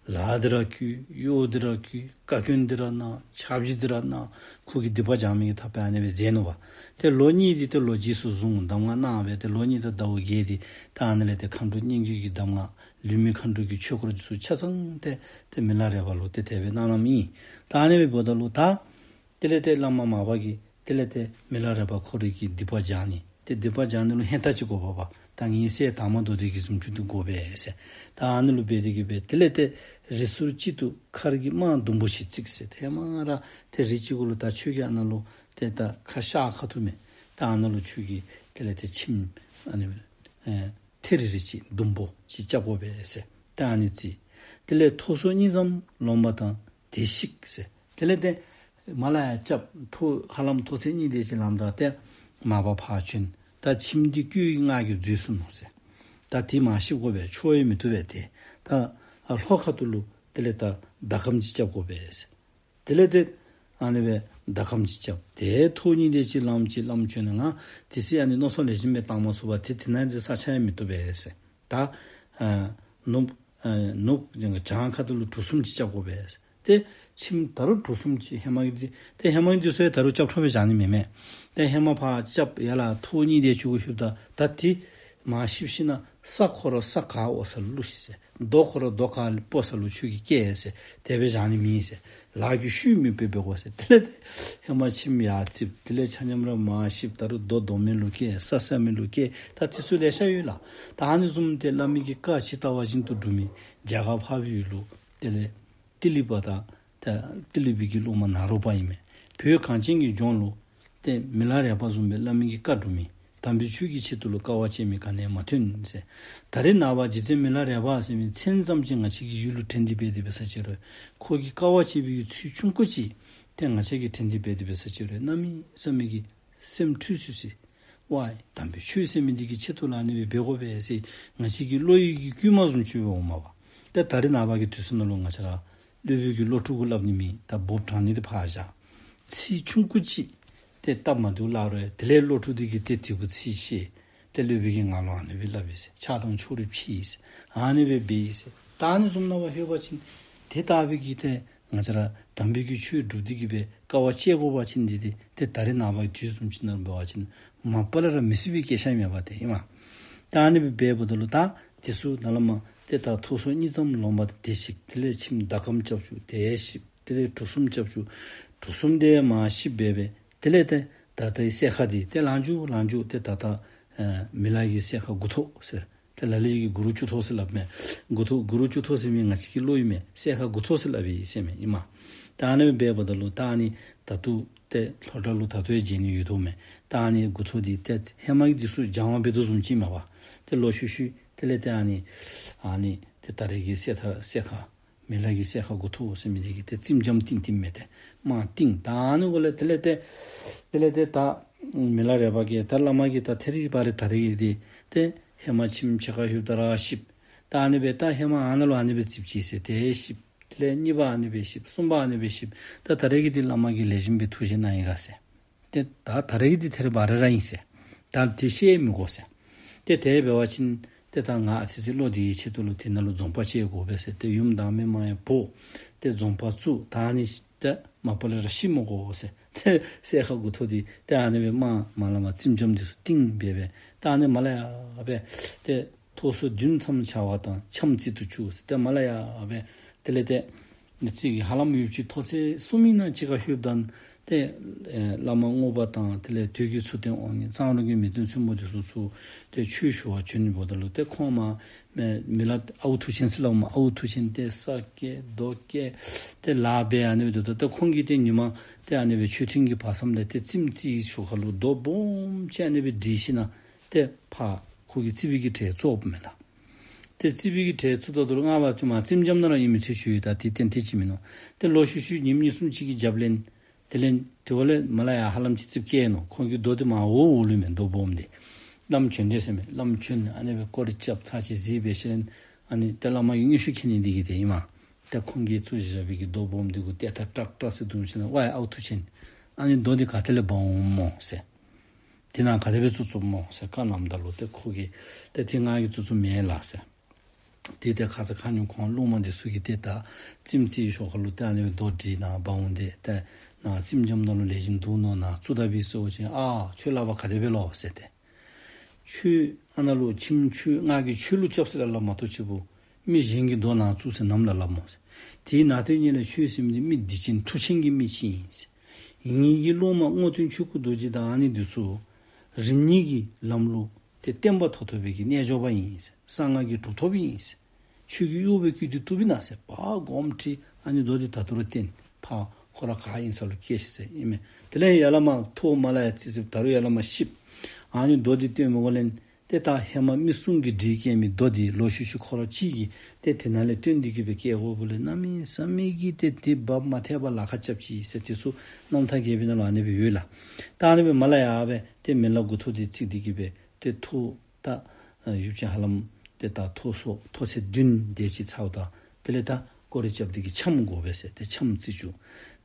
ལཱ་འདི་ར་བཀོལ། གཡོག་འདི་ར་བཀོལ། བཀའ་བཀྱོན་འདི་ར་གནང་། ཆབ་གཞི་འདི་ར་གནང་། ཁོ་གིས་སྡིག་པ་སྦྱང་མི་གི་ཐབས་སྦེ་ཨ་ནི་སྦེ་མཛད་ནུག་པ། ཏེ་ལོ་གཉིས་འདི་ཏེ་ལོ་རྗེས་སུ་བཟུང་གདམས་ངག་གནང་སྦེ་ཏེ་ལོ་གཉིས་དང་ཟླཝ་བརྒྱད་འདི་ད་ཨ་ནི་ལས་ཏེ་མཁའ་འགྲོ་སྙན་བརྒྱུད་ཀྱི་གདམས་ངག་ལུས་མེད་མཁའ་འགྲོ་གི་ཆོས་སྐོར་འདི་ཚུ་ཆ་ཚང་ཏེ་ཏེ་མི་ལ་རས་པ་ལུ་ཏེ་དེ་སྦེ་གནང་གནངམ་ཨིན། ད་ཨ་ནི་སྦེ་འབདཝ་ད་ལུ་ད་དེ་ལས་ཏེ་བླ་མ་མར་པ་གིས་དེ་ལས་ཏེ་མི་ལ་རས་པ་ཁོ་རའི་གི་སྡིག་པ་སྦྱང་ནི། ཏེ་སྡིག་པ་སྦྱང་ནི་ལུ་ཧན་ཏ་ཅིག་དགོ་པས་པ། ད་ངེའི་སྲས་དར་མ་མདོ་སྡེ་གི་གཟིམ་ཆུང་འདི་དགོ་པས་ཟེར། ད་ཨ་ནི་ལུ་འབད་དེ་གིས་སྦེ་དེ་ལས་ཏེ་རི་ཟུར་གཅིག་ཏུ་མཁར་གྱི་རྨང་ཟླུམ་པོ་ཞིག་བརྩིགས་ཟེར། ཏེ་ཧེ་མ་ར་ཏེ་རི་གཅིག་གུ་ལུ་ད་ཁྱོད་ཀྱིས་ཨ་ནཱ་ལུ་ཏེ་ད་ཁ་ཤ་ཁ་ཐུག་མས། ད་ཨ་ནཱ་ལུ་ཁྱོད་ཀྱིས་དེ་ལས་ཏེ་ཁྱིམ་ཨ་ནི་ཨེ་ཐེ་རི་རི་ཅིག་ཟླུམ་པོ་ཅིག་རྐྱབ་དགོ་པས་ཟེར། ད་ཨ་ནི་བརྩིགས། དེ་ལས་ཐོ་སོ་གཉིས་ཙམ་ལོངས་པ་དང་དེ་བཤིག་ཟེར། དེ་ལས་ཏེ་མར་ལས་ཡར་རྐྱབ། ཐོ་ཧ་ལམ་ཐོ་ཚད་གཉིས་དེ་ཅིག་ལངམ་ད་ཏེ་མར་པ་ཕར་བྱོན། ད་ཁྱིམ་འདི་སྐུའི་མངའ་གིས་འཛུལ་སོ་ནུག་ཟེར། ད་དེ་མར་བཤིག་དགོ་པས། འཕྱོག་ཡང་མི་བཏུབ་པས་ཏེ། ད་ཨ་ལྷོ་ཁ་ཐུག་ལུ་དེ་ལས་ད་ཟླ་གམ་ཅིག་རྐྱབ་དགོ་པས་ཟེར། དེ་ལས་ཏེ་ཨ་ནི་སྦེ་ཟླ་གམ་ཅིག་རྐྱབ། ཏེ་ཐོ་གཉིས་དེ་ཅིག་ལངམ་ཅིག་བླམ་བྱོན་ནི་ང་དེ་ཚེ་ཨ་ནི་མནོ་བསམ་ལེགས་ཤོམ་སྦེ་བཏང་མ་ཚུགས་པར་ཏེ་དེ་ནང་འདི་ས་ཆ་ཡང་མི་བཏུབ་པས་ཟེར། ད་ཨ་ནུབ་ཨ་ནུབ་བྱང་ཁ་ཐུག་ལུ་གྲུ་གསུམ་ཅིག་རྐྱབ་དགོ་པས་ཟེར། ཏེ་ཁྱིམ་ད་རུང་གྲུ་གསུམ་ཅིག་ཧེ་མ་གི་འདི་ཏེ་ཧེ་མ་གི་འདི་ཚུ་ཡང་ད་རུང་རྐྱབ་འཕྲོ་སྦེ་བཞག་ནི་མེད་མས། ཏེ་ཧེ་མ་ཕར་རྐྱབ་ཡར་ལས་ཐོ་གཉིས་དེ་ཅིག་གུ་ལྷོདཔ་ད་ད་དེ་མར་བཤིག་ཞིནམ་ས་ཁོ་ར་ས་ག་འོག་ས་ལུ་བླུགས་ཤིག་ཟེར། རྡོ་ཁོ་ར་རྡོ་ག་སྤོ་ས་ལུ་ཁྱོད་ཀྱིས་བསྐྱལ་ཟེར། དེ་སྦེ་བཞག་ནི་མེད་ཟེར། ལཱ་གི་ཤུལ་མེདཔ་སྦེ་འབད་དགོ་ཟེར། དེ་ལས་ཏེ་ཧེ་མ་ཁྱིམ་ཡར་བརྩིགས། དེ་ལས་ཆ་མཉམ་ར་མར་བཤིག། ད་རུང་རྡོ་བརྡུང་མི་ལུ་བསྐྱལ། ས་བསལ་མི་ལུ་བསྐྱལ། ད་དེ་ཚུ་ལེ་ཤ་ཡོད་ལགས། ད་ཨ་ནི་བཟུམ་ཏེ་བླ་མའི་གི་བཀའ་ཇི་ལྟ་བ་བཞིན་དུ་སྒྲུབ་མི་རྒྱ་གར་འཕགས་པའི་ཡུལ་ལུ་དེ་ལས་ཏི་ལི་པ་དང་ད་ཏི་ལི་པའི་གི་སློབ་མ་ནཱ་རོ་པ་ཨིན་མས། བོད་གངས་ཅན་གྱི་ལྗོངས་ལུ་ཏེ་མི་ལ་རས་པ་བཟུམ་སྦེ་བླ་མའི་གི་བཀའ་སྒྲུབ་མི་དམ་པའི་ཆོས་ཀྱི་ཆེད་དུ་ལུ་དཀའ་བ་སྤྱད་མི་ག་ནི་ཡང་མ་ཐོན་ཟེར། ད་རེས་ནངས་པ་རྗེ་བཙུན་མི་ལ་རས་པ་ཟེར་མི་མཚན་ཙམ་ཅིག་ང་བཅས་ཀྱི་ཡུལ་ལུ་འདྲེན་ཏེ་འབད་དེ་འབད་ས་ཅིག་རུང་ཁོ་གིས་དཀའ་བ་སྤྱད་པའི་ཚུལ་ཆུང་ཀུ་ཅིག་ཏེ་ང་བཅས་ཀྱིས་འདྲེན་ཏེ་འབད་དེ་འབད་ས་ཅིག་རུང་གནམ་མེད་ས་མེད་ཀྱི་སེམས་འཁྲུལ་སོ་སོ། ཝའི་དམ་པའི་ཆོས་ཟེར་མི་འདི་གི་ཆེད་དུ་ལུ་ཨ་ནི་སྦེ་འབད་དགོ་པས་ཟེར་ང་བཅས་ཀྱི་བློ་ཡི་གི་བསྐུལ་མ་བཟུམ་ཅིག་སྦེ་འོངམ་མས་པ། ཏེ་ད་རེས་ནངས་པ་གི་དུས་ཚོད་ནང་ལུ་ང་བཅས་ར་སློབ་དཔོན་གྱི་བློ་གྲོས་གུ་སླབ་ནི་མེད། ད་འབོ་དྲང་ནི་འདི་ཕར་བཞག། ཚིག་ཆུང་ཀུ་ཅིག་ཏེ་སྟབས་མ་བདེཝ་སླབ་རུང་དེ་ལས་བློ་གྲོས་འདི་གིས་ཏེ་དེ་གུ་ཚིག་བཤད། ཏེ་སློབ་དཔོན་གྱིས་ང་ལུ་ཨ་ནི་སྦེ་སླབ་ཡི་ཟེར། ཕྱག་དང་ཕྱོགས་རིས་ཕྱེ་ཡི་ཟེར། ཨ་ནི་སྦེ་འབད་ཡི་ཟེར། ད་ཨ་ནི་བཟུམ་ནང་པ་ལྷོད་པ་ཅིན་དེ་ལྟ་བུའི་གི་ཏེ་ང་བཅས་ར་དམ་པའི་གི་ཆོས་སྒྲུབ་སྟེ་གིས་སྦེ་དཀའ་བ་སྤྱད་དགོ་པ་ཅིན་འདི་ཏེ་ཏེ་ད་རེས་ནངས་པ་གི་དུས་བཟུམ་ཅིག་ནང་འབད་བ་ཅིན་མ་པ་ལས་ར་མི་སྲིད་པའི་སྐད་ཆ་མེན་པ་ཏེ་ཨིན་མས། ད་ཨ་ནི་སྦེ་འབདཝ་ད་ལུ་ད་དེ་ཚུ་ནཱ་ལས་མར་ཏེ་ད་ཐོ་སོ་གཉིས་ཙམ་ལོངམ་ད་དེ་བཤིག། དེ་ལས་ཁྱིམ་ཟླ་གམ་རྐྱབ་བཅུག། དེ་བཤིག། དེ་ལས་གྲུ་གསུམ་རྐྱབ་བཅུག། གྲུ་གསུམ་དེ་མར་བཤིག་འབད་འབད་དེ་ལས་ཏེ་ད་ལྟའི་སྲས་མཁར་འདི་ཏེ་ལངས་བཅུག་ལངས་བཅུག། ཏེ་ད་ལྟ་ཨེ་མི་ལ་གི་སྲས་མཁར་དགུ་ཐོག་ཟེར། ཏེ་ལ་ལུ་གིས་གུ་རུ་བཅུ་ཐོག་ཟེར་སླབ་མས། དགུ་ཐོག་གུ་རུ་བཅུ་ཐོག་ཟེར་མི་ང་བཅས་ཀྱི་བློ་ཨིན་མས། སྲས་མཁར་དགུ་ཐོག་ཟེར་སླབ་ཨིན་ཟེར་མས་ཨིན་མས། ད་ཨ་ནི་སྦེ་འབདཝ་ད་ལུ་ད་ཨ་ནི་ད་ལྟོ་ཏེ་ལྷོ་བྲག་ལུ་ད་ལྟོ་ཡང་མཇལ་ནི་ཡོད་དོ་མས། ད་ཨ་ནི་དགུ་ཐོག་འདི་ཏེ་ཧེ་མ་གི་འདི་ཚུ་སྦྱང་བ་འབད་དོ་བཟུམ་ཅིག་མས་པ། ཏེ་ལོག་ཤུལ་ཤུལ་དེ་ལས་ཏེ་ཨ་ནི་ཨ་ནི་ཏེ་ད་རེས་ཀྱི་སྲས་མཐའ་སྲས་མཁར་མི་ལ་གི་སྲས་མཁར་དགུ་ཐོག་ཟེར་མི་འདི་གིས་ཏེ་རྩིགམ་རྐྱབ་བཏིང་བཏིང་མས། ཏེ་མར་བཏིང་། ད་ཨ་ནི་གུ་ལས་དེ་ལས་ཏེ་དེ་ལས་ཏེ་ད་མི་ལ་རས་པ་གིས་ད་བླ་མ་གིས་ད་ཐད་རི་བ་རི་ད་རེས་ཀྱི་འདི་ཏེ་ཧེ་མ་ཁྱིམ་ཕྱེད་ཀ་ལྷོདཔ་ད་ར་བཤིག། ད་ཨ་ནི་སྦེ་ད་ཧེ་མ་ཨ་ནཱ་ལུ་ཨ་ནི་སྦེ་བརྩིགས་ཅི་ཟེར། དེ་བཤིག། དེ་ལས་གཉིས་པ་ཨ་ནི་སྦེ་བཤིག། གསུམ་པ་ཨ་ནི་སྦེ་བཤིག། ད་ད་རེས་ཀྱི་འདི་བླ་མ་གིས་ལེགས་ཤོམ་སྦེ་ཐུགས་བཞེད་གནང་ཡི་ག་ཟེར། ཏེ་ད་ད་རེས་ཀྱི་འདི་ཐད་རི་བ་རི་ར་ཨིན་ཟེར། ད་འདི་བཤིག་མི་དགོ་ཟེར། ཏེ་དེ་འབད་བ་ཅིན་ཏེ་ད་ང་ཨ་ཙི་ཅིག་བློ་བདེ་བའི་ཆེད་དུ་ལུ་དེ་ནང་ལུ་འཛོམས་པ་བཅད་དགོ་པས་ཟེར། ཏེ་ཡུམ་བདག་མེད་མ་ཡིན་པོ་ཏེ་འཛོམས་པ་བཙུགས། ད་ཨ་ནི་ཏེ་མ་པ་ལས་ར་བཤིག་མི་དགོ་ཟེར། ཏེ་སྲས་མཁར་དགུ་ཐོག་འདི་ཏེ་ཨ་ནི་སྦེ་མར་མར་ལས་མར་རྩིགམ་རྐྱབ་འདི་ཚུ་བཏིང་འབད་འབད་ད་ཨ་ནི་མར་ལས་ཡར་སྦེ་ཏེ་ཐོ་སོ་བདུན་ཙམ་བྱ་བ་དང་ཁྱམས་རྩིག་ཏུ་བཅུག་ཟེར། ཏེ་མར་ལས་ཡར་སྦེ་དེ་ལས་ཏེ་རྩིག་གི་ཧ་ལམ་ཡུདཔ་ཅིག་ཐོག་ཚད་གསུམ་ཨིན་ན་ཅིག་ཁར་ལྷོདཔ་ད་ཏེ་ཨེ་བླ་མ་རྔོག་པ་དང་དེ་ལས་དོལ་གྱི་མཚུར་སྟོན་དབང་ངེ་གཙང་རོང་གི་མེས་སྟོན་ཚོན་པོ་འདི་ཚུ་ཚུར་ཏེ་ཆོས་ཞུ་བར་བྱོན་འབདཝ་ད་ལུ་ཏེ་ཁོང་མར་མི་ལ་ཨའུ་མཐུ་ཆེན་ཟེར་སླབ་མས། ཨའུ་མཐུ་ཆེན་ཏེ་ས་བཀལ་རྡོ་བཀལ་ཏེ་ལཱ་འབད་ཨ་ནི་སྦེ་འདུག། ད་ཏེ་ཁོང་གིས་ཏེ་ཉིན་མ་ཏེ་ཨ་ནི་སྦེ་མཆོད་རྟེན་གྱི་བར་མཚམས་ལས་ཏེ་རྩིགམ་རྩིག་ཞོར་ཁ་ལུ་རྡོ་སྦོམ་ཅིག་ཨ་ནི་སྦེ་སྒྲིལ་ཞིནམ་ཏེ་ཕར་ཁོ་གི་རྩིག་པའི་གི་གྲལ་བཙུགསཔ་མས་ལགས། ཏེ་རྩིག་པའི་གི་གྲལ་བཙུགས་ད་ལྟོ་ལུ་སྔ་བ་ཅིག་མར་རྩིགམ་རྐྱབ་ནི་ར་ཨིན་མི་ཚུ་ཅིག་ཡོད། ད་དེ་ཏན་ཏན་ཅིག་མིན་ནུག། ཏེ་ལོག་ཤུལ་ཤུལ་ཉིནམ་གཉིས་གསུམ་ཅིག་གི་རྒྱབ་ལས་དེ་ལས་དེ་བ་ལས་མར་ལས་ཡར་ཧ་ལམ་ཅིག་རྩིགཔ་བཀལ་ནུག། ཁོང་གི་རྡོ་དེ་མར་འོག་འོག་ལུ་མས། རྡོ་སྦོམ་དེ་བླམ་བྱོན་འདས་ཟེར་མས། བླམ་བྱོན་ཨ་ནི་སྦེ་སྐོར་ར་རྐྱབ་ཚར་ཅིག་གཟིགས་འབད་ཞིནམ་ཨ་ནི་ཏེ་བླ་མ་གིས་མངོན་ཤེས་མཁྱེན་ནི་འདི་གིས་ཏེ་ཨིན་མས། ཏེ་ཁོང་གིས་བཙུགས་བཞག་པའི་གི་རྡོ་སྦོམ་འདི་གུ་ཏེ་ད་ཀྲག་ཀྲག་ཟེར་བརྡུང་ཞིནམ་ཝའི་ཨའུ་མཐུ་ཆེན་ཨ་ནི་རྡོ་འདི་ག་ཏེ་ལས་འབག་འོངམ་སྨོ་ཟེར། དེ་ནང་ག་དེ་སྦེ་བཙུགས་བཙུགསཔ་སྨོ་ཟེར་བཀའ་གནངམ་ད་ལུ་ཏེ་ཁོ་གིས་ཏེ་དེ་ང་གིས་བཙུགས་བཙུགསཔ་མེན་ལགས་ཟེར། ཏེ་ཏེ་ཁ་ཙ་ཁ་ཉིནམ་ཁོང་སློབ་མ་འདི་ཚུ་གིས་ཏེ་ད་རྩེདམོ་རྩེ་ཞོར་ཁ་ལུ་ཏེ་ཨ་ནི་རྡོ་འདི་ནཱ་འབག་འོང་སྟེ་ཏེ་ནཱ་རྩེདམོ་རྒྱབ་ནང་ལུ་ལེགས་ཤོམ་འདུག་མནོ་ནཱ་བཙུགས་ད་པས་ཟེར་བ་ཅིན་ཨ་ཁྱོད་ལག་པར་ག་དེ་སྦེ་ལོ་ཟེར་ཏེ། ཁྱོད་ཨ་ནཱ་ལུ་ཁྱིམ་ཁྱོད་ང་གིས་ཁྱོད་ལུ་རྐྱབ་ཟེར་སླབ་མ་གཏོགས་ཅིག་པོ་མི་གཞན་གྱིས་རྡོ་ནཱ་བཙུགས་ཟེར་ནམ་ལུ་སླབ་སྨོ་ཟེར། དེ་ནང་དོན་ཉིད་ལས་ཁྱོད་ཟེར་མི་འདི་མི་སྡིག་ཅན་མཐུ་ཆེན་གྱི་མི་ཅིག་ཨིན་ཟེར། ངེ་གི་སློབ་མ་རྔོག་སྟོན་ཆོས་སྐུ་རྡོ་རྗེ་དང་ཨ་ནི་འདི་ཚུ་རིམ་གཉིས་ཀྱི་ལམ་ལུ་ཏེ་བརྟན་པ་ཐོབ་ཐོབ་པའི་གི་རྣལ་འབྱོར་པ་ཨིན་ཟེར། གསང་སྔགས་ཀྱི་གྲུབ་ཐོབ་ཨིན་ཟེར། ཆོས་ཀྱི་དབྱུག་པས་བསྐུལ་ཏེ་བཏུབ་པས་ན་ཟེར། ཕར་སྒོམ་ཁྲིད་ཨ་ནི་རྡོ་འདི་ད་ལྟོ་ར་བཏོན། ཕར་ཁོ་ར་ག་ཨིན་ས་ལུ་བསྐྱལ་ཟེར་ཨིན་མས། དེ་ལས་ཡར་ལས་མར་ཐུགས་མ་ལ་ཡ་ཙི་ཙི་ད་རུང་ཡར་ལས་མར་ཤིབ། ཨ་ནི་རྡོ་འདི་བཏོན་མི་གོ་ལན། ཏེ་ད་ཧེ་མ་མི་གསུམ་གྱིས་སྒྲིག་བསྐྱལ་མི་རྡོ་འདི་ལོག་ཤུལ་ཤུལ་ཁོ་ར་གཅིག་གིས་ཏེ་དེ་ནང་ལས་བཏོན་ཏེ་གི་སྦེ་བསྐྱལ་དགོ་པ་ལས་གནམ་མེད་ས་མེད་ཀྱི་ཏེ་དེ་བབ་མ་ཐེག་པར་ལཱ་ཁག་རྐྱབ་ཅི་ཟེར་དེ་ཚུ་རྣམ་ཐར་རྒྱས་པའི་ནང་ལུ་ཨ་ནི་སྦེ་ཡོད་ལགས། ད་ཨ་ནི་སྦེ་མར་ལས་ཡར་སྦེ་ཏེ་མི་ལ་མགུ་ཏོ་འདི་བརྩིགས་ཏེ་གི་སྦེ་ཏེ་ཐུགས་ད་ཡུདཔ་ཅིག་ཧ་ལམ་ཏེ་ད་ཐོ་སོ་ཐོ་ཚད་བདུན་དེ་ཅིག་ཚརཝ་ད་དེ་ལས་ད་སྐོར་ར་རྐྱབ་སྟེ་གི་འཆམ་དགོ་པས་ཟེར་ཏེ་འཆམ་རྩེ་བཅུག།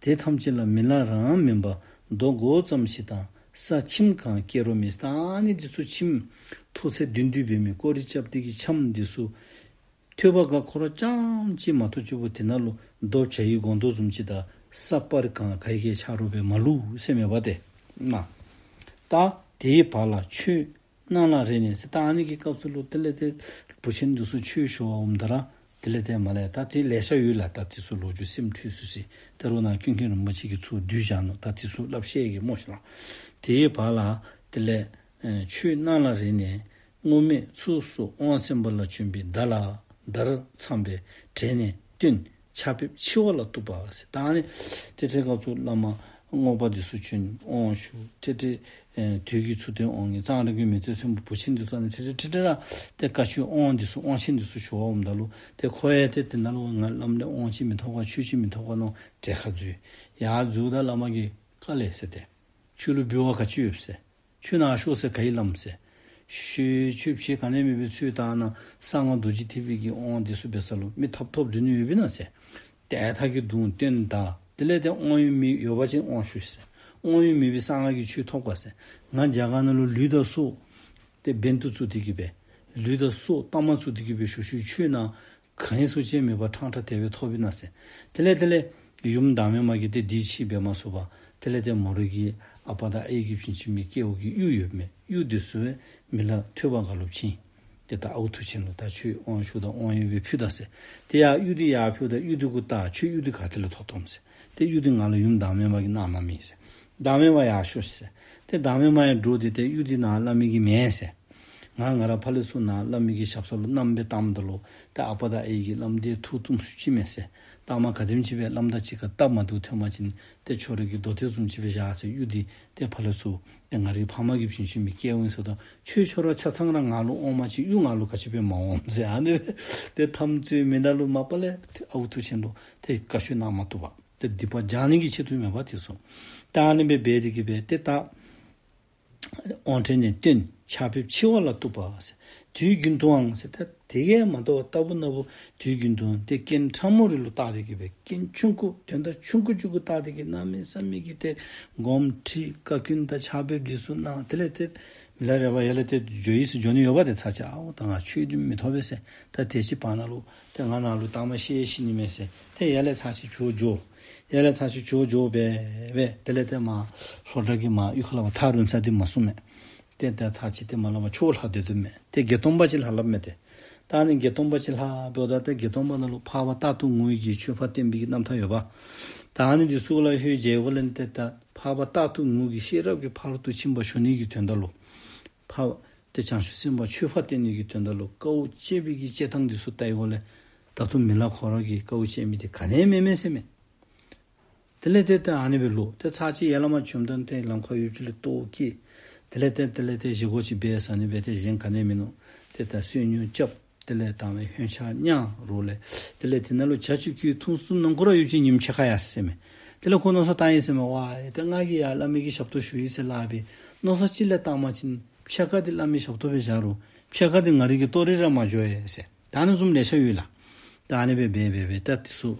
དེ་ཐམས་ཅད་ལ་མི་ལ་རང་མིན་པ་རྡོ་མགོ་ཙམ་ཞིག་དང་ས་ཁྱིམ་གང་སྐྱེ་རུང་མེད་ཟེར། ད་ཨ་ནི་འདི་ཚུ་ཁྱིམ་ཐོ་ཚད་བདུན་བདུན་འབད་མི་སྐོར་ར་རྐྱབ་སྟེ་གི་འཆམ་འདི་ཚུ་ཐོས་པ་ག་ཁོ་ར་རྐྱངམ་ཅིག་མ་གཏོགས་ཅིག་པོ་དེ་ནང་ལུ་རྡོ་བྱ་ཡི་སྒོང་རྡོག་བཟུམ་ཅིག་དང་ས་སྤར་གང་ག་གིས་ཆགས་རུང་སྦེ་མ་བླུགས་ཟེར་མེན་པ་ཏེ། མ་ད་དེའི་བར་ལ་ཆོས་གནང་ལ་རེ་ནས་ཟེར། ད་ཨ་ནི་གི་སྐབས་སུ་ལུ་དེ་ལས་ཏེ་བུ་ཆེན་འདི་ཚུ་ཆོས་ཞུ་བར་འོངམ་ད་ར་དེ་ལས་ཏེ་མར་ལས་ད་དེ་ལེ་ཤ་ཡོད་ལགས། ད་དེ་ཚུ་ལོ་རྒྱུས་སེམས་འཁྲུལ་སུ་སི་ད་རུང་ནཱ་ཀུན་མཁྱེན་རིན་པོ་ཆེ་གིས་ཚུར་བསྡུས་བཞག་ནུག། ད་དེ་ཚུ་སླབ་ཤེས་ཀྱི་སྨོ་ཤེ་ལགས། དེའི་བར་ལ་དེ་ལས་ཨེ་ཆོས་གནང་ལ་རེ་ནས་སྔོ་མེ་ཚུ་སོགས་དབང་བཙན་པ་ལ་བྱོན་པའི་མདའ་ལ་མདར་འཚངས་པའི་བྲན་ནས་བཏོན། ཆར་འབེབས་འཆི་བ་ལ་གཏུགས་པ་ཟེར། ད་ཨ་ནི་ཏེ་ཏེ་སྐབས་སུ་བླ་མ་རྔོག་པ་འདི་ཚུ་བྱོན་དབང་ཞུ། ཏེ་ཏེ་ཨེ་དུས་ཀྱི་མཚུར་སྟོན་དབང་ངེ་གཙང་རིང་གི་མེས་སྟོན་ཚོན་པོ་བུ་ཆེན་འདི་ཚུ་ཨ་ནི་ཏེ་ཏེ་ཏེ་ཏེ་ར་ཏེ་བཀའ་ཆོས་དབང་འདི་ཚུ་དབང་ཆེན་འདི་ཚུ་ཞུ་བར་འོངམ་ད་ལུ་ཏེ་ཁོ་ཡང་ཏེ་དེ་ནང་ལུ་ང་བླམ་ལས་དབང་ཅིག་མི་ཐོབ་ག་ཆོས་ཅིག་མི་ཐོབ་ག་མནོ་གྲལ་ཁར་འཛུལ། ཡར་འཛུལཝ་ད་བླ་མ་གིས་བཀའ་ལས་ཟེར་ཏེ་ཁྱོད་ལུ་འབུལ་བ་ག་ཅི་ཡོད་ཟེར། ཁྱོད་ནཱ་ཤོག་ཟེར་ག་གིས་སླབ་ཟེར། ཤོད་ཆོས་བྱེད་ག་ནི་མེད་པའི་ཚུལ་བལྟ་ན་གསང་སྔགས་རྡོ་རྗེ་ཐེག་པའི་གི་དབང་འདི་ཚུ་འབད་ས་ལུ་མི་ཐོབ་ཐོབ་འཛུལ་ནི་ཡོད་པས་ན་ཟེར། ཏེ་ཨ་ཐ་གི་གདུང་བཏོན་ད་དེ་ལས་ཏེ་དབང་ཡོད་མི་ཡོད་པ་ཅིན་དབང་ཞུ་ཟེར། དབང་ཡོད་མེད་པའི་གསང་སྔགས་ཀྱི་ཆོས་ཐོབ་ག་ཟེར། ང་རྒྱ་གར་ནང་ལུ་ལུས་དང་སྲོག་ཏེ་འབེན་དུ་བཙུགས་ཏེ་གི་སྦེ་ལུས་དང་སྲོག་གཏའ་མ་བཙུགས་ཏེ་གི་སྦེ་ཞུ་ཞུ་ཁྱོད་ནཱ་གང་ཡིན་སུ་ཅིག་མེད་པར་ཕྲང་ཕྲང་དེ་སྦེ་ཐོབ་པས་ན་ཟེར། དེ་ལས་དེ་ལས་ཡུམ་བདག་མེད་མ་གིས་ཏེ་འདི་ཕྱིས་འབད་མ་ཚུགས་པར་དེ་ལས་ཏེ་མོ་རའི་གི་ཨ་པ་དང་ཨའི་གི་བྱིན་ཆུ་མི་སྐྱེ་བོ་གི་གཡུ་ཡོད་མི་གཡུ་འདི་ཚུ་མི་ལ་ཐོས་པ་ག་ལུ་བྱིན། ཏེ་ད་ཨའུ་མཐུ་ཆེན་ལུ་ད་ཁྱོད་དབང་ཞུ་ད་དབང་ཡོད་པའི་ཕུལ་ད་ཟེར། ཏེ་ཡར་གཡུ་འདི་ཡར་ཕུལཝ་ད་གཡུ་འདི་གུ་ད་ཁྱོད་གཡུ་འདི་ག་ཏེ་ལས་ཐོབ་ཐོབ་ཟེར། ཏེ་གཡུ་འདི་ང་ལུ་ཡུམ་བདག་མེད་མ་གིས་གནང་གནངམ་ཨིན་ཟེར། བདག་མེད་མ་ཡར་ཤོག་ཟེར། ཏེ་བདག་མེད་མ་ཡང་འདྲོགས་ཏེ་ཏེ་གཡུ་འདི་ནཱ་བླ་མའི་གི་མེན་ཟེར། ང་ང་ར་ཕར་ལས་ཚུར་ནཱ་བླ་མའི་གི་ཞབས་ས་ལུ་བསྣམས་སྦེ་བཏངམ་ད་ལུ་ཏེ་ཨ་པ་དང་ཨའི་གིས་བླམ་འདི་ཐུགས་གཏུམ་སུ་ཅིག་མས་ཟེར། གཏའ་མ་ག་དེམ་ཅིག་སྦེ་བླམ་དང་གཅིག་ཁར་བཏབ་མ་བཏུབ་ཐོན་པ་ཅིན་ཏེ་ཁྱོད་རའི་གི་རྡོ་དེ་བཟུམ་ཅིག་སྦེ་བཞག་ཟེར། གཡུ་འདི་ཏེ་ཕར་ལས་ཚུར་ཏེ་ང་རའི་ཕ་མ་གི་བྱིན་ཆུ་མི་སྐྱེ་བོ་ཨིན་ཟེརཝ་ད་ཁྱོད་ཁྱོད་ར་ཆ་ཚང་ར་ང་ལུ་དབང་མ་ཅིག་གཡུ་ང་ལུ་ག་ཅི་སྦེ་མ་དབངམ་ཟེར། ཨ་ནི་ཏེ་འཐབ་རྩོད་མི་ནང་ལུ་མ་པ་ལས་ཨའུ་མཐུ་ཆེན་ལུ་ཏེ་བཀའ་ཆོས་གནང་མ་བཏུབ་པར་ཏེ་སྡིག་པ་སྦྱང་ནི་གི་ཆེད་དུ་མེན་པ་དེ་ཚུ། ད་ཨ་ནི་སྦེ་འབད་དེ་གི་སྦེ་ཏེ་ད་དབང་བྲན་ནས་བཏོན། ཆར་འབེབས་འཆི་བ་ལ་གཏུགས་པ་ཟེར། དུས་རྒྱུན་དུའང་ཟེར། ད་དེ་གིས་མ་དོ་བར་ལྟ་བུ་ན་བུ་དུས་རྒྱུན་དུའང་ཏེ་རྐྱེན་ཕྲ་མོ་རེ་ལུ་བརྟགས་ཏེ་གི་སྦེ་རྐྱེན་ཆུང་ཀུ་དོན་དག་ཆུང་ཀུ་ཅིག་གུ་བརྟགས་ཏེ་གི་གནམ་མེད་ས་མེད་ཀྱི་ཏེ་སྒོམ་ཁྲིད་བཀའ་བཀྱོན་དང་ཆར་འབེབས་འདི་ཚུ་གནང་། དེ་ལས་ཏེ་མི་ལ་རས་པ་ཡར་ལས་ཏེ་འགྱོ་ཡི་ཟེར་འགྱོ་ནི་ཡོད་པ། ཏེ་ཚར་ཅིག་ཨའོ་ད་ང་ཆོས་འདི་མི་ཐོབ་པས་ཟེར། ད་དེ་ཅིག་བར་ན་ལུ་ཏེ་ང་ནཱ་ལུ་གཏའ་མ་བཤལ་ཤི་ནི་མས་ཟེར། ཏེ་ཡར་ལས་ཚར་ཅིག་ཁྱོད་འགྱོ། ཡར་ལས་ཚར་ཅིག་ཁྱོད་འགྱོ་སྦེ་སྦེ་དེ་ལས་ཏེ་མར་ལྷོ་བྲག་གི་མར་གཡུས་ཁ་ལས་ཕར་ཐག་རིང་ས་འདི་མ་སོང་མས། ཏེ་ད་ཚར་ཅིག་ཏེ་མར་ལས་མར་ཕྱོགས་ལྷག་སྡོད་དོ་མས། ཏེ་བརྒྱད་སྟོང་པ་ཅིག་ལྷག་སླབ་མས་ཏེ། ད་ཨ་ནི་བརྒྱད་སྟོང་པ་ཅིག་ལྷག་འབདཝ་ད་ཏེ་བརྒྱད་སྟོང་པ་ནང་ལུ་འཕགས་པ་རྟག་ཏུ་ངུ་ཡི་གི་ཆོས་ཕར་བསྟན་པའི་གི་རྣམ་ཐར་ཡོད་པ། ད་ཨ་ནི་འདི་ཚུ་ལུ་ལྷོད་བྱོན་དགོ་ལས་ཏེ་ད་འཕགས་པ་རྟག་ཏུ་ངུ་གི་ཤེས་རབ་ཀྱི་ཕ་རོལ་ཏུ་ཕྱིན་པ་ཞུ་ནི་གི་དོན་དག་ལུ་འཕགས་པ་ཏེ་བྱང་ཆུབ་སེམས་དཔའ་ཆོས་ཕར་བསྟན་ནི་གི་དོན་དག་ལུ་དཀའཝ་སྤྱད་པའི་གི་སྤྱད་ཐངས་འདི་ཚུ་བལྟ་ཡི་གོ་ལས། ད་ལྟོ་མི་ལ་ཁོ་ར་གིས་དཀའཝ་སྤྱད་མི་འདི་ག་ནི་ཡང་མེན་མས་ཟེར་མས། དེ་ལས་ཏེ་ད་ཨ་ནི་སྦེ་ལོག་ཏེ་ཚར་ཅིག་ཡར་ལས་མར་བྱོནམ་ད་ཏེ་ལམ་ཁར་ཡུདཔ་ཅིག་ལས་ལྟོཝ་བཀྱེས། དེ་ལས་ཏེ་དེ་ལས་ཏེ་བཞེས་སྒོ་ཅིག་འབད་ཟ་ནི་འབད་ཏེ་གཞན་ག་ནི་ཡང་མིན་ནུག། ཏེ་ད་བསོད་སྙོམས་རྐྱབ། དེ་ལས་དང་པའི་ཧོན་ཆ་བརྙ་རོགས་ལས། དེ་ལས་དེ་ནང་ལུ་ཇ་ཅིག་བསྐོལ། འཐུང་གསུམ་གནང་། ཁོ་ར་ཡུདཔ་ཅིག་ཉིམ་ཕྱེད་ཀ་ཡར་སོ་ཟེར་མས། དེ་ལས་ཁོ་མནོ་བསམ་བཏང་ཡི་ཟེར་མས། ཝའེ་ཏེ་ང་གིས་ཡར་བླ་མའི་གི་ཞབས་ཏོག་ཞུ་ཡི་ཟེར་སླབ་སྦེ་མནོ་བསམ་ཅིག་ལས་བཏང་པ་ཅིན་ཕྱེད་ཀ་འདི་བླ་མའི་ཞབས་ཏོག་སྦེ་བཞག་རུང་ཕྱེད་ཀ་འདི་ང་རའི་གི་ལྟོ་རི་ར་མ་འགྱོ་ཡི་ཟེར། ད་ཨ་ནི་བཟུམ་ལེ་ཤ་ཡོད་ལགས། ད་ཨ་ནི་སྦེ་འབད་འབད་འབད་ད་དེ་ཚུ་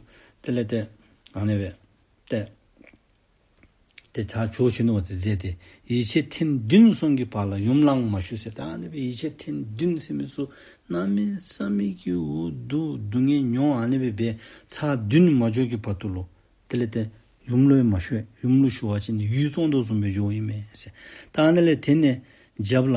དེ་ལས་ཏེ་ཨ་ནི་སྦེ་ཏེ་ ཏེ་ད་ཇོ་བོ་ཆེན་པོ་དེ་མཛད་དེ་ཡི་ཆད་ཐེངས་བདུན་སོང་གི་བར་ལ་ཡུམ་ལང་མ་ཞུ་ཟེར། ད་ཨ་ནི་སྦེ་ཡི་ཆད་ཐེངས་བདུན་ཟེར་མི་ཚུ་གནམ་མེད་ས་མེད་ཀྱི་འུ་སྡུག་སྡུག་བསྔལ་མྱོང་ཨ་ནི་སྦེ་འབད་ཚར་བདུན་མ་འགྱོ་གི་བར་དུ་ལུ་དེ་ལས་ཏེ་ཡུམ་ལུ་ཡང་མ་ཞུ། ཡུམ་ལུ་ཞུ་བ་ཅིན་ཡུལ་བཙོང་དོ་བཟུམ་སྦེ་འགྱོཝ་ཨིན་མས་ཟེར། ད་ཨ་ནི་ལས་དེ་ནས་རྒྱབ་ལ་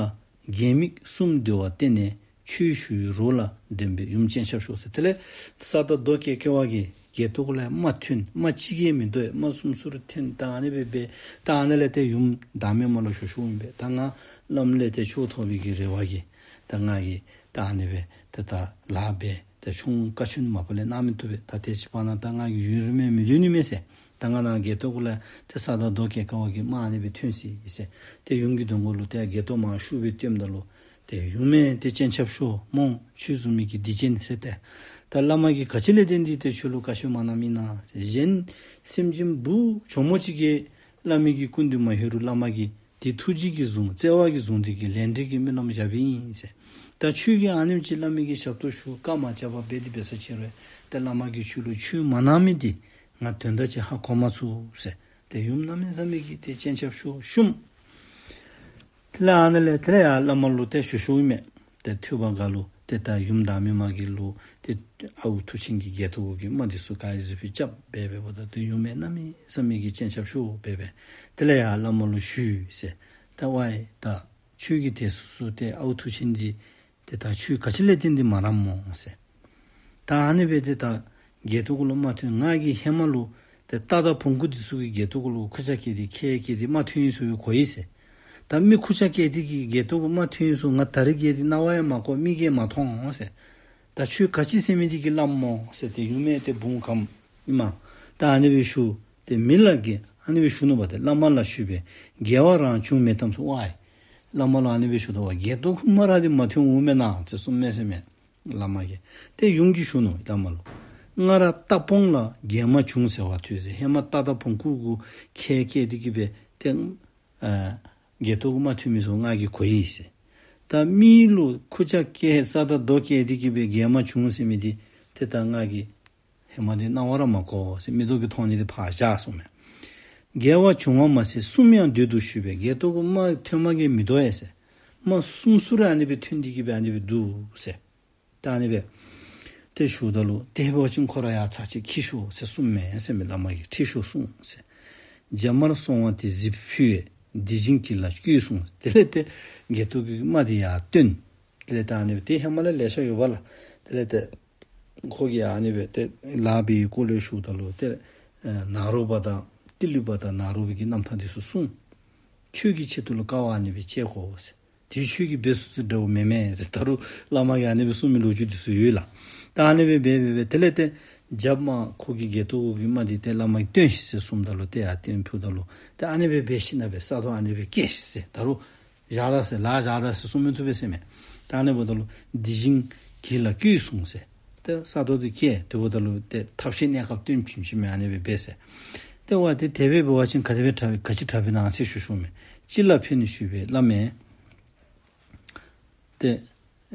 རྒྱལ་མི་གསུམ་འདུལ་བ་བསྟེན་ནས་ཆོས་ཞུ་བའི་རོ་ལ་འདྲེན་པའི་ཡུམ་སྤྱན་ཆབ་ཤོར་ཟེར། དེ་ལས་ས་བདག་རྡོ་བཀལ་བཀལ་བ་གིས་སྒལ་ཏོ་གུ་ལས་རྨ་ཐོན། རྨ་གཅིག་གིས་མི་དོ། རྨ་གསུམ་གསུམ་རེ་ཐོན། ད་ཨ་ནི་སྦེ་འབད། ད་ཨ་ནི་ལས་ཏེ་ཡུམ་བདག་མེད་མ་ལུ་ཞུ་ཞུཝ་ཨིན་པས། ད་ང་བླམ་ལས་ཏེ་ཆོས་ཐོབ་པའི་གི་རེ་བ་གིས་ད་ང་གིས་ད་ཨ་ནི་སྦེ་ཏེ་ད་ལཱ་འབད་ཏེ་ཆུང་བཀའ་ཆོས་མ་པ་ལས་གནང་མི་བཏུབ་པས། ད་དེ་ཅིག་བར་ན་ད་ང་གིས་ཡུན་རིངམོ་མི་སྡོད་ནི་མས་ཟེར། ད་ང་ནཱ་སྒལ་ཏོ་གུ་ལས་ཏེ་ས་བདག་རྡོ་བཀལ་བཀལ་བ་གིས་རྨ་ཨ་ནི་སྦེ་ཐོན་ཅི་ཟེར། ཏེ་ཡུམ་གྱི་གདོང་ཁ་ལུ་ཏེ་སྒལ་ཏོ་མར་ཤུགས་སྦེ་བཏོནམ་ད་ལུ་ཏེ་ཡུམ་མས་ཏེ་སྤྱན་ཆབ་ཤོར། མོ་ཁྱོད་བཟུམ་མའི་གི་སྡིག་ཅན་ཟེར་ཏེ། ད་བླ་མ་གིས་ག་ཅི་ལས་བརྟེན་ཏེ་ཏེ་ཁྱོད་ལུ་བཀའ་ཆོས་མ་གནངམ་ཨིན་ན་ཟེར། གཞན་སེམས་ཅན་བུ་གྱོག་མོ་ཅིག་གིས་བླ་མའི་གི་སྐུ་མདུན་མ་ལྷོད་རུང་བླ་མ་གིས་དེ་ཐུགས་རྗེ་གིས་བཟུང་བརྩེ་བ་གིས་བཟུང་སྟེ་གིས་ལས་འབྲས་ཀྱི་སྨོན་ལམ་བཞག་པའི་ཨིན་ཟེར། ད་ཁྱོད་ཀྱིས་ཨ་ནེམ་ཅིག་བླ་མའི་གི་ཞབས་ཏོག་ཞུ་བཀའ་མ་བཅག་པར་འབད་དེ་འབད་ས་ཅིག་རུང་ཏེ་བླ་མ་གིས་ཁྱོད་ལུ་ཆོས་མ་གནང་མི་འདི་ང་དོན་དག་ཅིག་ཧ་གོ་མ་ཚུགས་ཟེར། ཏེ་ཡུམ་གནམ་མེད་ས་མེད་ཀྱི་ཏེ་སྤྱན་ཆབ་ཤོར་བཤུམས། དེ་ལས་ཨ་ནི་ལས་དེ་ལས་ཡར་བླ་མ་ལུ་ཏེ་ཞུ་ཞུཝ་ཨིན་མས། ཏེ་ཐོས་པ་ག་ལུ་ཏེ་ད་ཡུམ་བདག་མེད་མ་གི་ལུ་ཏེ་ཨའུ་མཐུ་ཆེན་གྱིས་སྒལ་ཏོ་གུ་གི་རྨ་འདི་ཚུ་ག་ཨིན་ཟེར་ཕུལ་རྐྱབ་འབད་འབདཝ་ད་ཏེ་ཡུམ་མས་གནམ་མེད་ས་མེད་ཀྱི་སྤྱན་ཆབ་ཤོར་འབད་འབད། དེ་ལས་ཡར་བླ་མ་ལུ་ཞུ་ཟེར། ད་ཝའི་ད་ཁྱོད་ཀྱིས་དེ་སོ་སོ་ཏེ་ཨའུ་མཐུ་ཆེན་འདི་ཏེ་ད་ཁྱོད་ག་ཅི་ལས་བརྟེན་ཏེ་མ་རནམ་སྨོ་ཟེར། ད་ཨ་ནི་སྦེ་ཏེ་ད་སྒལ་ཏོ་གུ་ལུ་རྨ་ཐོན། ང་གིས་ཧེ་མ་ལུ་ཏེ་རྟ་དང་བོང་ཀུ་འདི་ཚུ་གི་སྒལ་ཏོ་གུ་ལུ་ཁུར་ཆ་བཀལ་ཏེ་ཁལ་བཀལ་ཏེ་རྨ་ཐོན་ཡི་ཟེར་གོ་ཡི་ཟེར། ད་མི་ཁུར་ཆ་བཀལ་ཏེ་གིས་སྒལ་ཏོ་གུ་རྨ་ཐོན་ཡི་ཟེར་ང་ད་རིས་བཀལ་ཏེ་རྣ་བ་ཡང་མ་གོ་མིག་གིས་མ་མཐོང་ཟེར། ད་ཁྱོད་ག་ཅི་ཟེར་མི་འདི་གིས་སླབ་སྨོ་ཟེར་ཏེ་ཡུམ་མས་ཏེ་བུང་གམ་ཨིན་མས། ད་ཨ་ནི་སྦེ་ཞུ། ཏེ་མི་ལ་གིས་ཨ་ནི་སྦེ་ཞུ་ནུག་པ། ཏེ་བླ་མ་ལ་ཞུས་པས། རྒྱལ་བ་རང་བྱུང་མེད་དམ་གསུངས། ཝའི་བླ་མ་ལུ་ཨ་ནི་སྦེ་ཞུ་དོ་བ། སྒལ་ཏོ་གུ་རྨ་ར་འདི་མ་ཐོན་འོང་མེན་ན་ཟེར་གསུངམ་མས་ཟེར་མས་བླ་མ་གིས། ཏེ་ཡུམ་གྱིས་ཞུ་ནུག་བླ་མ་ལུ། ང་ར་རྟ་བོང་ལ་རྒྱལ་མ་བྱུང་ཟེར་བ་ཐོས་ཟེར། ཧེ་མ་རྟ་དང་བོང་ཀུ་གུ་ཁལ་བཀལ་ཏེ་གིས་སྦེ་ཏེ་ཨ་སྒལ་ཏོ་གུ་རྨ་ཐོན་མི་ཚུ་ང་གིས་གོ་ཡི་ཟེར། ད་མི་ལུ་ཁུར་ཆ་བཀལ་ས་དང་རྡོ་བཀལ་ཏེ་གིས་སྦེ་རྒྱལ་མ་བྱུང་ཟེར་མི་འདི་ཏེ་ད་ང་གིས་ཧེ་མ་འདི་རྣ་བ་ར་མ་གོ་ཟེར། མིག་ཏོ་གིས་མཐོང་ནི་འདི་ཕར་བཞག་གསུངམ་མས། རྒྱལ་བ་བྱུང་བ་མ་ཚད་གསུམ་ཡང་འདུས་འདུག་ཞུས་པས། སྒལ་ཏོ་གུ་རྨ་ཐོནམ་གིས་མི་དོ་ཡ་ཟེར། རྨ་གསུམ་གསུམ་རེ་ཨ་ནི་སྦེ་ཐོན་ཏེ་གིས་སྦེ་ཨ་ནི་སྦེ་འདུག་ཟེར། ད་ཨ་ནི་སྦེ་ཏེ་ཞུཝ་ད་ལུ་དེ་འབད་བ་ཅིན་ཁོ་ར་ཡར་ཚར་གཅིག་འཁྱིད་ཤོག་ཟེར་གསུངམ་མས་ཟེར་མས། བླ་མ་གིས་འཁྱིད་ཤོག་གསུངས་ཟེར། རྒྱ་མར་སོང་བ་དེ་གཟིགས་ཕུལ་བས་སྡིག་སྦྱིན་གྱིས་ལ་བསྐུལ་གསུངས། དེ་ལས་ཏེ་སྒལ་ཏོ་གི་རྨ་འདི་ཡར་བཏོན། དེ་ལས་ད་ཨ་ནི་སྦེ་ཏེ་ཧེ་མ་ལས་ལེ་ཤ་ཡོད་པ་ལགས། དེ་ལས་ཏེ་ཁོ་གིས་ཨ་ནི་སྦེ་ཏེ་ལཱ་འབད་བའི་སྐོར་ལས་ཞུཝ་ད་ལུ་ཏེ་ཨེ་ནཱ་རོ་པ་དང་ཏི་ལི་པ་དང་ནཱ་རོ་པའི་གི་རྣམ་ཐར་འདི་ཚུ་གསུངས། ཁྱོད་ཀྱི་ཆེད་དུ་ལུ་དཀའ་བ་ཨ་ནི་སྦེ་སྤྱད་དགོ་ཟེར། དེ་ཁྱོད་ཀྱིས་འབད་ཚུགས་ཚུགས་འདྲཝ་མེན་མས་ཟེར། ད་རུང་བླ་མ་གིས་ཨ་ནི་སྦེ་གསུངས་མི་ལོ་རྒྱུས་འདི་ཚུ་ཡོད་ལགས། ད་ཨ་ནི་སྦེ་འབད་འབད་འབད་དེ་ལས་ཏེ་རྒྱབ་མར་ཁོ་གི་སྒལ་ཏོ་གི་རྨ་འདི་ཏེ་བླ་མ་གིས་བཏོན་ཤིག་ཟེར་གསུངམ་ད་ལུ་ཏེ་ཡར་བཏོན་ཕུལཝ་ད་ལུ་ཏེ་ཨ་ནི་སྦེ་འབད་ཞིནམ་སྦེ་ས་རྡོ་ཨ་ནི་སྦེ་བཀལ་ཤིག་ཟེར། ད་རུང་བཞག་ད་ཟེར་ལཱ་བཞག་ད་ཟེར་གསུང་མི་བཏུབ་པས་ཟེར་མས། ད་ཨ་ནི་འབདཝ་ད་ལུ་སྡིག་སྦྱིན་གྱིས་ལ་བསྐུལ་གསུངས་ཟེར། ཏེ་ས་རྡོ་འདི་བཀལ་དེ་འབདཝ་ད་ལུ་ཏེ་ཐབས་ཤེས་གནས་སྐབས་སྟོན་བྱིན་བྱིན་མི་ཨ་ནི་སྦེ་འབད་ཟེར། ཏེ་ཝ་ཏེ་དེ་སྦེ་འབད་བ་ཅིན་ག་དེ་སྦེ་དྲག་ག་ཅི་དྲག་པས་ན་ཟེར་ཞུ་ཞུཝ་མས། ཅི་ལ་ཕན་ཞུས་པས། བླ་མས་ཏེ་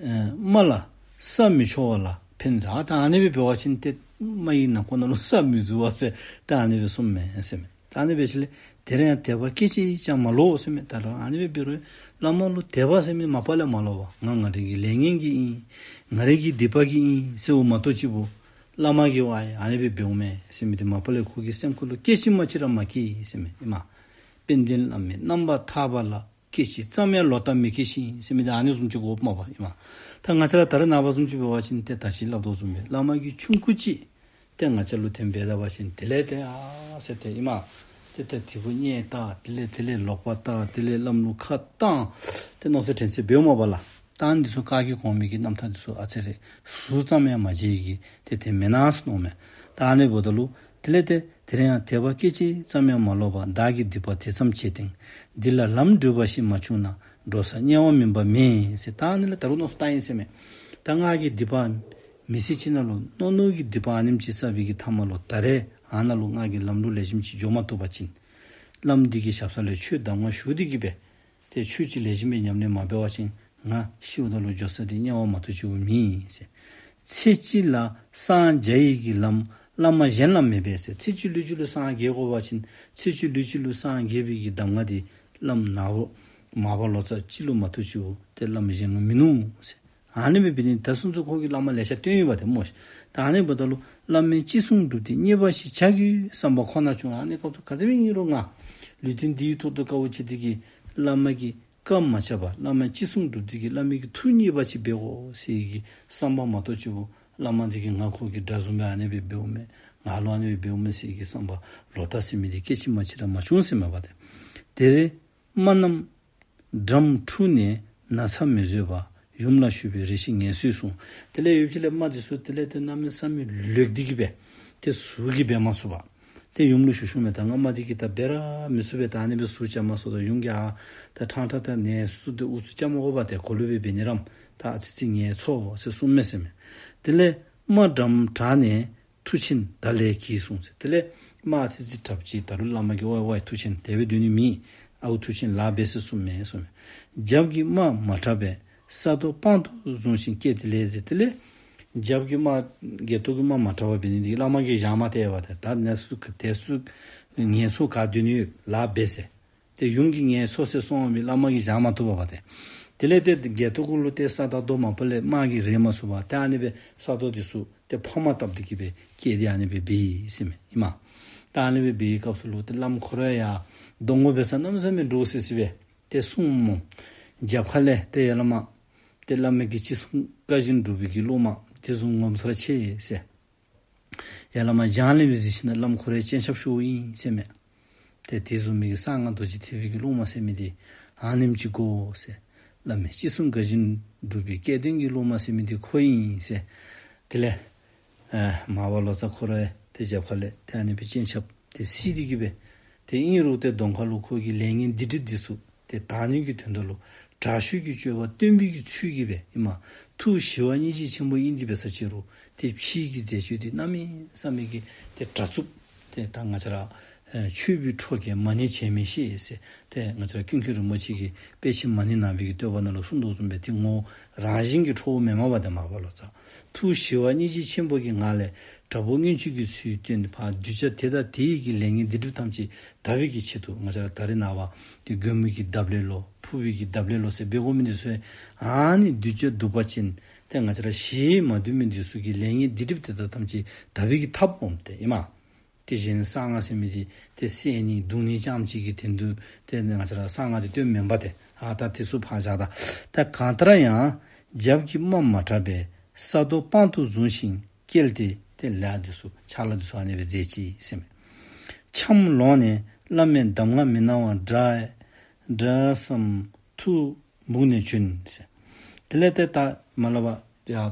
ཨེ་རྨ་ལ་ས་མི་འཆོར་བ་ལ་ཕན་ཟེར། ད་ཨ་ནི་སྦེ་འབད་བ་ཅིན་ཏེ་རྨ་གི་ནང་ཁོག་ནང་ལུ་ས་མི་འཛུལ་བ་ཟེར་ད་ཨ་ནི་སྦེ་གསུངམ་མས་ཟེར་མས། ད་ཨ་ནི་སྦེ་ཞིནམ་ལས་དེར་ཡང་དད་པ་སྐད་ཅིག་ཀྱང་མ་ལོག་ཟེར་མས། ད་རུང་ཨ་ནི་སྦེ་འབད་རུང་བླ་མ་ལུ་དད་པ་ཟེར་མི་མ་པ་ལས་མ་ལོག་པར་ང་ང་རའི་གི་ལས་ངན་གྱིས་ཨིན། ང་རའི་གི་སྡིག་པ་གིས་ཨིན་ཟེརཝ་མ་གཏོགས་ཅིག་པོ་བླ་མ་གིས་ཝའི་ཨ་ནི་སྦེ་འབདཝ་མས་ཟེར་མི་འདི་མ་པ་ལས་ཁོ་གི་སེམས་ཁར་ལུ་སྐད་ཅིག་མ་གཅིག་ར་མ་སྐྱེས་ཟེར་མས། ཨིན་མས། དཔལ་ལྡན་བླ་མའི་རྣམ་པར་ཐར་པ་ལ། སྐད་ཅིག་ཙམ་ཡང་ལོག་ལྟ་མི་སྐྱེ་ཞིང་ཟེར་མི་འདི་ཨ་ནི་བཟུམ་ཅིག་དགོཔ་མས་པ་ཨིན་མས། ད་ང་བཅས་ར་ད་རེས་ནངས་པ་བཟུམ་ཅིག་འབད་བ་ཅིན་ཏེ་ད་ཅི་སླབ་དོ་བཟུམ་སྦེ་བླ་མ་གིས་ཆུང་ཀུ་ཅིག་ཏེ་ང་བཅས་ལུ་དེ་སྦེ་འབད་ད་པ་ཅིན་དེ་ལས་ཏེ་ཨ་ཟེར་ཏེ་ཨིན་མས། ཏེ་ཏེ་དེ་གུ་བརྙས་བཏགས་དེ་ལས་དེ་ལས་ལོག་པར་བལྟ་དེ་ལས་བླམ་ལུ་ཁ་བཏང་ཏེ་མནོ་ཚོར་དྲན་ཚོར་འབདཝ་མས་པ་ལགས། ད་འདི་ཚུ་བཀའ་བརྒྱུད་གོང་མའི་གི་རྣམ་ཐར་འདི་ཚུ་ཨ་ཙི་རེ་ཟུར་ཙམ་ཡང་མ་མཇལ་གྱི་ཏེ་དེ་མེན་ན་ཟེར་མནོཝ་མས། ད་ཨ་ནི་འབདཝ་ད་ལུ་དེ་ལས་ཏེ་དེར་ཡང་དད་པ་སྐད་ཅིག་ཙམ་ཡང་མ་ལོག་པར་བདག་གི་སྡིག་པ་དེ་ཙམ་བྱས་ཏེ། འདི་ལ་ལམ་འགྲུབ་པ་ཞིག་མ་བྱུང་ན་འགྲོ་ས་དམྱལ་བ་མིན་པ་མེད་ཟེར། ད་ཨ་ནི་ལས་ད་རུང་མནོ་བསམ་བཏང་ཡི་ཟེར་མས། ད་ང་གི་སྡིག་པ་མི་ཚེ་གཅིག་ནང་ལུ་རྣོ་རྣོ་གི་སྡིག་པ་ཨ་ནེམ་ཅིག་བསགས་པའི་གི་མཐའ་མ་ལུ་ད་རེས་ཨ་ནཱ་ལུ་ང་གིས་ལམ་ལུ་ལེགས་ཤོམ་ཅིག་འགྱོ་མ་བཏུབ་པ་ཅིན་བླམ་འདི་གི་ཞབས་ས་ལས་ཆོས་གདམས་ངག་ཞུ་སྟེ་གིས་སྦེ་ཏེ་ཆོས་ཅིག་ལེགས་ཤོམ་སྦེ་ཉམས་ལེན་མ་འབད་བ་ཅིན་ང་ཤིཝ་ད་ལུ་འགྱོ་ས་འདི་དམྱལ་བ་མ་གཏོགས་ཅིག་མེད་ཟེར། ཚེ་གཅིག་ལ་སངས་རྒྱ་ཡི་གི་ལམ་ བླ་མ་གཞན་ལ་མེད་པས་ཟེར། ཚེ་གཅིག་ལུས་གཅིག་ལུ་སངས་རྒྱས་དགོ་པ་ཅིན་ཚེ་གཅིག་ལུས་གཅིག་ལུ་སངས་རྒྱས་པའི་གི་གདམས་ངག་འདི་བླམ་ནཱ་རོ་མར་པ་ལོ་ཙཱ་གཅིག་ལུ་མ་གཏོགས་ཅིག་ཏེ་བླམ་གཞན་ལུ་མིན་ནུག་ཟེར། ཨ་ནི་སྦེ་འབད་ནི་ད་སོང་ཙང་ཁོ་གིས་བླ་མ་ལེ་ཤ་བསྟེན་ཡོད་པ་ཏེ་སྨོ་ཤིག། ད་ཨ་ནི་འབདཝ་ད་ལུ་བླ་མས་ཅི་གསུང་སྒྲུབ་སྟེ་མཉེས་པ་ཞིག་བྱ་དགོས་བསམ་པ་ཁོ་ན་བྱུང་། ཨ་ནི་སྐབས་སུ་ག་དེ་སྦེ་ཨིན་རུང་ང་ལུས་རྟེན་འདི་ཡི་ཐོག་ཏུ་དཀའཝ་སྤྱད་དེ་གིས་བླ་མ་གི་བཀའ་མ་བཅག་པར་བླ་མ་ཅི་གསུང་སྒྲུབ་སྟེ་གིས་བླ་མའི་གི་ཐུགས་མཉེས་པ་ཅིག་འབད་དགོ་ཟེར་གྱི་བསམ་པ་མ་གཏོགས་ཅིག་པོ་བླ་མ་འདི་གིས་ང་ཁོ་གི་དགྲ་བཟུམ་སྦེ་ཨ་ནི་སྦེ་འབདཝ་མས། ང་ལུ་ཨ་ནི་སྦེ་འབདཝ་མས་ཟེར་གྱི་བསམ་པ་ལོག་ལྟ་ཟེར་མི་འདི་སྐད་ཅིག་མ་གཅིག་ར་མ་བྱུང་ཟེར་མས་པ་ཏེ། དེར་རྨ་རྣམས་འགྲམ་འཁྲུགས་ནས་ན་ཚ་མི་བཟོད་པར་ཡུམ་ལ་ཞུས་པས་རེ་ཞིག་ངལ་གསོས་གསུངས། དེ་ལས་ཡུདཔ་ཅིག་ལས་རྨ་འདི་ཚུ་དེ་ལས་ཏེ་གནམ་མེད་ས་མེད་ལོག་སྟེ་གིས་སྦེ་ཏེ་ཟུག་གིས་འབད་མ་ཚུགས་པར་ཏེ་ཡུམ་ལུ་ཞུ་ཞུཝ་མས། ད་ང་རྨ་འདི་གིས་ད་འབད་ར་མི་ཚུགས་པས། ད་ཨ་ནི་སྦེ་ཟུག་རྐྱབ་མ་ཚུགས། ད་ཡུམ་གྱིས་ཨ་ད་ཕྲང་ཕྲང་ད་ནད་གསོ་སྟེ་ཨུ་ཚུགས་རྐྱབ་མ་དགོ་པ་ཏེ་གོ་ལུ་སྦེ་འབད་ནི་རམ་ད་ཨ་ཙི་ཙི་ངལ་འཚོ་ཟེར་གསུངམ་མས་ཟེར་མས། དེ་ལས་རྨ་འགྲམ་དྲགས་ནས་མཐུ་ཆེན་ད་ལས་གྱིས་གསུངས་ཟེར། དེ་ལས་རྨ་ཨ་ཙི་ཙི་དྲགཔ་ཅིག་ད་རུང་བླ་མ་གིས་ཝའི་ཝའི་མཐུ་ཆེན་དེ་སྦེ་སྡོད་ནི་མེད། ཨའུ་མཐུ་ཆེན་ལཱ་འབད་ཟེར་གསུངམ་མས་གསུངས་མས། རྒྱབ་ཀྱི་རྨ་མ་དྲག་པས་ས་རྡོ་དཔང་དུ་བཟུང་ཞིང་བསྐྱལ་ཏེ་ལས་ཟེར། དེ་ལས་རྒྱབ་ཀྱི་རྨ་སྒལ་ཏོ་གི་རྨ་མ་དྲག་པ་འབད་ནི་འདི་བླ་མ་གིས་བཞག་མ་སྟེར་བ་ཏེ། ད་ནད་གསོ་དེ་ཚུ་ངལ་འཚོ་ག་སྡོད་ནི་ཡོད་ལཱ་འབད་ཟེར། ཏེ་ཡུམ་གྱིས་ངལ་འཚོ་ཟེར་གསུངས་པའི་བླ་མ་གིས་བཞག་མ་བཏུབ་པ་ཏེ། དེ་ལས་ཏེ་སྒལ་ཏོ་གུ་ལུ་ཏེ་ས་དང་རྡོ་མ་ཕོག་ལས་རྨ་གིས་རེག་མ་ཚུགས་པར་ཏེ་ཨ་ནི་སྦེ་ས་རྡོ་འདི་ཚུ་ཏེ་ཕོག་མ་བཏུབ་སྟེ་གིས་སྦེ་བསྐྱལ་ཏེ་ཨ་ནི་སྦེ་འབད་ཡི་ཟེར་མས་ཨིན་མས། ད་ཨ་ནི་སྦེ་འབད་བའི་སྐབས་སུ་ལུ་ཏེ་བླམ་ཁོ་ར་ཡང་གདོང་ཁ་འབད་ས་གནམ་མེད་ས་མེད་འདྲོག་སི་སི་སྦེ་ཏེ་གསུངམ་སྨོ། རྒྱབ་ཁ་ལས་ཏེ་ཡ་བླ་མ་ཏེ་བླ་མའི་གི་ཅི་གསུང་བཀའ་བཞིན་སྒྲུབ་པའི་གི་སློབ་མ་དེ་བཟུམ་ངོ་མཚར་ཆེ་ཟེར། ཡ་བླ་མ་བྱང་ལས་སྦེ་གཟིགས་ཞིན་ན་བླམ་ཁོ་རའི་སྤྱན་ཆབ་ཤོརཝ་ཨིན་ཟེར་མས། ཏེ་དེ་བཟུམ་མའི་གི་གསང་སྔགས་རྡོ་རྗེ་ཐེག་པའི་གི་སློབ་མ་ཟེར་མི་འདི་ཨ་ནེམ་ཅིག་གོ་ཟེར། བླ་མའི་ཅི་གསུང་བཀའ་བཞིན་སྒྲུབ་པའི་སྐལ་ལྡན་གྱི་སློབ་མ་ཟེར་མི་འདི་ཁོ་ཨིན་ཟེར། དེ་ལས་ཨ་མར་པ་ལོ་ཙཱ་ཁོ་ར་ཏེ་རྒྱབ་ཁ་ལས་ཏེ་ཨ་ནི་སྦེ་སྤྱན་ཆབ་ཏེ་བསིལ་ཏེ་གིས་སྦེ་ཏེ་ཨིན་རུང་ཏེ་གདོང་ཁ་ལུ་ཁོ་གི་ལས་ངན་སྡིག་སྒྲིབ་འདི་ཚུ་ཏེ་དག་ནི་གི་དོན་དག་ལུ་དྲག་ཤུལ་གྱི་སྤྱོད་པ་སྟོན་པའི་གི་ཚུལ་གྱིས་སྦེ་ཨིན་མས། ཐུགས་ཞི་བ་སྙིང་རྗེ་ཆེན་པོ་ཨིན་ཏེ་འབད་ས་ཅིག་རུང་ཏེ་ཕྱིའི་གི་མཛད་སྤྱོད་འདི་གནམ་མེད་ས་མེད་ཀྱི་ཏེ་དྲག་རྩུབ། ཏེ་ད་ང་བཅས་ར་ཨེ་ཆོས་པའི་ཁྲོ་གིས་མ་ཎི་བྱས་མི་ཤེས་ཟེར། ཏེ་ང་བཅས་ར་ཀུན་མཁྱེན་རིན་པོ་ཆེ་གིས་དཔེ་ཆའི་མ་ཎི་ནང་པའི་གི་བསྟོད་པ་ནང་ལུ་གསུངས་དོ་བཟུམ་སྦེ་ཏེ་ངོ་རང་བཞིན་གྱིས་ཁྲོ་བོ་མེན་མས་པ་ཏེ་མར་པ་ལོ་ཙཱ། ཐུགས་ཞི་བ་སྙིང་རྗེ་ཆེན་པོ་གི་ངང་ལས་དྲག་པོ་མངོན་སྤྱོད་ཀྱི་ཚུལ་སྟོན་ཏེ་ཕར་གདུལ་བྱ་དེ་དང་དེའི་གི་ལས་ངན་སྡིག་སྒྲིབ་ཐམས་ཅད་དག་པའི་གི་ཆེད་དུ་ང་བཅས་ར་ད་རེས་ནངས་པ་ཏེ་མགོན་པོ་གི་འདབ་ལེབ་ལོ་ཕུར་པའི་གི་འདབ་ལེབ་ལོ་ཟེར་འབད་དགོ་མི་འདི་ཚུ་ཨ་ནི་གདུལ་བྱ་གདུག་པ་ཅན་ཏེ་ང་བཅས་ར་ཞི་མ་དུལ་མི་འདི་ཚུ་གི་ལས་ངན་སྡིག་སྒྲིབ་དེ་དག་ཐམས་ཅད་དག་པའི་གི་ཐབས་སྦོམ་ཏེ་ཨིན་མས། དེ་བཞིན་གསང་སྔགས་ཟེར་མི་འདི་ཏེ་བསད་ནི་བརྡུང་ནི་རྐྱངམ་གཅིག་གི་དོན་དུ་ཏེ་ང་བཅས་ར་གསང་སྔགས་འདི་སྟོནམ་མེན་པ་ཏེ། ཨ་ད་དེ་ཚུ་ཕར་བཞག་ད། ད་གང་ལྟར་ཡང་རྒྱབ་ཀྱི་རྨ་མ་དྲག་པས་ས་རྡོ་དཔང་དུ་བཟུང་ཞིང་བསྐྱལ་ཏེ་ཏེ་ལས་འདི་ཚུ་ཕྱག་ལཱ་འདི་ཚུ་ཨ་ནི་སྦེ་མཛད་ཅི་ཟེར་མས། འཆམ་ལོང་ནས་བླ་མའི་གདམས་ངག་མི་གནང་བར་དྲག་དྲག་བསམ་ཐུགས་སྦུག་ནས་བྱོན་ཟེར། དེ་ལས་ཏེ་ད་མར་ལས་ཕར་ཡར་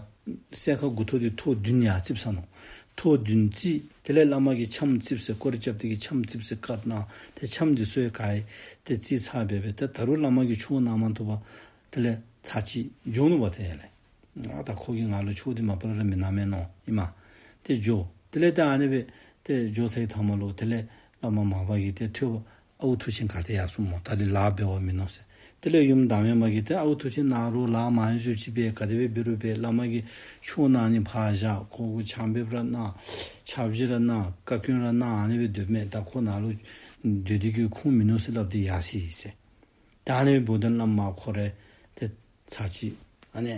སྲས་མཁར་དགུ་ཐོག་འདི་ཐོག་བདུན་ཡར་བརྩིགས་ས་ནུག། ཐོག་བདུན་བརྩིགས། དེ་ལས་བླ་མ་གིས་འཆམ་བརྩིགས་ཟེར་སྐོར་ར་རྐྱབ་སྟེ་གིས་འཆམ་བརྩིགས་ཟེར་བཀའ་གནང་། ཏེ་འཆམ་འདི་ཚུ་ཡང་ག་ར་ཏེ་བརྩིགས་ཚར་སྦེ་སྦེ་ཏེ་ད་རུང་བླ་མ་གིས་ཆོས་གནང་མ་བཏུབ་པར་དེ་ལས་ཚར་གཅིག་འགྱོ་ནུག་པ་ཏེ་ཡར་ལས། ཨ་ད་ཁོ་གིས་ང་ལུ་ཆོས་འདི་མ་པ་ལས་ར་མི་གནང་མས་མནོ་ཨིན་མས། ཏེ་འགྱོ། དེ་ལས་ཏེ་ཨ་ནི་སྦེ་ཏེ་འགྱོ་ཚར་བའི་མཐའ་མ་ལུ་དེ་ལས་བླ་མ་མར་པ་གིས་ཏེ་ཐོས་པ་ཨའུ་མཐུ་ཆེན་ག་ཏེ་ཡར་སོང་སྨོ། ད་རེས་ལཱ་འབད་བ་མིན་ནུག་ཟེར། དེ་ལས་ཡུམ་བདག་མེད་མ་གིས་ཏེ་ཨའུ་མཐུ་ཆེན་ནཱ་རོ་ལཱ་མང་ཤོས་ཅིག་འབད་ག་དེ་སྦེ་འབད་རུང་འབད། བླ་མ་གིས་ཆོས་གནང་ནི་ཕར་བཞག། ཁོ་གུ་ཆང་འབེབས་ར་གནང་། ཕྱག་བཞེས་ར་གནང་། བཀའ་བཀྱོན་ར་གནང་། ཨ་ནི་སྦེ་སྡོདཔ་མས། ད་ཁོ་ནཱ་ལུ་སྡོད་དེ་གི་ཁུངས་མིན་ནུག་ཟེར་སླབ་སྟེ་ཡར་སོ་ཡི་ཟེར། ད་ཨ་ནི་སྦེ་འབདཝ་ད་བླ་མ་ཁོ་ར་ཏེ་ཚར་གཅིག་ཨ་ནི་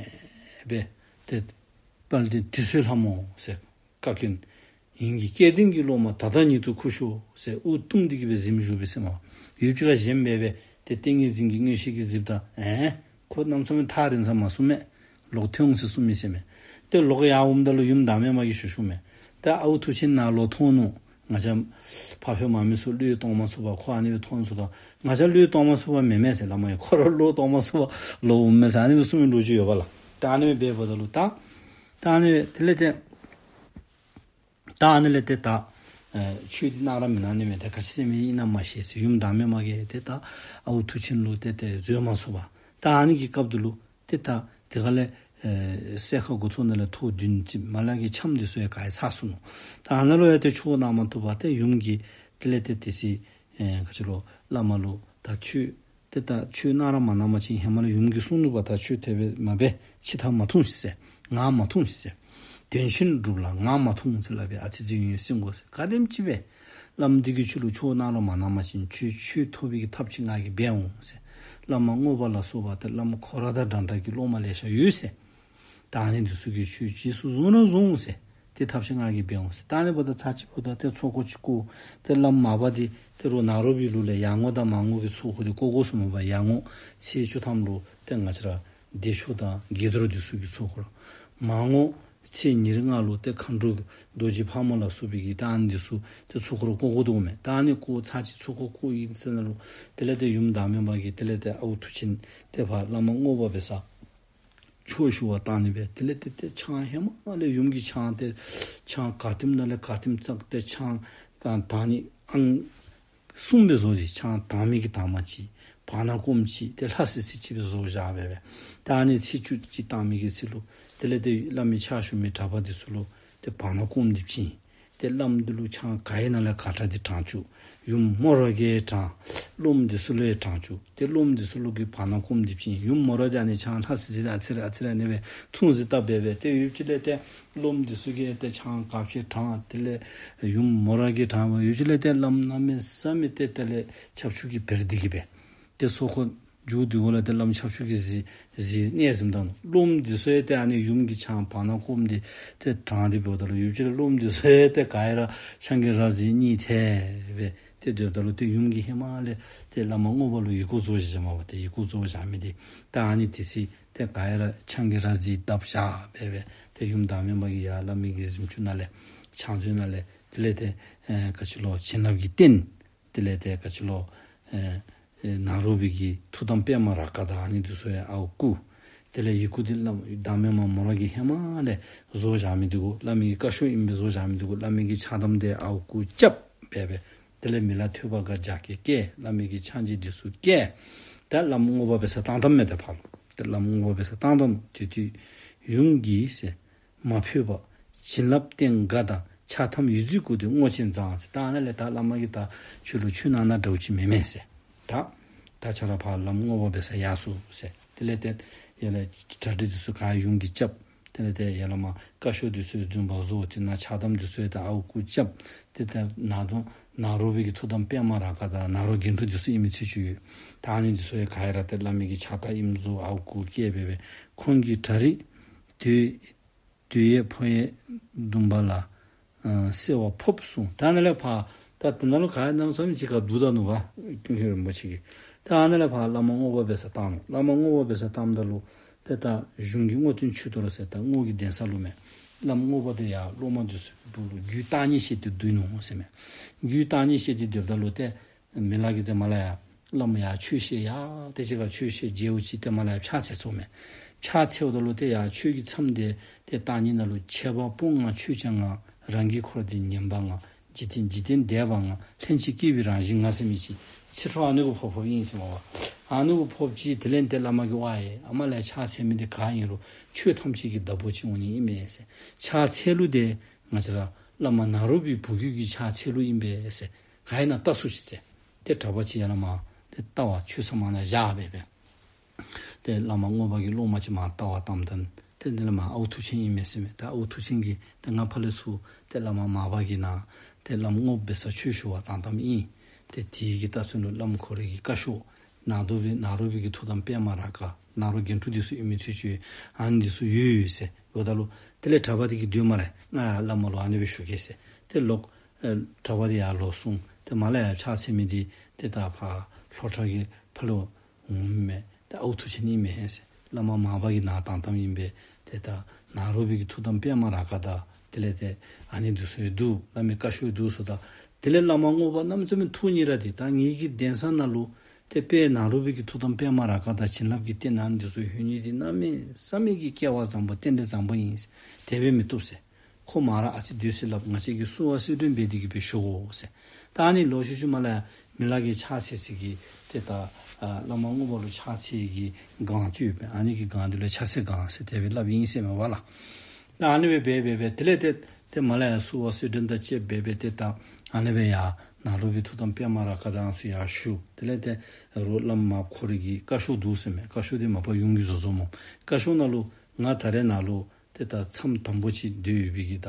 སྦེ་ཏེ་དཔལ་ལྡན་དུད་སོལ་ལྷ་མོ་ཟེར་བཀའ་བཀྱོན། ངེ་གི་སྐལ་ལྡན་གྱི་སློབ་མ་ད་ལྟ་ཉིད་དུ་ཁུ་ཤོག་ཟེར་དབུ་བཏུམས་ཏེ་གི་སྦེ་གཟིམ་བཞུགས་པས་ཟེར་མས། ཡུདཔ་ཅིག་ཁར་བཞེངས་སྦེ་སྦེ་ཏེ་ཏིང་ངེ་འཛིན་གྱི་མངོན་ཤེས་ཀྱིས་གཟིགསཔ་ད་ཨེ་ཁོ་གནམ་མེད་ས་མེད་ཐག་རིང་ས་མ་སོང་མས། ལོག་ཐོན་འོང་ཟེར་གསུངས་མི་ཟེར་མས། ཏེ་ལོག་ཡར་འོངམ་ད་ལུ་ཡུམ་བདག་མེད་མ་གིས་ཞུ་ཞུཝ་མས། ཏེ་ཨའུ་མཐུ་ཆེན་ནཱ་ལོག་ཐོན་ནུག། ང་བཅས་ཕ་ཕོ་མ་མི་ཚུ་བློས་གཏོང་མ་ཚུགས་པར་ཁོ་ཨ་ནི་སྦེ་ཐོན་སོང་། ད་ང་བཅས་བློས་གཏོང་མ་ཚུགས་པར་མེན་མས་ཟེར། བླ་མ་གིས་ཁོ་ར་བློས་གཏོང་མ་ཚུགས་པར་ལོག་འོངམ་མས་ཟེར་ཨ་ནི་སྦེ་གསུངས་མི་ལོ་རྒྱུས་ཡོདཔ་ལགས། ད་ཨ་ནི་སྦེ་འབདཝ་ད་ལུ་ད་ད་ཨ་ནི་སྦེ་དེ་ལས་ཏེ་ད་ཨ་ནི་ལས་ཏེ་ད་ཨེ་ཆོས་འདི་གནང་ར་མི་གནང་ནི་མས། ཏེ་ག་ཅི་ཟེར་མི་ཨིན་ན་མ་ཤེས་ཟེར། ཡུམ་བདག་མེད་མ་གིས་ཏེ་ད་ཨའུ་མཐུ་ཆེན་ལུ་ཏེ་ཏེ་བཟོད་མ་ཚུགས་པར་ད་ཨ་ནི་གི་སྐབས་དེ་ལུ་ཏེ་ད་དེ་ཁ་ལས་ཨེ་སྲས་མཁར་དགུ་ཐོག་ནང་ལས་ཐོག་བདུན་བརྩིགས། མར་ལས་ཀྱི་འཆམ་འདི་ཚུ་ཡང་ག་ར་ཚར་སོང་ནུག། ད་ཨ་ནཱ་ལུ་ཡང་ཏེ་ཆོས་གནང་མ་བཏུབ་པར་ཏེ་ཡུམ་གྱིས་དེ་ལས་ཏེ་དེ་སྦེ་ཨེ་ག་ཅི་ལོ་བླ་མ་ལུ་ད་ཆོས་ཏེ་ད་ཆོས་གནང་ར་མ་གནང་པ་ཅིན་ཧེ་མ་ལས་ཡུམ་གྱིས་གསུངས་ནུག་པ། ད་ཆོས་དེ་སྦེ་མ་འབད། ཕྱི་ཐག་མ་ཐུང་ཟེར། ངར་མ་ཐུང་ཟེར། དོན་ཆེན་སྒྲུབ་ལ་ངག་མ་ཐུང་ཟེར་སླབ་པའི་ཨ་ཙི་ཙི་ཡུན་ཡུན་སེང་དགོ་ཟེར། ག་དེམ་ཅིག་སྦེ་བླམ་འདི་གིས་ཁྱོད་ལུ་ཆོས་གནང་རོགས་མ་གནང་པ་ཅིན་ཁྱོད་ཆོས་ཐོབ་པའི་གི་ཐབས་ཅིག་ང་གིས་འབད་འོང་ཟེར། བླ་མ་རྔོག་པ་ལ་སོགས་པ་ཏེ་བླམ་ཁོ་ར་དང་འདྲ་འདྲ་གི་སློབ་མ་ལེ་ཤ་ཡོད་ཟེར། ད་ཨ་ནི་འདི་ཚུ་གིས་ཁྱོད་རྗེས་སུ་བཟུང་ར་བཟུང་ཟེར། ཏེ་ཐབས་ཤེས་ང་གིས་འབད་འོང་ཟེར། ད་ཨ་ནི་འབདཝ་ད་ཚར་གཅིག་འབདཝ་ད་ཏེ་ཚོགས་འཁོར་ཅིག་བསྐོར། ཏེ་བླམ་མར་པ་འདི་ཏེ་རོགས་ནཱ་རོ་པའི་ལུགས་ལས་ཡར་ངོ་དང་མར་ངོ་གི་ཚོགས་འཁོར་འདི་བསྐོར་བསྐོརཝ་སྨོ་པ། ཡར་ངོ་ཚེས་བཅུ་ཐམ་ལུ་ཏེ་ང་བཅས་ར་བདེ་མཆོག་དང་དགྱེས་རྡོར་འདི་ཚུ་གི་ཚོགས་འཁོར། མར་ངོ་ཚེས་ཉེར་ལྔ་ལུ་ཏེ་མཁའ་འགྲོ་རྡོ་རྗེ་ཕག་མོ་ལ་སོགས་པའི་གི་ད་ཨ་ནི་འདི་ཚུ་ཏེ་ཚོགས་འཁོར་བསྐོར་བསྐོར་དོ་མས། ད་ཨ་ནི་བསྐོར་ཚར་གཅིག་ཚོགས་འཁོར་བསྐོར་ཡི་ཟེར་ནང་ལུ་དེ་ལས་ཏེ་ཡུམ་བདག་མེད་མ་གིས་དེ་ལས་ཏེ་ཨའུ་མཐུ་ཆེན་ཏེ་ཕར་བླ་མ་རྔོག་པ་འབད་སར་ཆོས་ཞུ་བར་བཏང་ནི་སྦེ། དེ་ལས་ཏེ་ཏེ་ཆང་ཧེ་མ་ལས་ཡུམ་གྱི་ཆང་ཏེ་ཆང་ག་ཏིམ་ནང་ལས་ག་ཏིམ་བཙགས་ཏེ་ཆང་དང་དང་ནི་ཨང་གསུམ་སྦེ་བཟོ་སྟེ་ཆང་དྭངས་མའི་གི་དྭངས་མ་ཅིག་བར་ན་སྐོམ་ཅིག་ཏེ་ལྷ་སི་སི་ཅིག་སྦེ་བཟོ་བཞག་སྦེ་སྦེ། ད་ཨ་ནི་ཚེས་བཅུ་གཅིག་བཏང་མི་གི་ཚེ་ལུ་དེ་ལས་ཏེ་བླ་མའི་ཕྱག་ཞུ་མི་གྲྭ་པ་འདི་ཚུ་ལུ་ཏེ་བར་ན་སྐོམ་འདི་བྱིན། ཏེ་བླམ་འདི་ལུ་ཆང་ག་ཡི་ནང་ལས་ག་དྲག་འདི་དྲང་བཅུག། ཡུམ་མོ་ར་གིས་དྲང་། སློབ་མ་འདི་ཚུ་ལུ་ཡང་དྲང་བཅུག། ཏེ་སློབ་མ་འདི་ཚུ་ལུ་གིས་བར་ན་སྐོམ་འདི་བྱིན། ཡུམ་མོ་ར་འདི་ཨ་ནི་ཆང་ལྷ་སི་སི་ཨ་ཙི་རེ་ཨ་ཙི་རེ་ཨ་ནི་སྦེ་འཐུང་ཟེར་བཏབ་སྦེ་སྦེ། ཏེ་ཡུདཔ་ཅིག་ལས་ཏེ་སློབ་མ་འདི་ཚུ་གིས་ཏེ་ཆང་ག་ཅི་དྲང་། དེ་ལས་ཡུམ་མོ་ར་གིས་དྲང་བ་ཡུདཔ་ཅིག་ལས་ཏེ་བླམ་གནམ་མེད་ས་མེད་ཏེ་དེ་ལས་ཁྱབ་ཆུ་གིས་འབར་ཏེ་གི་སྦེ། ཏེ་ཚོགས་འཁོར་མཇུག་བསྡུ་བ་ལས་ཏེ་བླམ་ཁྱབ་ཆུ་གིས་གཟིར་གཟིར་གནས་ཟིནམ་ད་ནུག། སློབ་མ་འདི་ཚུ་ཡང་ཏེ་ཨ་ནི་ཡུམ་གྱི་ཆང་བར་ན་སྐོམ་འདི་ཏེ་དྲང་སྟེ་འབདཝ་ད་ལུ་ཡུདཔ་ཅིག་ལས་སློབ་མ་འདི་ཚུ་ཡང་ཏེ་ག་ཡ་ར་ཆང་གི་ར་བཟི་གཉིད་ཐལ་སྦེ་ཏེ་སྡོདཔ་ད་ལུ་ཏེ་ཡུམ་གྱིས་ཧེ་མ་ལས་ཏེ་བླ་མ་རྔོག་པ་ལུ་ཡི་གུ་བཟོ་བཞག་མ་པ་ཏེ་ཡི་གུ་བཟོ་བཞག་མི་འདི་ད་ཨ་ནི་དེ་ཚེ་ཏེ་ག་ཡ་ར་ཆང་གི་ར་བཟི་བཏབ་བཞག་སྦེ་སྦེ་ཏེ་ཡུམ་བདག་མེད་མ་གིས་ཡར་བླ་མའི་གི་གཟིམ་ཅུང་ནང་ལས་ཕྱག་མཛོད་ནང་ལས་དེ་ལས་ཏེ་ཨེ་ག་ཅི་ལོ་བྱིན་རླབས་ཀྱི་རྟེན། དེ་ལས་ཏེ་ག་ཅི་ལོ་ཨེ་ཨེ་ནཱ་རོ་པའི་གི་ཐུགས་དམ་པདྨ་རཱ་ག་དང་ཨ་ནི་འདི་ཚུ་ཡང་ཨརཝ་བརྐོ། དེ་ལས་ཡི་གུ་འདི་བླམ་བདག་མེད་མ་མོ་ར་གིས་ཧེ་མ་ལས་བཟོ་བཞག་མི་འདི་གུ་བླ་མའི་གི་བཀའ་ཤོག་ཨིན་པས་བཟོ་བཞག་མི་འདི་གུ་བླ་མའི་གི་ཕྱག་དམ་འདི་ཨརཝ་བརྐོ་རྐྱབ་སྦེ་སྦེ། དེ་ལས་མི་ལ་ཐོས་པ་དགའ་རྒྱ་སྐྱེད་བསྐྱལ། བླ་མའི་གི་ཕྱག་རྗེས་འདི་ཚུ་བསྐྱལ། ད་བླམ་རྔོག་པ་འབད་སར་བཏང་བཏངམ་མས། ཏེ་ཕར་ལུ་ཏེ་བླམ་རྔོག་པ་འབད་སར་བཏང་བཏངམ་དེ་དུས་ཡུམ་གྱིས་ཟེར་མ་ཕོད་པ། བྱིན་རླབས་རྟེན་དགའ་དང་ཕྱག་ཐམ་ཡིད་མཛོད་བཀུག་སྟེ་བསྔོ་སྤྱན་བརྫངས་ཟེར། ད་ཨ་ནཱ་ལས་ད་བླ་མ་གིས་ད་ཁྱོད་ལུ་ཆོས་གནང་ན་འདྲཝ་ཅིག་མེད་མས་ཟེར། ད་ད་ཁྱོད་ར་ཕར་བླམ་རྔོག་པ་འབད་སར་ཡར་སོང་ཟེར། དེ་ལས་ཏེ་ཡར་ལས་གྲ་སྒྲིག་འདི་ཚུ་ག་ཡུམ་གྱིས་རྐྱབ། དེ་ལས་ཏེ་ཡར་ལས་མར་བཀའ་ཤོག་འདི་ཚུ་རྫུན་པ་བཟོ། དེ་ནང་ཕྱག་དམ་འདི་ཚུ་ཡང་ད་ཨརཝ་བརྐོ་རྐྱབ། ཏེ་ད་ནཱ་དང་ནཱ་རོ་པའི་གི་ཐུགས་དམ་པདྨ་རཱ་ག་དང་ནཱ་རོ་དགེ་འཕྲུལ་འདི་ཚུ་ཨིན་མི་ཚུ་ཅིག་ཡོད། ད་ཨ་ནི་འདི་ཚུ་ཡང་ག་ཡ་ར་ཏེ་བླ་མའི་གི་ཕྱག་རྟགས་ཨིནམ་བཟོ་ཨརཝ་བརྐོ་བསྐྱལ་སྦེ་སྦེ། ཁོང་གི་གྲ་སྒྲིག་དུས་དུས་ཡས་ཕོ་ཡས་སྡུམ་པ་ལ་ཨ་གསོལ་བ་ཕོབ་གསུངས། ད་ཨ་ནཱ་ལས་ཕར་ད་དེ་ནང་ལུ་ག་ཡ་གནམ་མེད་ས་མེད་ཅིག་ཁར་བསྡུ་ད་ནུག་པ་ཀུན་མཁྱེན་རིན་པོ་ཆེ་གིས། ད་ཨ་ནཱ་ལས་ཕར་བླ་མ་རྔོག་པ་འབད་སར་བཏང་ནུག། བླ་མ་རྔོག་པ་འབད་སར་བཏངམ་ད་ལུ་ཏེ་ད་གཞུང་གི་རྔོག་སྟོན་ཆོས་རྡོར་ཟེར་ད་རྔོག་གི་གདན་ས་ལུ་མས། བླམ་རྔོག་པ་འདི་ཡར་སློབ་མ་འདི་ཚུ་གི་སྦུག་ལུ་རྒྱུད་བརྟག་གཉིས་བཤད་དེ་སྡོད་ནུག་ཟེར་མས། རྒྱུད་བརྟག་གཉིས་བཤད་དེ་སྡོདཔ་ད་ལུ་ཏེ་མི་ལ་གིས་ཏེ་མར་ལས་ཡར་བླམ་ཡར་ཆོས་བཤད་ཡར་ཏེ་ཅིག་ཁར་ཆོས་བཤད་མཇལཝ་ཅིག་ཏེ་མར་ལས་ཡར་ཕྱག་འཚལ་སོང་མས། ཕྱག་འཚལཝ་ད་ལུ་ཏེ་ཡར་ཆོས་ཀྱི་མཚམས་འདི་ཏེ་བརྟག་གཉིས་ནང་ལུ་འཆད་པ་སྤོང་ང་ཆོས་ཀྱང་ང་། རང་གི་འཁོར་འདི་ཉན་པ་ང་། འཇིག་རྟེན་འཇིག་རྟེན་འདས་པ་ང་། ལྷན་ཅིག་སྐྱེས་པའི་རང་བཞིན་ང་ཟེར་མི་ཅིག་ཚིག་འཕྲོ་ཨ་ནི་གུ་ཕོག་ཕོགཔ་ཨིན་ཟེར་མས་པ། ཨ་ནི་གུ་ཕོགཔ་ཅིག་དེ་ལས་ཏེ་བླ་མ་གིས་ཝའེ་ཨ་མ་ལས་ཕྱག་འཚལ་མི་འདི་ག་ཨིན་རུང་ཆོས་ཐམས་ཅད་ཀྱི་བདག་པོ་ཅིག་འོང་ནི་ཨིན་མས་ཟེར། ཕྱག་འཚལ་ལུགས་འདི་ང་བཅས་ར་བླ་མ་ནཱ་རོ་པའི་བུ་རྒྱུད་ཀྱི་ཕྱག་འཚལ་ལུགས་ཨིན་པས་ཟེར། ག་ཨིན་ན་བལྟ་ཚུགས་ཤིག་ཟེར། ཏེ་གྲྭ་པ་ཅིག་ཡར་ལས་མར་ཏེ་བལྟ་བར་ཆོས་ཚང་མ་ནཱ་བཞག་སྦེ་སྦེ། ཏེ་བླ་མ་རྔོག་པ་གིས་སློབ་མ་ཅིག་མར་བལྟ་བར་བཏངམ་ད་ཏེ་དེ་ལས་མར་ཨའུ་མཐུ་ཆེན་ཨིན་མས་ཟེར་མས། ཏེ་ཨའུ་མཐུ་ཆེན་གྱིས་ཏེ་ང་ཕར་ལས་ཚུར་ཏེ་བླ་མ་མར་པ་གི་ནང་ཏེ་བླམ་རྔོག་པ་འབད་སར་ཆོས་ཞུ་བར་བཏང་བཏངམ་ཨིན། ཏེ་དེ་གི་ལྟ་ཚུལ་ལུ་བླམ་ཁོ་རའི་གི་བཀའ་ཤོག་ནཱ་རོ་པའི་ནཱ་རོ་པའི་གི་ཐུགས་དམ་པདྨ་རཱ་ག་ནཱ་རོ་དགེ་འཕྲུལ་འདི་ཚུ་ཨིན་མི་ཚུ་ཅིག་ཨ་ནི་འདི་ཚུ་ཡོད་ཡོད་ཟེར་འབདཝ་ད་ལུ་དེ་ལས་གྲྭ་པ་འདི་གིས་སྡོད་མ་རུང་ང་བླ་མ་ལུ་ཨ་ནི་སྦེ་ཞུ་གེ་ཟེར། ཏེ་ལོག་ཨེ་གྲྭ་པ་འདི་ཡར་ལོག་སོང་། ཏེ་མར་ལས་ཡར་ཕྱག་འཚལ་མི་འདི་ཏེ་ད་ཕར་ལྷོ་བྲག་གི་ཕར་ལུ་འོང་མི་མས། ཏེ་ཨའུ་མཐུ་ཆེན་ཨིན་མས་ཟེར། བླ་མ་མར་པ་གི་ནང་བཏང་བཏངམ་ཨིན་པས། ཏེ་ད་ནཱ་རོ་པའི་གི་ཐུགས་དམ་པདྨ་རཱ་ག་དང་དེ་ལས་ཏེ་ཨ་ནི་འདི་ཚུ་ཡང་འདུག། བླ་མའི་བཀའ་ཤོག་འདུག་ཟེརཝ་ད་དེ་ལས་བླ་མ་རྔོག་པ་གནམ་མེད་ས་མེད་ཐུགས་མཉེས་ར་ཏེ་ད་ངེ་གི་གདན་ས་ནང་ལུ་ཏེ་དཔལ་ནཱ་རོ་པའི་གི་ཐུགས་དམ་པདྨ་རཱ་ག་དང་བྱིན་རླབས་ཀྱི་རྟེན་ཨ་ནི་འདི་ཚུ་ཡོད་ནི་འདི་གནམ་མེད་ས་མེད་ཀྱི་སྐལ་བ་བཟང་པོ་རྟེན་འབྲེལ་བཟང་པོ་ཨིན། དེ་སྦེ་མི་བཏུབ་ཟེར། ཁོ་མར་ཨ་ཙི་སྡོད་ས་སླབ། ང་བཅས་ཀྱིས་བསུ་བ་སེར་སྦྲེང་འབད་དེ་གི་སྦེ་ཞུ་དགོ་ཟེར། ད་ཨ་ནི་ལོག་ཤུལ་ཤུལ་མར་ལས་མི་ལ་གིས་ཕྱག་འཚལ་ས་གི་ཏེ་ད་ཨ་བླ་མ་རྔོག་པ་ལུ་ཕྱག་འཚལ་གྱི་སྒང་ཅིག་ཡོད་པས། ཨ་ནི་གི་སྒང་འདི་ལུ་ཕྱག་འཚལ་སྒང་ཟེར་དེ་སྦེ་སླབ་ཨིན་ཟེར་མས་པ་ལགས། ད་ཨ་ནི་སྦེ་འབད་འབད་འབད་དེ་ལས་ཏེ་ཏེ་མར་ལས་ཡར་བསུ་བ་སེར་སྦྲེང་དང་བཅས་འབད་འབད་ཏེ་ད་ཨ་ནི་སྦེ་ཡར་ནཱ་རོ་པའི་ཐུགས་དམ་པདྨ་རཱ་ག་དང་ཚུ་ཡར་ཞུ། དེ་ལས་ཏེ་རོགས་བླམ་མར་པ་ཁོ་རའི་གི་བཀའ་ཤོག་འདུག་ཟེར་མས། བཀའ་ཤོག་འདི་མར་པ་ཡུམ་གྱིས་བཟོ་བཟོཝ་སྨོ། བཀའ་ཤོག་ནང་ལུ་ང་ད་རེས་ནཱ་ལུ་ཏེ་ ཏེ་ད་མཚམས་དམ་པོ་ཅིག་སྡོད་ཡོད་པའི་གི་ད་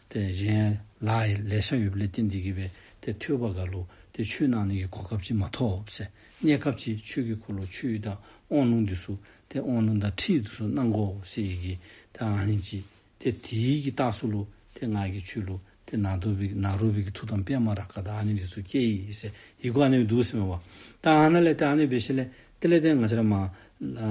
ཏེ་གཞན་ལཱ་ལེ་ཤ་ཡོད་པ་ལས་བརྟེན་ཏེ་གི་སྦེ་ཏེ་ཐོས་པ་ག་ལུ་ཏེ་ཆོས་གནང་ནི་གི་གོ་སྐབས་ཅིག་མ་ཐོབ་ཟེར། གནས་སྐབས་ཅིག་ཆོས་ཀྱི་འཁོར་ལོ་ཆོས་དང་དབང་ལུང་འདི་ཚུ་ཏེ་དབང་ལུང་དང་ཁྲིད་འདི་ཚུ་གནང་དགོ་ཟེར་བའི་གི་ད་ཨ་ནི་ཅིག་ཏེ་དེའི་གི་རྟགས་སུ་ལུ་ཏེ་ང་གིས་ཁྱོད་ལུ་ཏེ་ནཱ་རོ་པའི་ནཱ་རོ་པའི་གི་ཐུགས་དམ་པདྨ་རཱ་ག་དང་ཨ་ནི་འདི་ཚུ་བསྐྱེད་ཡི་ཟེར་ཡི་གུ་ཨ་ནི་འདུག་ཟེར་མས་པ། ད་ཨ་ནཱ་ལས་ཏེ་ཨ་ནི་འབད་ཞིནམ་ལས་དེ་ལས་ཏེ་ང་བཅས་ར་མར་ཨ་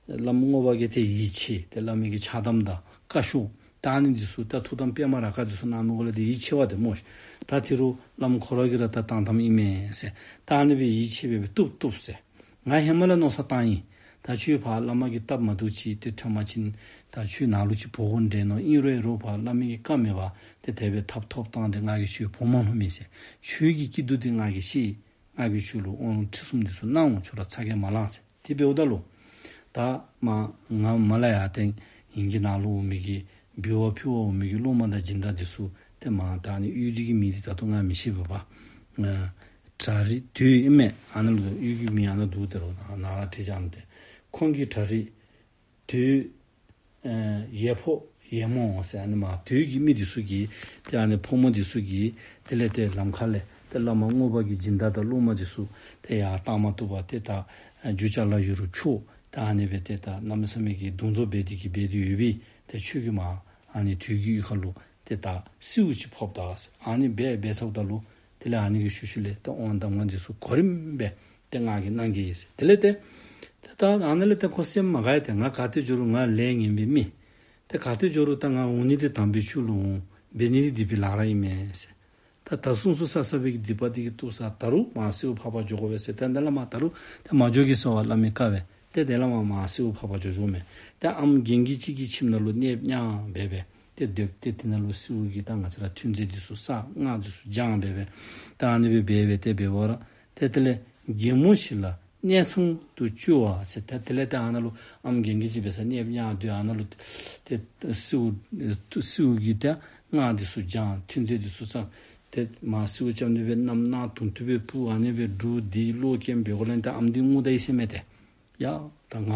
བླམ་རྔོག་པ་གིས་ཏེ་ཡིད་ཆེས་ཏེ་བླ་མའི་གི་ཕྱག་དམ་དང་བཀའ་ཤོག་ད་ཨ་ནི་འདི་ཚུ་ད་ཐུགས་དམ་པདྨ་རཱ་ག་འདི་ཚུ་གནང་མི་གུ་ལུ་ཏེ་ཡིད་ཆེས་པ་ཏེ་སྨོ་ཤིག། ད་དེ་རུ་བླམ་ཁོ་ར་གིས་ར་ད་བཏང་བཏངམ་ཨིན་མས་ཟེར། ད་ཨ་ནི་སྦེ་ཡིད་ཆེས་སྦེ་སྦེ་བཏུབ་བཏུབ་ཟེར། ང་ཧེ་མ་ལས་མནོ་བསམ་བཏང་ཡི། ད་ཁྱོད་ཕར་བླ་མ་གི་སྟབས་མ་བདེཝ་ཅིག་ཏེ་ཐོན་པ་ཅིན་ད་ཁྱོད་ནཱ་ལུ་ཅིག་འབོ་དགོ་འདྲས་མནོ། ཨིན་རུང་ཨིན་རུང་ཕར་བླ་མ་གི་བཀའ་མེད་པར་ཏེ་དེ་སྦེ་ཐབས་ཐོབ་བཏང་སྟེ་ང་གིས་ཁྱོད་འབོ་མ་ལྷོད་མས་ཟེར། ཁྱོད་ཀྱི་སྐྱིད་སྡུག་འདི་ང་གིས་ཤེས། ང་གིས་ཁྱོད་ལུ་དབང་ཁྲིད་གསུམ་འདི་ཚུ་གནང་འོང་། ཁྱོད་ར་ཚ་གྱང་མ་ལང་ཟེར། དེ་འབདཝ་ད་ལུ་ད་མར་ང་མར་ལས་ཡར་ཏེ་ངེ་གི་ནཱ་ལུ་འོང་མི་གི་འབུལ་བ་ཕུལ་བར་འོང་མི་གི་སློབ་མ་དང་སྦྱིན་བདག་འདི་ཚུ་ཏེ་མར་ད་ཨ་ནི་གཡུས་འདི་གི་མིང་འདི་ད་ལྟོ་ང་མི་ཤེས་པས་པ། ཨ་གྲ་རི་དོད་ཨིན་མས། ཨ་ནཱ་ལུ་གཡུས་ཀྱི་མིང་ཨ་ནཱ་འདུག། དེ་རུ་ནཱ་ནཱ་ར་བྲིས་བཞག་ནུག་ཏེ། ཁོང་གི་གྲ་རི་དོད་ཨེ་ཡས་ཕོ་ཡས་མོ་ཟེར་ཨ་ནི་མར་དོད་ཀྱི་མི་འདི་ཚུ་གིས་ཏེ་ཨ་ནི་ཕོ་མོ་འདི་ཚུ་གིས་དེ་ལས་ཏེ་ལམ་ཁ་ལས་ཏེ་བླ་མ་རྔོག་པ་གི་སྦྱིན་བདག་དང་སློབ་མ་འདི་ཚུ་ཏེ་ཡར་བཏང་མ་བཏུབ་པར་ཏེ་ད་རྒྱུ་ཅ་ལ་ཡོད་རུང་འཕྱོག། ད་ཨ་ནི་སྦེ་ཏེ་ད་གནམ་མེད་ས་མེད་ཀྱི་བརྡུང་བཟོ་འབད་དེ་གི་འབད་དེ་ཡོད་པས། ཏེ་ཁྱོད་ཀྱིས་མར་ཨ་ནི་དོད་ཀྱི་གཡུས་ཁ་ལུ་ཏེ་ད་སེའུ་ཅིག་ཕབ་ད་ཟེར། ཨ་ནི་སྦེ་འབད་ཚརཝ་ད་ལུ་དེ་ལས་ཨ་ནི་གི་ཤུལ་ཤུལ་ལས་ཏེ་དབང་གདམས་ངག་འདི་ཚུ་གོ་རིམ་སྦེ་ཏེ་ང་གིས་གནང་གེ་ཟེར། དེ་ལས་ཏེ་ཏེ་ད་ཨ་ནཱ་ལས་ཏེ་ཁོ་སེམས་མ་དགའ་ཡི། ཏེ་ང་ག་ཏེ་འགྱོ་རུང་ང་ལས་ངན་པའི་མི། ཏེ་ག་ཏེ་འགྱོ་རུང་ད་ང་འོང་ནི་འདི་དམ་པའི་ཆོས་ལུ་འོང་། འབད་ནི་འདི་སྡིག་པའི་ལཱ་ར་ཨིན་མས་ཟེར། ད་ད་སོང་སོང་ས་ས་པའི་གི་སྡིག་པ་འདི་གིས་བཏུབ་ས། ད་རུང་མར་སེའུ་ཕབ་པར་འགྱོ་དགོ་པས་ཟེར། ཏེ་དེ་ལས་མར་ད་རུང་ཏེ་མ་འགྱོ་གེ་ཟེར་བར་བླ་མའི་བཀའ་སྦེ་ཏེ་དེ་ལས་མར་མར་སེའུ་ཕབ་པར་འགྱོ་འགྱོཝ་མས། ཏེ་ཨམ་རྒན་གྱི་ཅིག་གི་ཁྱིམ་ནང་ལུ་གནསཔོ་བརྙ་སྦེ་སྦེ་ཏེ་སྡོདཔ་ཏེ་དེ་ནང་ལུ་སེའུ་གིས་ད་ང་བཅས་ར་ཐུན་རྫས་འདི་ཚུ་བསག། སྔགས་འདི་ཚུ་བགྱང་སྦེ་སྦེ་ད་ཨ་ནི་སྦེ་འབད་སྦེ་ཏེ་འབད་བ་ར་ཏེ་དེ་ལས་རྒན་མོ་ཞིག་ལ་གནས་ཚང་དུ་བཅུག་པ་ཟེར། ཏེ་དེ་ལས་ཏེ་ཨ་ནཱ་ལུ་ཨམ་རྒན་གྱི་ཅིག་འབད་ས་གནསཔོ་བརྙ་སྡོད། ཨ་ནཱ་ལུ་ཏེ་སེའུ་སེའུ་གིས་ཏེ་སྔགས་འདི་ཚུ་བགྱང་། ཐུན་རྫས་འདི་ཚུ་བསག། ཏེ་མར་སེའུ་རྐྱབ་ནི་སྦེ་གནམ་གནག་དུང་དུ་སྦེ་སྤུ་ཨ་ནི་སྦེ་འབྲུག་འདི་ལོག་སྐྱེམས་འབད་དགོཔ་ལས་ཏེ་ཨམ་འདི་ངུ་ད་ཡི་ཟེར་མས་ཏེ། ཡ་ད་ང་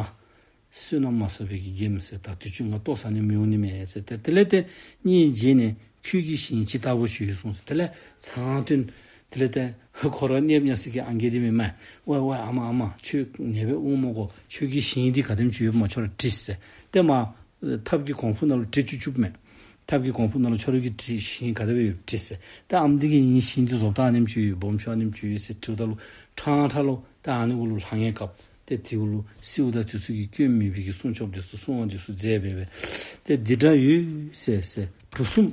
བསོད་ནམས་མ་བསགས་པའི་གི་རྒནམ་ཟེར། ད་དུས་ཅི་ང་ལྟོ་ཟ་ནི་མི་འོང་ནི་མས་ཟེར། ཏེ་དེ་ལས་ཏེ་སྙིང་རྗེ་ནས་ཁྱོད་ཀྱི་ཞིང་ཇི་ལྟ་བུ་ཞིག་ཡོད་གསུངས་ཟེར། དེ་ལས་ཚང་སྟོན། དེ་ལས་ཏེ་ཁོ་ར་གནསཔོ་བརྙ་ས་གི་ཨང་རྒས་འདི་མེན་མས། ཝའི་ཝའི་ཨ་མ་ཨ་མ་ཁྱོད་ངེས་པའི་དབུགས་མ་དགོ། ཁྱོད་ཀྱི་ཞིང་འདི་ག་དེམ་ཅིག་ཡོདཔ་མ་ཁྱོད་ར་བྲིས་ཟེར། ཏེ་མར་ཐགཔ་གི་གོང་ཕུ་ནང་ལུ་བྲིས་བཅུག་བཅུགཔ་མས། ཐགཔ་གི་གོང་ཕུ་ནང་ལུ་ཁྱོད་ར་གི་བྲིས་ཞིང་ག་དེ་སྦེ་ཡོད་བྲིས་ཟེར། ཏེ་ཨམ་འདི་གིས་ངེའི་ཞིང་འདི་བཟོ་ལྟ་ཨ་ནེམ་ཅིག་ཡོད་སྦོམ་ཆུང་ཨ་ནེམ་ཅིག་ཡོད་ཟེར་དྲིཝ་ད་ལུ་ཕྲང་ཕྲང་ལུ་ད་ཨ་ནི་གུ་ལུ་ལྷང་ངེ་བཀབ། ཏེ་དེ་གུ་ལུ་སེའུ་དང་དེ་ཚུ་གིས་སྐྱོན་མེད་པའི་གི་སྲུང་སྐྱོབ་འདི་ཚུ་སྲུང་བ་འདི་ཚུ་མཛད་སྦེ་སྦེ། ཏེ་འདི་འདྲ་ཡོད་ཟེར་ཟེར་གྲུ་གསུམ་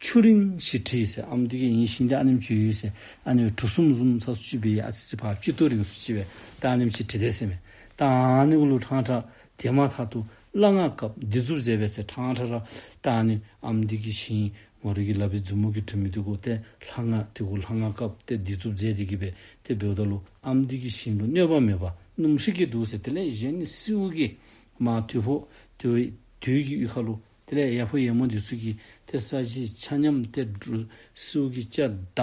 ཆུ་རིང་ཞིག་བྲིས་ཟེར། ཨམ་འདི་གིས་ངེའི་ཞིང་འདི་ཨ་ནེམ་ཅིག་ཡོད་ཟེར། ཨ་ནི་གྲུ་གསུམ་བཟུམ་ཚ་སུ་ཅིག་སྦེ་ཨ་ཙི་ཙི་ཕར་སྤྱི་ཏོག་རིང་སུ་ཅིག་སྦེ་ད་ཨ་ནེམ་ཅིག་བྲིས་ཏེ་ཟེར་མས། ད་ཨ་ནི་གུ་ལུ་ཕྲང་ཕྲང་དེ་མ་ཐག་ཏུ་སླ་ང་བཀབ་སྡིགས་མཛུབ་མཛད་པས་ཟེར། ཕྲང་ཕྲང་ར་ད་ཨ་ནི་ཨམ་འདི་གི་ཞིང་མོ་རའི་གི་ལག་པའི་མཛུབ་མོ་གིས་གྲུ་མི་འདི་གུ་ཏེ་ལྷང་ང་དེ་གུ་ལྷང་ང་བཀབ་སྟེ་སྡིགས་མཛུབ་མཛད་དེ་གི་སྦེ་ཏེ་འབདཝ་ད་ལུ་ཨམ་འདི་གི་ཞིང་ལུ་གནོད་པ་མེད་པར་སྣུམ་ཧྲིག་གེ་འདུག་ཟེར། དེ་ལས་གཞན་ནི་སེའུ་གིས་མར་དོད་ཕོ་དོད་དོད་ཀྱི་གཡུས་ཁ་ལུ་དེ་ལས་ཡས་ཕོ་ཡས་མོ་འདི་ཚུ་གིས་ཏེ་ས་གཞི་ཆ་མཉམ་ཏེ་སེའུ་གིས་བཅག་ད་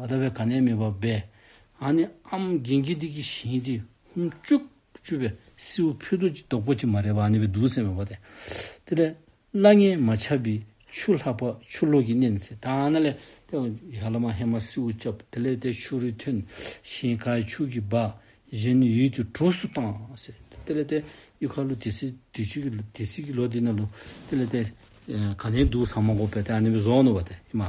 ད་སྦེ་ག་ནི་མེད་པར་སྦེ་ཨ་ནི་ཨམ་རྒན་གྱི་འདི་གི་ཞིང་འདི་ཧུམ་ཅུག་ཅུག་སྦེ་སེའུ་ཕུད་རྡོག་ཅིག་རྡོག་པོ་ཅིག་མ་རེག་པར་ཨ་ནི་སྦེ་འདུག་ཟེར་མས་པ་ཏེ། དེ་ལས་སླ་ངས་མ་ཆགས་པའི་ཆུ་ལྷག་པ་ཆུ་ལོག་གིས་མནན་ཟེར། ད་ཨ་ནཱ་ལས་ཡར་ལས་མར་ཧེ་མ་སེའུ་རྐྱབ། དེ་ལས་ཏེ་ཆུ་རུད་ཐོན། ཞིང་ཁའི་ཆུ་གིས་འབག། གཞན་ཡུལ་དུ་གྲོགས་སུ་བཏང་ཟེར། དེ་ལས་ཏེ་གཡུས་ཁ་ལུ་དེ་ཚེ་དུས་ཅི་གི་དེ་ཚེ་གི་ལོ་འདི་ནང་ལུ་དེ་ལས་ཏེ་ཨེ་ག་ནི་འདུག་ཟེར་མ་དགོ་པས། ཏེ་ཨ་ནི་སྦེ་བཟོ་ནུག་པ་ཏེ། ཧེ་མ་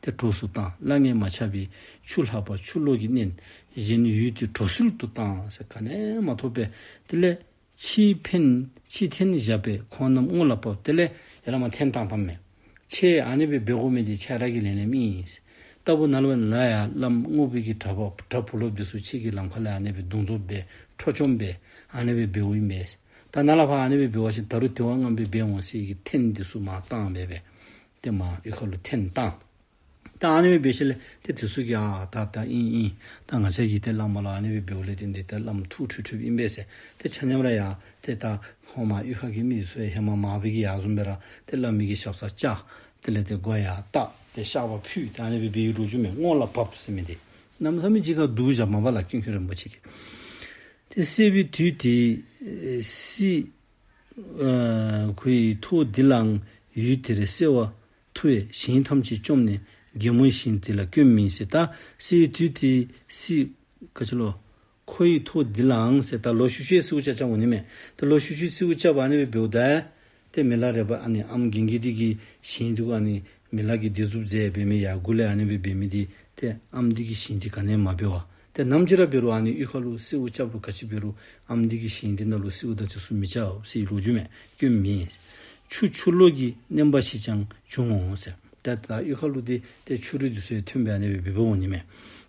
ཏེ་གྲོགས་སུ་བཏང་། སླ་ངས་མ་ཆགས་པའི་ཆུ་ལྷག་པ་ཆུ་ལོག་གིས་མནན། གཞན་ཡུལ་དུ་གྲོགས་སུ་བཏང་ཟེར། ག་ནི་མ་ཐོབ་པས། དེ་ལས་ཕྱིས་ཕན་ཕྱིས་འཐེན་བཞག་པས་ཁོང་རྣམས་སྔོན་ལ་བབས། དེ་ལས་ཡར་ལས་མར་འཐེན་བཏང་བཏངམ་མས། ཁྱེད་ཨ་ནི་སྦེ་འབད་དགོ་མི་འདི་ཁྱེད་ར་གི་ལས་ལས་མེན། ལྟ་བུ་ནཱ་ལས་ནཱ་ཡར་བླམ་རྔོག་པའི་གི་གྲྭ་པ་གྲྭ་བུ་སློབ་འདི་ཚུ་ཁྱེད་ཀྱི་ལམ་ཁ་ལས་ཨ་ནི་སྦེ་བརྡུང་བཟོ་འབད་འཕྲོག་བཅོམ་འབད་ཨ་ནི་སྦེ་འབདཝ་ཨིན་པས། ད་ནཱ་ལས་ཕར་ཨ་ནི་སྦེ་འབད་བ་ཅིན་ད་རུང་དེ་བ་ངན་པ་སྦེ་འབད་འོང་ཟེར་གི་འཐེན་འདི་ཚུ་མར་བཏང་སྦེ་སྦེ་ཏེ་མར་གཡུས་ཁ་ལུ་འཐེན་བཏང་། ད་ཨ་ནི་སྦེ་འབད་ཞིནམ་ལས་ཏེ་དེ་ཚུ་གིས་ཨ་ད་ད་ཨིན་ཨིན། ད་ང་བཅས་ཀྱིས་ཏེ་བླ་མ་ལུ་ཨ་ནི་སྦེ་འབདཝ་ལས་བརྟེན་ཏེ་ཏེ་བླམ་ཐུགས་ཁྲོས་ཁྲོསཔ་ཨིན་པས་ཟེར། ཏེ་ཆ་མཉམ་ར་ཡར་ཏེ་ད་ཁོང་མར་གཡུས་ཁ་གི་མི་ཚུ་ཡང་ཧེ་མ་མར་པའི་གི་ཡར་བཟུམ་སྦེ་ར་ཏེ་བླ་མའི་གི་ཞབས་སར་བཅར། དེ་ལས་ཏེ་སྒོ་ཡར་བཏགས། ཏེ་བཤགས་པ་ཕུལ། ཏེ་ཨ་ནི་སྦེ་འབད་ཡི་འགྱོ་འགྱོཝ་མས། སྔོན་ལ་བབས་ཟེར་མི་འདི་གནམ་མེད་ས་མེད་ཅིག་ཁར་བསྡུ་བཞགཔ་མས་པ་ལགས་ཀུན་མཁྱེན་རིན་པོ་ཆེ་གིས། ཏེ་སྲིད་པའི་དུས་དེ་སྲིད་ ཨ་ཁོ་ཡི་ཐུགས་འདི་ལའང་ཡུལ་དེར་བསིལ་བ་འཐུ་བས་ཞིང་ཐམས་ཅད་བཅོམ་ནས་རྒན་མོའི་ཞིང་དེ་ལ་སྐྱོན་མེད་ཟེར། ད་བསིལ་བའི་དུས་དེ་བསིལ་ག་ཅི་ལོ། ཁོ་ཡི་ཐུགས་འདི་ལའང་ཟེར། ད་ལོག་ཤུལ་ཤུལ་བསིལ་བ་རྐྱབ་རྐྱབ་འོང་ནི་མས། ད་ལོག་ཤུལ་ཤུལ་བསིལ་བ་རྐྱབ་ཨ་ནི་སྦེ་འབདཝ་ད་ཏེ་མི་ལ་རས་པ་ཨ་ནི་ཨམ་རྒན་རྒས་འདི་གི་ཞིང་འདི་གུ་ཨ་ནི་མི་ལ་གིས་སྡིགས་མཛུབ་མཛད་འབད་མི་ཡར་མགུ་ལས་ཨ་ནི་སྦེ་འབད་མི་འདི་ཏེ་ཨམ་འདི་གི་ཞིང་འདི་ག་ནི་ཡང་མ་འབད་བར་ཏེ་ནམ་ཅིག་ར་འབད་རུང་ཨ་ནི་གཡུས་ཁ་ལུ་བསིལ་བ་རྐྱབ་རུང་ག་ཅི་འབད་རུང་ཨམ་འདི་གི་ཞིང་འདི་ནང་ལུ་བསིལ་བ་དང་འདི་ཚུ་མི་རྐྱབ་ཟེར་ལོ་རྒྱུས་མས། སྐྱོན་མེད། ཆུ་ཆུ་ལོག་གིས་མནན་པ་ཞིག་ཀྱང་བྱུང་ངོ་ཟེར། ད་ད་གཡུས་ཁ་ལུ་འདི་ཏེ་ཆུ་རུད་འདི་ཚུ་ཡང་ཐོན་སྦེ་ཨ་ནི་སྦེ་འབདཝ་འོང་ནི་མས།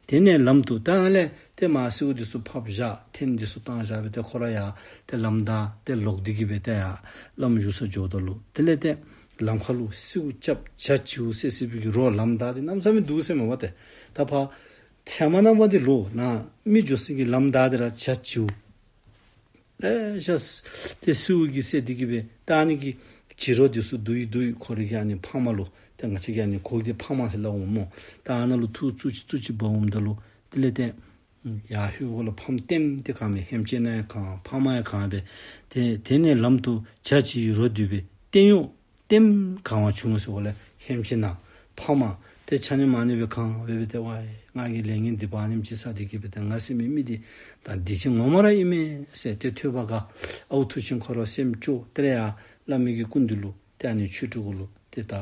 དེ་ནས་ལམ་དུ་ད་ཨ་ལས་ཏེ་མར་བསིལ་བ་འདི་ཚུ་ཕབ་བཞག་ཐེམ་འདི་ཚུ་བཏང་བཞག་སྦེ་ཏེ་ཁོ་ར་ཡར་ཏེ་ལམ་བདའ་ཏེ་ལོག་སྟེ་གི་སྦེ་ཏེ་ཡར་བླམ་བཞུགས་ས་འགྱོཝ་ད་ལུ་དེ་ལས་ཏེ་ལམ་ཁ་ལུ་བསིལ་བ་རྐྱབ་བྱ་བྱིའུ་བསད་བསད་པའི་གི་རོ་ལམ་བདའ་འདི་གནམ་མེད་ས་མེད་འདུག་ཟེར་མས་པ་ཏེ། ད་ཕར་ཚལ་མ་ནང་པ་འདི་ལུ་ནཱ་མི་འགྱོ་སའི་གི་ལམ་བདའ་འདི་ར་བྱ་བྱིའུ་ལེ་ཤ་ཏེ་བསིལ་བ་གིས་བསད་དེ་གི་སྦེ་ད་ཨ་ནི་གི་བྱི་རོ་འདི་ཚུ་བསྡུ་ཡི་བསྡུ་ཡི་ཁོ་རའི་གི་ཨ་ནི་ཕང་མ་ལུ་ཏེ་ང་བཅས་ཀྱིས་ཨ་ནི་གོ་གི་ཕང་མ་ཟེར་སླབ་འོང་སྨོ། ད་ཨ་ནཱ་ལུ་ཐུག་བཙུགས་ཅི་བཙུགས་ཅི་འབག་འོངམ་ད་ལུ་དེ་ལས་ཏེ་ཡར་ལྷོད་གོ་ལ་ཕམ་ལྟེམ་ཏེ་གང་སྦེ་ཧེམ་ཅིག་ནང་ཡང་གང་ཕང་མ་ཡང་གང་སྦེ་ཏེ་དེ་ནས་ལམ་དུ་བྱ་བྱིའི་རོ་འདུས་པས་སྟེང་འོག་ལྟེམ་གང་བ་བྱུང་ཟེར་གོ་ལས་ཧེམ་ཅིག་ནང་ཕམ་ཏེ་ཆ་མཉམ་ཨ་ནི་སྦེ་གང་སྦེ་སྦེ་ཏེ་ཝའི་ང་གིས་ལས་ངན་སྡིག་པ་ཨ་ནེམ་ཅིག་བསགས་ཏེ་གི་སྦེ་ཏེ་ང་ཟེར་མི་མི་འདི་ད་སྡིག་ཅན་ངོ་མ་ར་ཨིན་མས་ཟེར་ཏེ་ཐོས་པ་ག་ཨའུ་མཐུ་ཆེན་ཁོ་ར་སེམས་སྐྱོ་སྟེ་ར་ཡར་བླ་མའི་གི་སྐུ་མདུན་ལུ་ཏེ་ཨ་ནི་ཆོས་ཁྲི་གུ་ལུ་ཏེ་ད་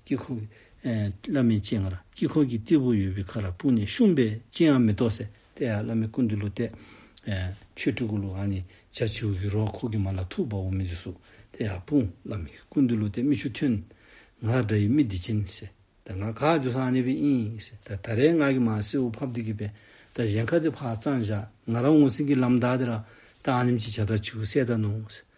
དཀྱིལ་འཁོར་ཨེ་བླ་མའི་སྤྱན་སྔར་དཀྱིལ་འཁོར་གྱི་སྟེགས་བུ་ཡོད་པའི་ཁར་སྤུངས་ནས་བཤུམས་པས་ཅི་ཡང་མི་རྟོགས་ཟེར། ཏེ་ཡར་བླ་མའི་སྐུ་མདུན་ལུ་ཏེ་ཨེ་ཆོས་ཁྲི་གུ་ལུ་ཨ་ནི་བྱ་བྱིའུ་གི་རོ་ཁོ་གི་མར་ལས་འཐུ་འབག་འོང་མི་འདི་ཚུ་ཏེ་ཡར་སྤུངས། བླ་མའི་སྐུ་མདུན་ལུ་ཏེ་མིག་ཆུ་ཐོན། ང་དགྲ་ཡི་མི་སྡིག་ཅན་ཟེར། ད་ང་ག་འགྱོ་ས་ཨ་ནི་སྦེ་ཨིན་ཟེར། ད་ད་རེས་ང་གིས་མར་བསིལ་བ་ཕབ་སྟེ་གི་སྦེ་ད་གཞན་ཁ་འདི་ཕར་བཙལ་བཞག། ང་ར་འོང་སའི་གི་ལམ་བདའ་འདི་ར་ད་ཨ་ནེམ་ཅིག་བྱ་དང་བྱིའུ་བསད་ད་ནུག་ཟེར།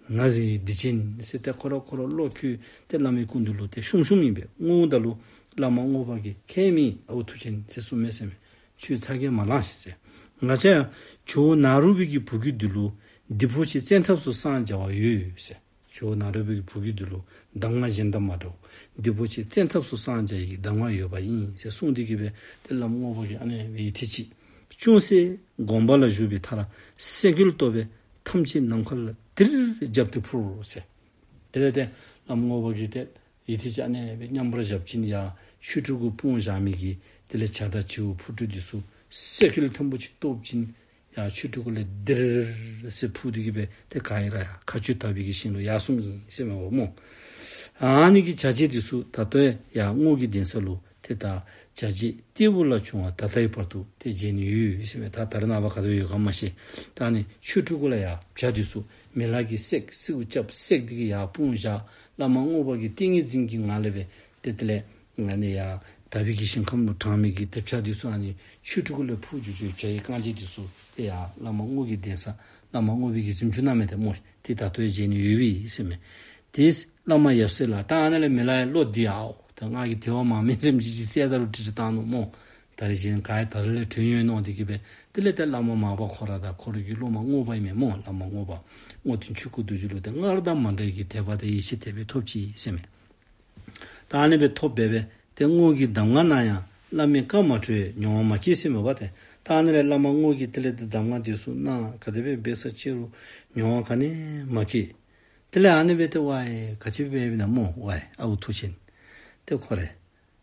ང་ཟེར་སྡིག་ཅན་ཟེར་ཏེ་ཁོ་ར་ཁོ་ར་བློ་འགྱོད་དེ་བླ་མའི་སྐུ་མདུན་ལུ་ཏེ་བཤུམ་བཤུམ་ཨིན་པས། བསྔོཝ་ད་ལུ་བླ་མ་རྔོག་པ་གིས་ཁྱད་མེད་ཨའུ་མཐུ་ཆེན་ཟེར་གསུངས་མས་ཟེར་མས། ཁྱོད་ཚ་གྱང་མ་ལང་ཤིག་ཟེར། ང་བཅས་ཇོ་བོ་ནཱ་རོ་པའི་གི་བུ་རྒྱུད་འདི་ལུ་སྡིག་པོ་ཆེ་བཙན་ཐབས་སུ་སངས་རྒྱ་བ་ཡོད་ཟེར། ཇོ་བོ་ནཱ་རོ་པའི་གི་བུ་རྒྱུད་འདི་ལུ་གདམས་ངག་གཞན་དང་མ་འདྲཝ་སྡིག་པོ་ཆེ་བཙན་ཐབས་སུ་སངས་རྒྱ་ཡི་གདམས་ངག་ཡོད་པ་ཨིན་ཟེར་གསུངས་ཏེ་གི་སྦེ་ཏེ་བླ་མ་རྔོག་པ་གིས་ཨ་ནི་སྦེ་ཡི་ཐེངས་ཅིག་ཅུང་ཟད་དགོངས་པ་ལ་བཞུགས་པའི་མཐར་སེ་གོལ་གཏོགས་པས་ཐམས་ཅད་ནམ་མཁའ་ལ་དིར་བརྒྱབ་སྟེ་འཕུར་ཟེར། དེ་ལས་ཏེ་བླ་མ་རྔོག་པ་གིས་ཏེ་ཡི་ཐེངས་ཅིག་ཨ་ནི་སྦེ་མཉམ་པར་བཞག་ཅིན་ཡར་ཆོས་ཁྲི་གུ་སྤུངས་བཞག་མི་གི་དེ་ལས་བྱ་དང་བྱིའུ་འཕུར་འགྲོ་འདི་ཚུ་སེ་གོལ་མཐོན་པོ་ཅིག་གཏོགས་ཅིན་ཡར་ཆོས་ཁྲི་གུ་ལས་དིར་ཟེར་འཕུར་ཏེ་གི་སྦེ་ཏེ་ག་ཡི་ར་ཡར་མཁའ་སྤྱོད་དག་པའི་གི་ཞིང་ལུ་ཡར་སོང་ཡི་ཟེར་མས་པ་སྨོ། ཨ་ནི་གི་བྱ་བྱེད་འདི་ཚུ་ད་ལྟོ་ཡར་རྔོག་གི་གདན་ས་ལུ་ཏེ་ད་བྱ་བྱེད་སྟེགས་བུ་ལ་བྱུང་བ་ད་ལྟའི་བར་དུ་ཏེ་མཇལ་ནི་ཡོད་ཟེར་མས། ད་ད་རེས་ནངས་པ་ག་དེ་ཡོད་ག་མ་ཤེས། ད་ཨ་ནི་ཆོས་ཁྲི་གུ་ལས་ཡར་བྱ་འདི་ཚུ་མི་ལ་གིས་བསད་བསིལ་བ་རྐྱབ་བསད་དེ་གི་ཡར་སྤུངས་བཞག། བླ་མ་རྔོག་པ་གིས་ཏིང་ངེ་འཛིན་གྱི་ངང་ལས་སྦེ་ཏེ་དེ་ལས་ཨ་ནི་ཡར་དག་པའི་གི་ཞིང་ཁམས་ལུ་དྲངས་མི་གི་ཏེ་བྱ་འདི་ཚུ་ཨ་ནི་ཆོས་ཁྲི་གུ་ལས་འཕུར་འགྱོ་འགྱོ་བྱ་ཡི་རྐང་རྗེས་འདི་ཚུ་ཏེ་ཡར་བླ་མ་རྔོག་གི་གདན་ས་བླ་མ་རྔོག་པའི་གི་གཟིམ་ཆུང་ནང་མས་ཏེ་སྨོ། ཏེ་ད་ལྟོ་ཡང་མཇལ་ནི་ཡོད་པས་ཟེར་མས། དེས་བླ་མ་ཡབ་སྲས་ལ་ད་ཨ་ནཱ་ལས་མི་ལ་ཡང་བློ་བདེ་ཡི། ད་ང་གིས་དེ་བ་མ་མི་སེམས་ཅན་ཅིག་བསད་ད་རུང་ཁྲིད་ཁྲིད་བཏང་ནུག་སྨོ། ད་རེས་གཞན་ག་ཡང་ད་རེས་ལས་གྲོལ་ཡོད་མནོ་སྟེ་གི་སྦེ་དེ་ལས་ཏེ་བླ་མ་མར་པ་ཁོ་ར་དང་ཁོ་རའི་གི་སློབ་མ་རྔོག་པ་ཨིན་མས་སྨོ། བླ་མ་རྔོག་པ་རྔོག་སྟོན་ཆོས་སྐུ་རྡོ་རྗེ་ལུ་ཏེ་སྔར་དང་མ་འདྲ་བའི་གི་དད་པ་དང་ཡིད་ཆེས་དད་པ་ཐོབ་ཅི་ཟེར་མས། ད་ཨ་ནི་སྦེ་ཐོབ་སྦེ་སྦེ་ཏེ་རྔོག་གི་གདམས་ངག་གནང་ཡང་བླ་མའི་བཀའ་མ་གྲོལ་མྱོང་བ་མ་སྐྱེས་ཟེར་མས་པ་ཏེ། ད་ཨ་ནི་ལས་བླ་མ་རྔོག་གིས་དེ་ལས་ཏེ་གདམས་ངག་འདི་ཚུ་གནང་ག་དེ་སྦེ་འབད་ས་ཅི་རུང་མྱོང་བ་ག་ནི་མ་སྐྱེས། དེ་ལས་ཨ་ནི་སྦེ་ཏེ་ཝའི་ག་ཅི་འབད་བའི་ན་སྨོ་ཝའི་ཨའུ་མཐུ་ཆེན་ཏེ་ཁོ་རེ་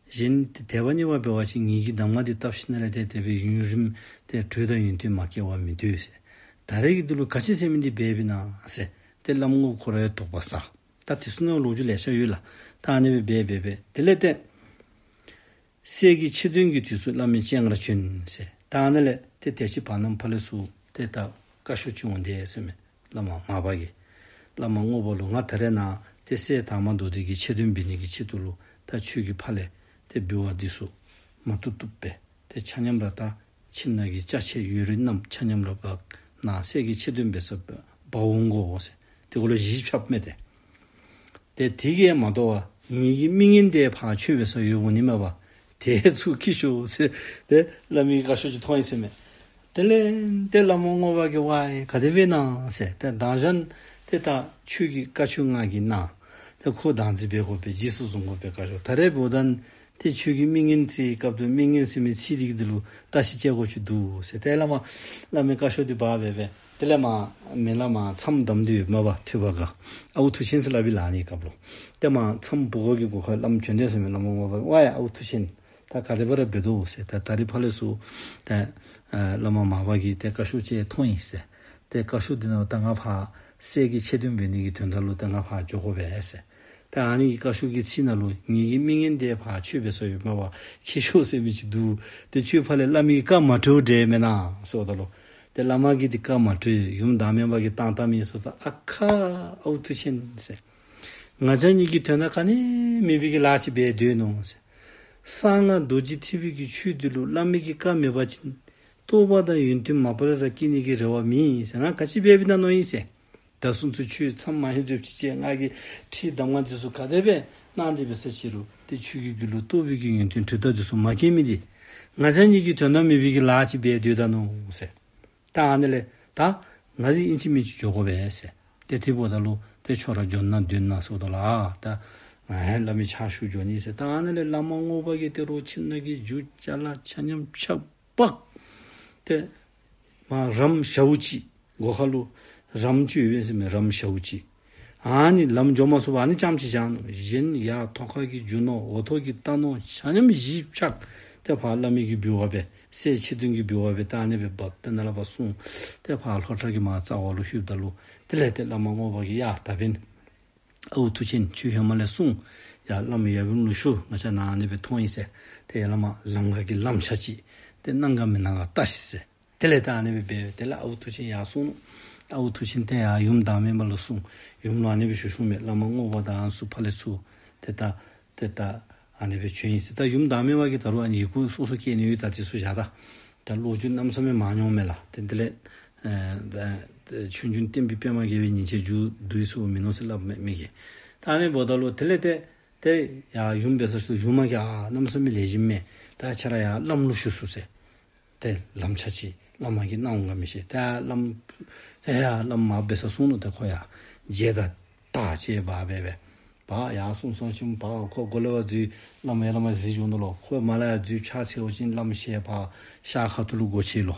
གཞན་ཏེ་དད་པ་གཉིས་པ་འབད་བ་ཅིན་ངེ་གི་གདམས་ངག་འདི་བཏབ་ཞིནམ་ལས་ཏེ་དེ་སྦེ་ཡུན་རིངམོ་ཏེ་གྲོལ་དང་ཡོན་ཏན་མ་སྐྱེ་བར་མི་སྡོད་ཟེར། ད་རེས་ཀྱི་འདི་ལུ་ག་ཅི་ཟེར་མི་འདི་འབད་བའི་ན་ཟེར་ཏེ་བླ་མ་རྔོག་ཁོ་ར་ཡང་དོགས་པ་ཟ། ད་དེ་ཚུ་ནང་ལོ་རྒྱུས་ལེ་ཤ་ཡོད་ལགས། ད་ཨ་ནི་སྦེ་འབད་འབད་འབད་དེ་ལས་ཏེ་སྲས་ཀྱི་ཆེ་འདོན་གྱི་དུས་སུ་བླ་མའི་སྤྱན་སྔར་བྱོན་ཟེར། ད་ཨ་ནི་ལས་ཏེ་དེ་ཅིག་བར་ན་ཕར་ལས་ཚུར་ཏེ་ད་བཀའ་ཤོག་ཅིག་འོང་དེས་ཟེར་མས། བླ་མ་མར་པ་གིས་བླ་མ་རྔོག་པ་ལུ་ང་ད་རེས་ནཱ་ཏེ་སྲས་དར་མ་མདོ་སྡེ་གི་ཆེ་འདོན་འབད་ནི་གི་ཆེད་དུ་ལུ་ད་ཁྱོད་ཀྱིས་ཕར་ལས་ཏེ་འབུལ་བ་འདི་ཚུ་མ་བཏུབ་བཏུབ་སྦེ་ཏེ་ཆ་མཉམ་ར་ད་ཁྱིམ་ནང་གི་ཅ་ཆས་ཡོད་རིགས་རྣམས་ཆ་མཉམ་ར་འབག་ནཱ་སྲས་ཀྱི་ཆེ་འདོན་འབད་ས་འབག་འོང་དགོ་ཟེར། དེ་གུ་ལུ་གཞི་ཕྱག་མས་ཏེ། ཏེ་དེ་གིས་མ་དོ་བར་ངེ་གི་མི་ངན་དེ་ཕར་ཆོས་འབད་ས་ཡོདཔ་འོང་ནི་མས་པ། དེ་ཚུར་འཁྱིད་ཤོག་ཟེར་ཏེ་བླ་མའི་བཀའ་ཤོག་ཅིག་ཐོན་ཡི་ཟེར་མས། དེ་ལས་ཏེ་བླ་མ་རྔོག་པ་གིས་ཝའི་ག་དེ་སྦེ་ན་ཟེར་ཏེ་དང་ཞག་ཏེ་ད་ཁྱོད་ཀྱི་བཀའ་ཆོས་ང་གིས་གནང་། ཏེ་ཁོ་བདག་འཛིན་འབད་དགོ་པས། རྗེས་སུ་བཟུང་དགོ་པས་བཀའ་ཤོག། ད་རེས་འབདཝ་ད་ཏེ་ཁྱོད་ཀྱི་མི་ངན་ཟེར་སྐབས་དུ་མི་ངན་ཟེར་མི་ཚིག་འདི་གི་འདི་ལུ་བརྟག་ཞིབ་བྱེད་དགོཔ་ཅིག་འདུག་ཟེར་ཏེ་བླ་མ་བླ་མའི་བཀའ་ཤོག་འདི་འབག་སྦེ་སྦེ་ དེ་ལས་མར་མི་ལ་མར་མཚམས་བསྡམས་ཏེ་ཡོདཔ་མས་པ། ཐོས་པ་ག་ཨའུ་མཐུ་ཆེན་ཟེར་སླབ་ཨིན་ལགས། ཨ་ནི་སྐབས་ལུ་ཏེ་མར་མཚམས་སྦུག་གི་སྦུག་ཁར་བླམ་བྱོན་ཏེ་ཟེར་མས། བླམ་ངོ་མ་པ་ཝའི་ཨའུ་མཐུ་ཆེན། ད་ག་དེ་སྦེ་ར་འབད་དོ་ཟེར། ད་ད་རིས་ཕར་ལས་ཚུར་ཏེ་ཨ་བླ་མ་མར་པ་གི་ཏེ་བཀའ་ཤོག་ཅིག་ཐོན་ཡི་ཟེར། ཏེ་བཀའ་ཤོག་འདི་ནང་ད་ང་ཕར་སྲས་ཀྱི་ཆེ་འདོན་འབད་ནི་གི་དོན་དག་ལུ་ད་ང་ཕར་འགྱོ་དགོ་པས་ཟེར། ཏེ་ཨ་ནི་གི་བཀའ་ཤོག་གི་ཚིག་ནང་ལུ་ངེ་གི་མི་ངན་དེ་ཕར་ཁྱོད་འབད་སོང་ཡོདཔ་མས་པ། ཁྱེད་ཤོག་ཟེར་མི་ཅིག་འདུག། ཏེ་ཁྱོད་ཕར་ལས་བླ་མའི་བཀའ་མ་བཀྲོལ་འདྲས་མེན་ན་ཟེརཝ་ད་ལུ། ཏེ་བླ་མ་གིས་ཏེ་བཀའ་མ་བཀྲོལ། ཡུམ་བདག་མེད་མ་གིས་བཏང་བཏངམ་ཨིན་ཟེརཝ་ད། ཨ་ཁ་ཨའུ་མཐུ་ཆེན་ཟེར། ང་བཅས་གཉིས་ཀྱི་དོན་དག་ག་ནི་མེད་པའི་གི་ལཱ་ཅིག་འབད་སྡོད་ནུག་ཟེར། གསང་སྔགས་རྡོ་རྗེ་ཐེག་པའི་གི་ཆོས་འདི་ལུ་བླ་མའི་གི་བཀའ་མེད་པ་ཅིན་རྟོགས་པ་དང་ཡོན་ཏན་མ་པ་ལས་ར་སྐྱེ་ནི་གི་རེ་བ་མེད་ཟེར། ང་ག་ཅི་འབད་འབདཝ་ད་མནོ་ཡི་ཟེར། ད་སོང་ཚུན་ཁྱོད་མཚམས་མ་ལྷོད་ཚུན་ཅིག་ང་གིས་ཁྲིད་གདམས་ངག་འདི་ཚུ་ག་དེ་སྦེ་གནང་སྟེ་འབད་ས་ཅིག་རུང་ཏེ་ཁྱོད་ཀྱི་རྒྱུད་ལུ་རྟོགས་པའི་གི་ཡོན་ཏན་དྲོད་རྟགས་འདི་ཚུ་མ་སྐྱེས་མི་འདི་ང་བཅས་གཉིས་ཀྱི་དོན་དག་མེད་པའི་གི་ལཱ་ཅིག་འབད་སྡོད་ད་ནུག་ཟེར། ད་ཨ་ནི་ལས་ད་ང་འདི་ཨིན་ཅི་མིན་ཅི་འགྱོ་དགོ་པས་ཟེར། ཏེ་དེ་འབདཝ་ད་ལུ་ཏེ་ཁྱོད་ར་འགྱོ་ན་འདོད་ན་ཟེརཝ་ད་ལུ། ཨ་ད་ང་ཡང་བླ་མའི་ཕྱག་ཞུ་འགྱོ་ནི་ཟེར། ད་ཨ་ནི་ལས་བླ་མ་རྔོག་པ་གིས་ཏེ་རོགས་ཁྱིམ་ནང་གི་རྒྱུ་ཅ་ལ་ཆ་མཉམ་ཕྱག་འབག་སྟེ་མར་རམ་ཞཝ་ཅིག་སྒོ་ཁ་ལུ་རམ་ཅིག་ཡོད་པས་ཟེར་མས། རམ་ཞཝ་ཅིག། ཨ་ནི་ལམ་འགྱོ་མ་ཚུགས་པར་ཨ་ནི་རྐྱངམ་ཅིག་བཞག་ནུག། གཞན་ཡར་ཐོག་ཁ་གི་རྒྱུ་ནོར་འོག་ཐོག་གི་རྟ་ནོར་ཆ་མཉམ་གཞི་བཅག་སྟེ་ཕར་བླ་མའི་གི་འབུལ་བ་སྦེ་སྲས་ཆེ་འདོན་གྱི་འབུལ་བ་སྦེ་ད་ཨ་ནི་སྦེ་འབག་སྟེ་ནཱ་ལས་ཕར་སོང་སྟེ་ཕར་ལྷོ་བྲག་གི་མར་རྩ་བ་ལུ་ལྷོདཔ་ད་ལུ་དེ་ལས་ཏེ་བླ་མ་རྔོག་པ་གིས་ཡ་ད་འབདན་ཨའུ་མཐུ་ཆེན་ཁྱོད་ཧེ་མ་ལས་སོང་། ཡར་བླམ་ཡབ་ཡུམ་ལུ་ཞུ། ང་བཅས་ནཱ་ཨ་ནི་སྦེ་ཐོན་ཡི་ཟེར། ཏེ་ཡར་ལས་མར་ལམ་ཁ་གི་ལམ་ཆ་ཅིག་ཏེ་གནང་ག་མི་གནང་ག་བལྟ་ཤིག་ཟེར། དེ་ལས་ད་ཨ་ནི་སྦེ་འབད། དེ་ལས་ཨའུ་མཐུ་ཆེན་ཡར་སོང་ནུག། ཨའུ་མཐུ་ཆེན་ཏེ་ཡར་ཡུམ་བདག་མེད་མ་ལུ་སོང་། ཡུམ་ལུ་ཨ་ནི་སྦེ་ཞུ་ཞུཝ་མས། བླ་མ་རྔོག་པ་དང་ཚུ་ཕར་ལས་ཚུར་ཏེ་ད་ཏེ་ད་ཨ་ནི་སྦེ་བྱོན་ཡི་ཟེར། ད་ཡུམ་བདག་མེད་མ་གིས་ད་རུང་ཨ་ནི་ཡི་གུ་སོ་སོ་བསྐྱལ་ནི་ཡོད། ད་དེ་ཚུ་བཞག། ད་ད་ལོ་རྒྱུས་གནམ་མེད་ས་མེད་མང་ཉུང་མས་ལགས། ཏེ་དེ་ལས་ཨེ་ད་ཆོས་འབྱུང་བསྟན་པའི་པདྨ་རྒྱས་པའི་ཉིན་བྱེད་མཇུག་བསྡུ་ཡི་ཟེར་མིན་ནུག་ཟེར་སླབ་མས་མི་གིས། ད་ཨ་ནི་འབདཝ་ད་ལུ་དེ་ལས་ཏེ་ཏེ་ཡར་ཡུམ་འབད་ས་ཚུ་ཡུམ་མ་གིས་ཨ་གནམ་མེད་ས་མེད་ལེགས་ཤོམ་མས། ད་ཁྱོད་ར་ཡར་བླམ་ལུ་ཞུ་ཞུ་ཟེར། ཏེ་ལམ་ཆ་ཅིག་བླ་མ་གིས་གནང་འོང་ག་མི་ཤེས། ཏེ་བླམ་ཏེ་ཡར་བླམ་མར་འབད་སར་སོང་ནུག། ཏེ་ཁོ་ཡར་རྗེ་དང་བདག་བཅས་འབག་སྦེ་སྦེ་འབག་ཡར་སོང་སོང་ཞིནམ་འབག་ཁོ་སྒོ་ལས་ཕར་འཛུལ། བླམ་ཡར་ལས་མར་གཟིགས་འོང་ནུག་ལོ། ཁོ་མར་ལས་ཡར་འཛུལ་ཕྱག་འཚལ་བ་ཅིན་བླམ་ཞལ་ཕར་ཤར་ཁ་ཐུག་ལུ་སྒོ་ཕྱེ་ལོ།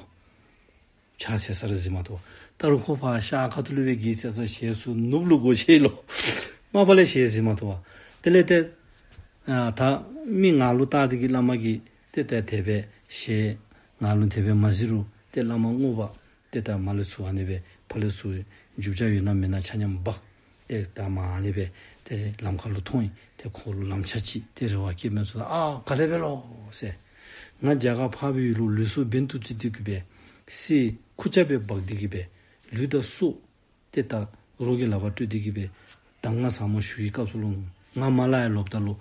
ཕྱག་འཚལ་ས་ར་གཟིགས་མ་ཐོབ། ད་རུང་ཁོ་ཕར་ཤར་ཁ་ཐུག་ལུ་སྦེ་གིས་འཚལ་ས་ཞལ་ཚུར་ནུབ་ལུ་སྒོ་ཕྱེ་ལོ། མ་པ་ལས་ཞལ་གཟིགས་མ་ཐོབ་པར། དེ་ལས་ཏེ་ཨ་ད་མི་ང་ལུ་བལྟ་སྟེ་གིས་བླ་མ་གིས་ཏེ་ད་དེ་སྦེ་ཞལ་ང་ལུ་དེ་སྦེ་མ་གཟིགས་རུང་ཏེ་བླ་མ་རྔོག་པ་ཏེ་ད་མར་ལས་ཚུར་ཨ་ནི་སྦེ་ཕར་ལས་ཚུར་རྒྱུ་ཆ་ཡོད་ན་མེད་ན་ཆ་མཉམ་འབག་སྟེ་ད་མར་ཨ་ནི་སྦེ་ཏེ་ལམ་ཁ་ལུ་ཐོན་ཡི། ཏེ་ཁོ་ལུ་ལམ་ཆ་ཅིག་ཏེ་རེ་བ་བསྐྱེདཔ་མས་ཟེར། ཨ་ག་དེ་སྦེ་ལོ་ཟེར། ང་རྒྱ་གར་འཕགས་པའི་ཡུལ་ལུ་ལུས་སྲོག་འབེན་དུ་བཙུགས་ཏེ་གིས་སྦེ་གསེར་ཁུར་ཆ་སྦེ་འབག་སྟེ་གིས་སྦེ་ལུས་དང་སྲོག་ཏེ་ད་རོགས་ཀྱི་ལག་པར་སྤྲོད་དེ་གིས་སྦེ་གདམས་ངག་ཟབ་མོ་ཞུ་བའི་སྐབས་སུ་ལུ་ང་མར་ལས་ཡར་ལོགཔ་ད་ལུ་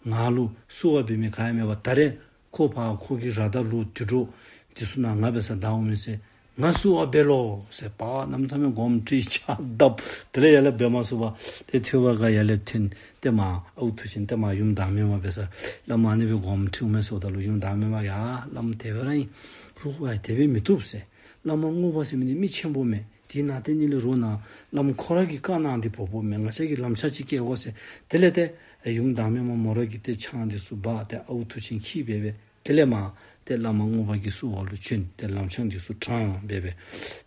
ང་ལུ་བསུ་བ་འབད་མི་ག་ཡང་མེད་པར་ད་རེས་ཁོ་ཕར་ཁོ་གི་ར་དང་ལུག་དུད་འགྲོ་འདི་ཚུ་ནང་ང་འབད་སར་བདའ་འོང་མས་ཟེར། ང་བསུ་བ་འབད་ལོ་ཟེར། འབག་གནམ་མེད་ས་མེད་དགོངསམ་ཁྲེལ་ཕྱག་བརྡབ། དེ་ལས་ཡར་ལས་འབད་མ་ཚུགས་པར་ཏེ་ཐོས་པ་ག་ཡར་ལས་ཐོན། ཏེ་མར་ཨའུ་མཐུ་ཆེན་ཏེ་མར་ཡུམ་བདག་མེད་མ་འབད་སར་བླ་མ་ཨ་ནི་སྦེ་དགོངསམ་ཁྲེལཝ་མས་ཟེརཝ་ད་ལུ་ཡུམ་བདག་མེད་མ་ཡ་བླམ་དེ་སྦེ་ར་ཨིན། རོགས་ཨ་དེ་སྦེ་མི་བཏུབ་ཟེར། བླ་མ་རྔོག་པ་ཟེར་མི་འདི་མི་ཆེན་པོ་མས། དེ་ནང་ཏེ་ཉིད་ལས་རོགས་ནཱ་བླམ་ཁོ་ར་གིས་བཀའ་གནང་སྟེ་འབོ་འབོཝ་མས། ང་བཅས་ཀྱིས་ལམ་ཆ་ཅིག་བསྐྱལ་དགོ་ཟེར། དེ་ལས་ཏེ་ཡུམ་བདག་མེད་མ་མོ་ར་གིས་ཏེ་ཆང་འདི་ཚུ་འབག་སྟེ་ཨའུ་མཐུ་ཆེན་འཁྱིད་སྦེ་སྦེ་དེ་ལས་མར་ཏེ་བླ་མ་རྔོག་པ་གི་བསུ་བ་ལུ་བྱོན། ཏེ་ལམ་ཆང་འདི་ཚུ་དྲངས་སྦེ་སྦེ་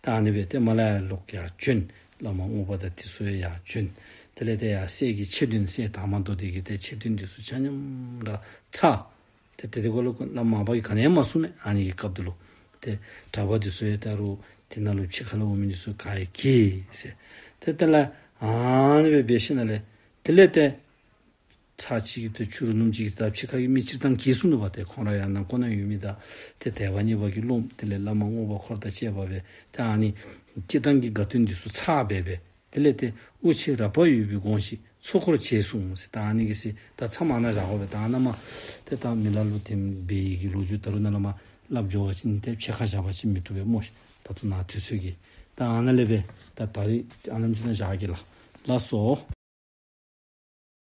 ད་ཨ་ནི་སྦེ་ཏེ་མར་ལས་ལོག་ཡར་བྱོན། བླ་མ་རྔོག་པ་དང་དེ་ཚུ་ཡང་ཡར་བྱོན། དེ་ལས་ཏེ་ཡར་སྲས་ཀྱི་ཆེ་འདོན་སྲས་དར་མ་མདོ་སྡེ་གི་ཏེ་ཆེ་འདོན་འདི་ཚུ་ཆ་མཉམ་ར་ཚར། ཏེ་ཏེ་དེ་གུ་ལུ་བླམ་མར་པ་གིས་ག་ནི་ཡང་མ་གསུངས་མས། ཨ་ནི་གི་སྐབས་འདི་ལུ་ཏེ་གྲྭ་པ་འདི་ཚུ་ཡང་ད་རུང་དེ་ནང་ལུ་ཕྱི་ཁ་ལུ་འོང་མི་འདི་ཚུ་ག་ཡང་གིས་ཟེར། ཏེ་དེ་ལས་ཨ་ནི་སྦེ་འབད་ཞིནམ་ལས་དེ་ལས་ཏེ་ཚར་གཅིག་གི་ཏེ་ཕྱི་རུ་སྣུམ་ཅིག་གིས་ད་ཕྱི་ཁ་གི་མི་སྤྱིར་བཏང་གིས་གསུངས་ནུག་པ། ཏེ་ཁོང་ར་ཡང་ནང་འཁོད་ནང་ཡོད་མི་དང་ཏེ་དད་པ་གཉིས་པ་གིས་རློམ། དེ་ལས་བླ་མ་རྔོག་པ་ཁོ་ར་དང་བཅས་པ་སྦེ་ཏེ་ཨ་ནི་སྤྱིར་བཏང་གི་དགའ་སྟོན་འདི་ཚུ་ཚར་སྦེ་སྦེ་དེ་ལས་ཏེ་དབུ་ཆེ་ར་བ་ཡོད་པའི་དགོངས་གཞི་ཚོགས་འཁོར་བྱས་གསུངས་ཟེར། ད་ཨ་ནི་གི་ཟེར་ད་མཚམས་ཨ་ནཱ་བཞག་དགོ་པས། ད་ཨ་ནཱ་མར་ཏེ་ད་མི་ལ་ལུ་དེ་སྦེ་གི་ལོ་རྒྱུས་ད་རུང་ནཱ་ལས་མར་སླབ་འགྱོ་བ་ཅིན་ཏེ་ཕྱེད་ཀ་བཞག་པ་ཅིན་མི་བཏུབ་པས་སྨོ་ཤིག། ད་ལྟོ་ནཱ་དུས་ཚོད་ཀྱིས། ད་ཨ་ནཱ་ལས་སྦེ་ད་ད་རིས་ཨ་ནེམ་ཅིག་ནང་བཞག་གེ་ལགས། ལགས་སོ།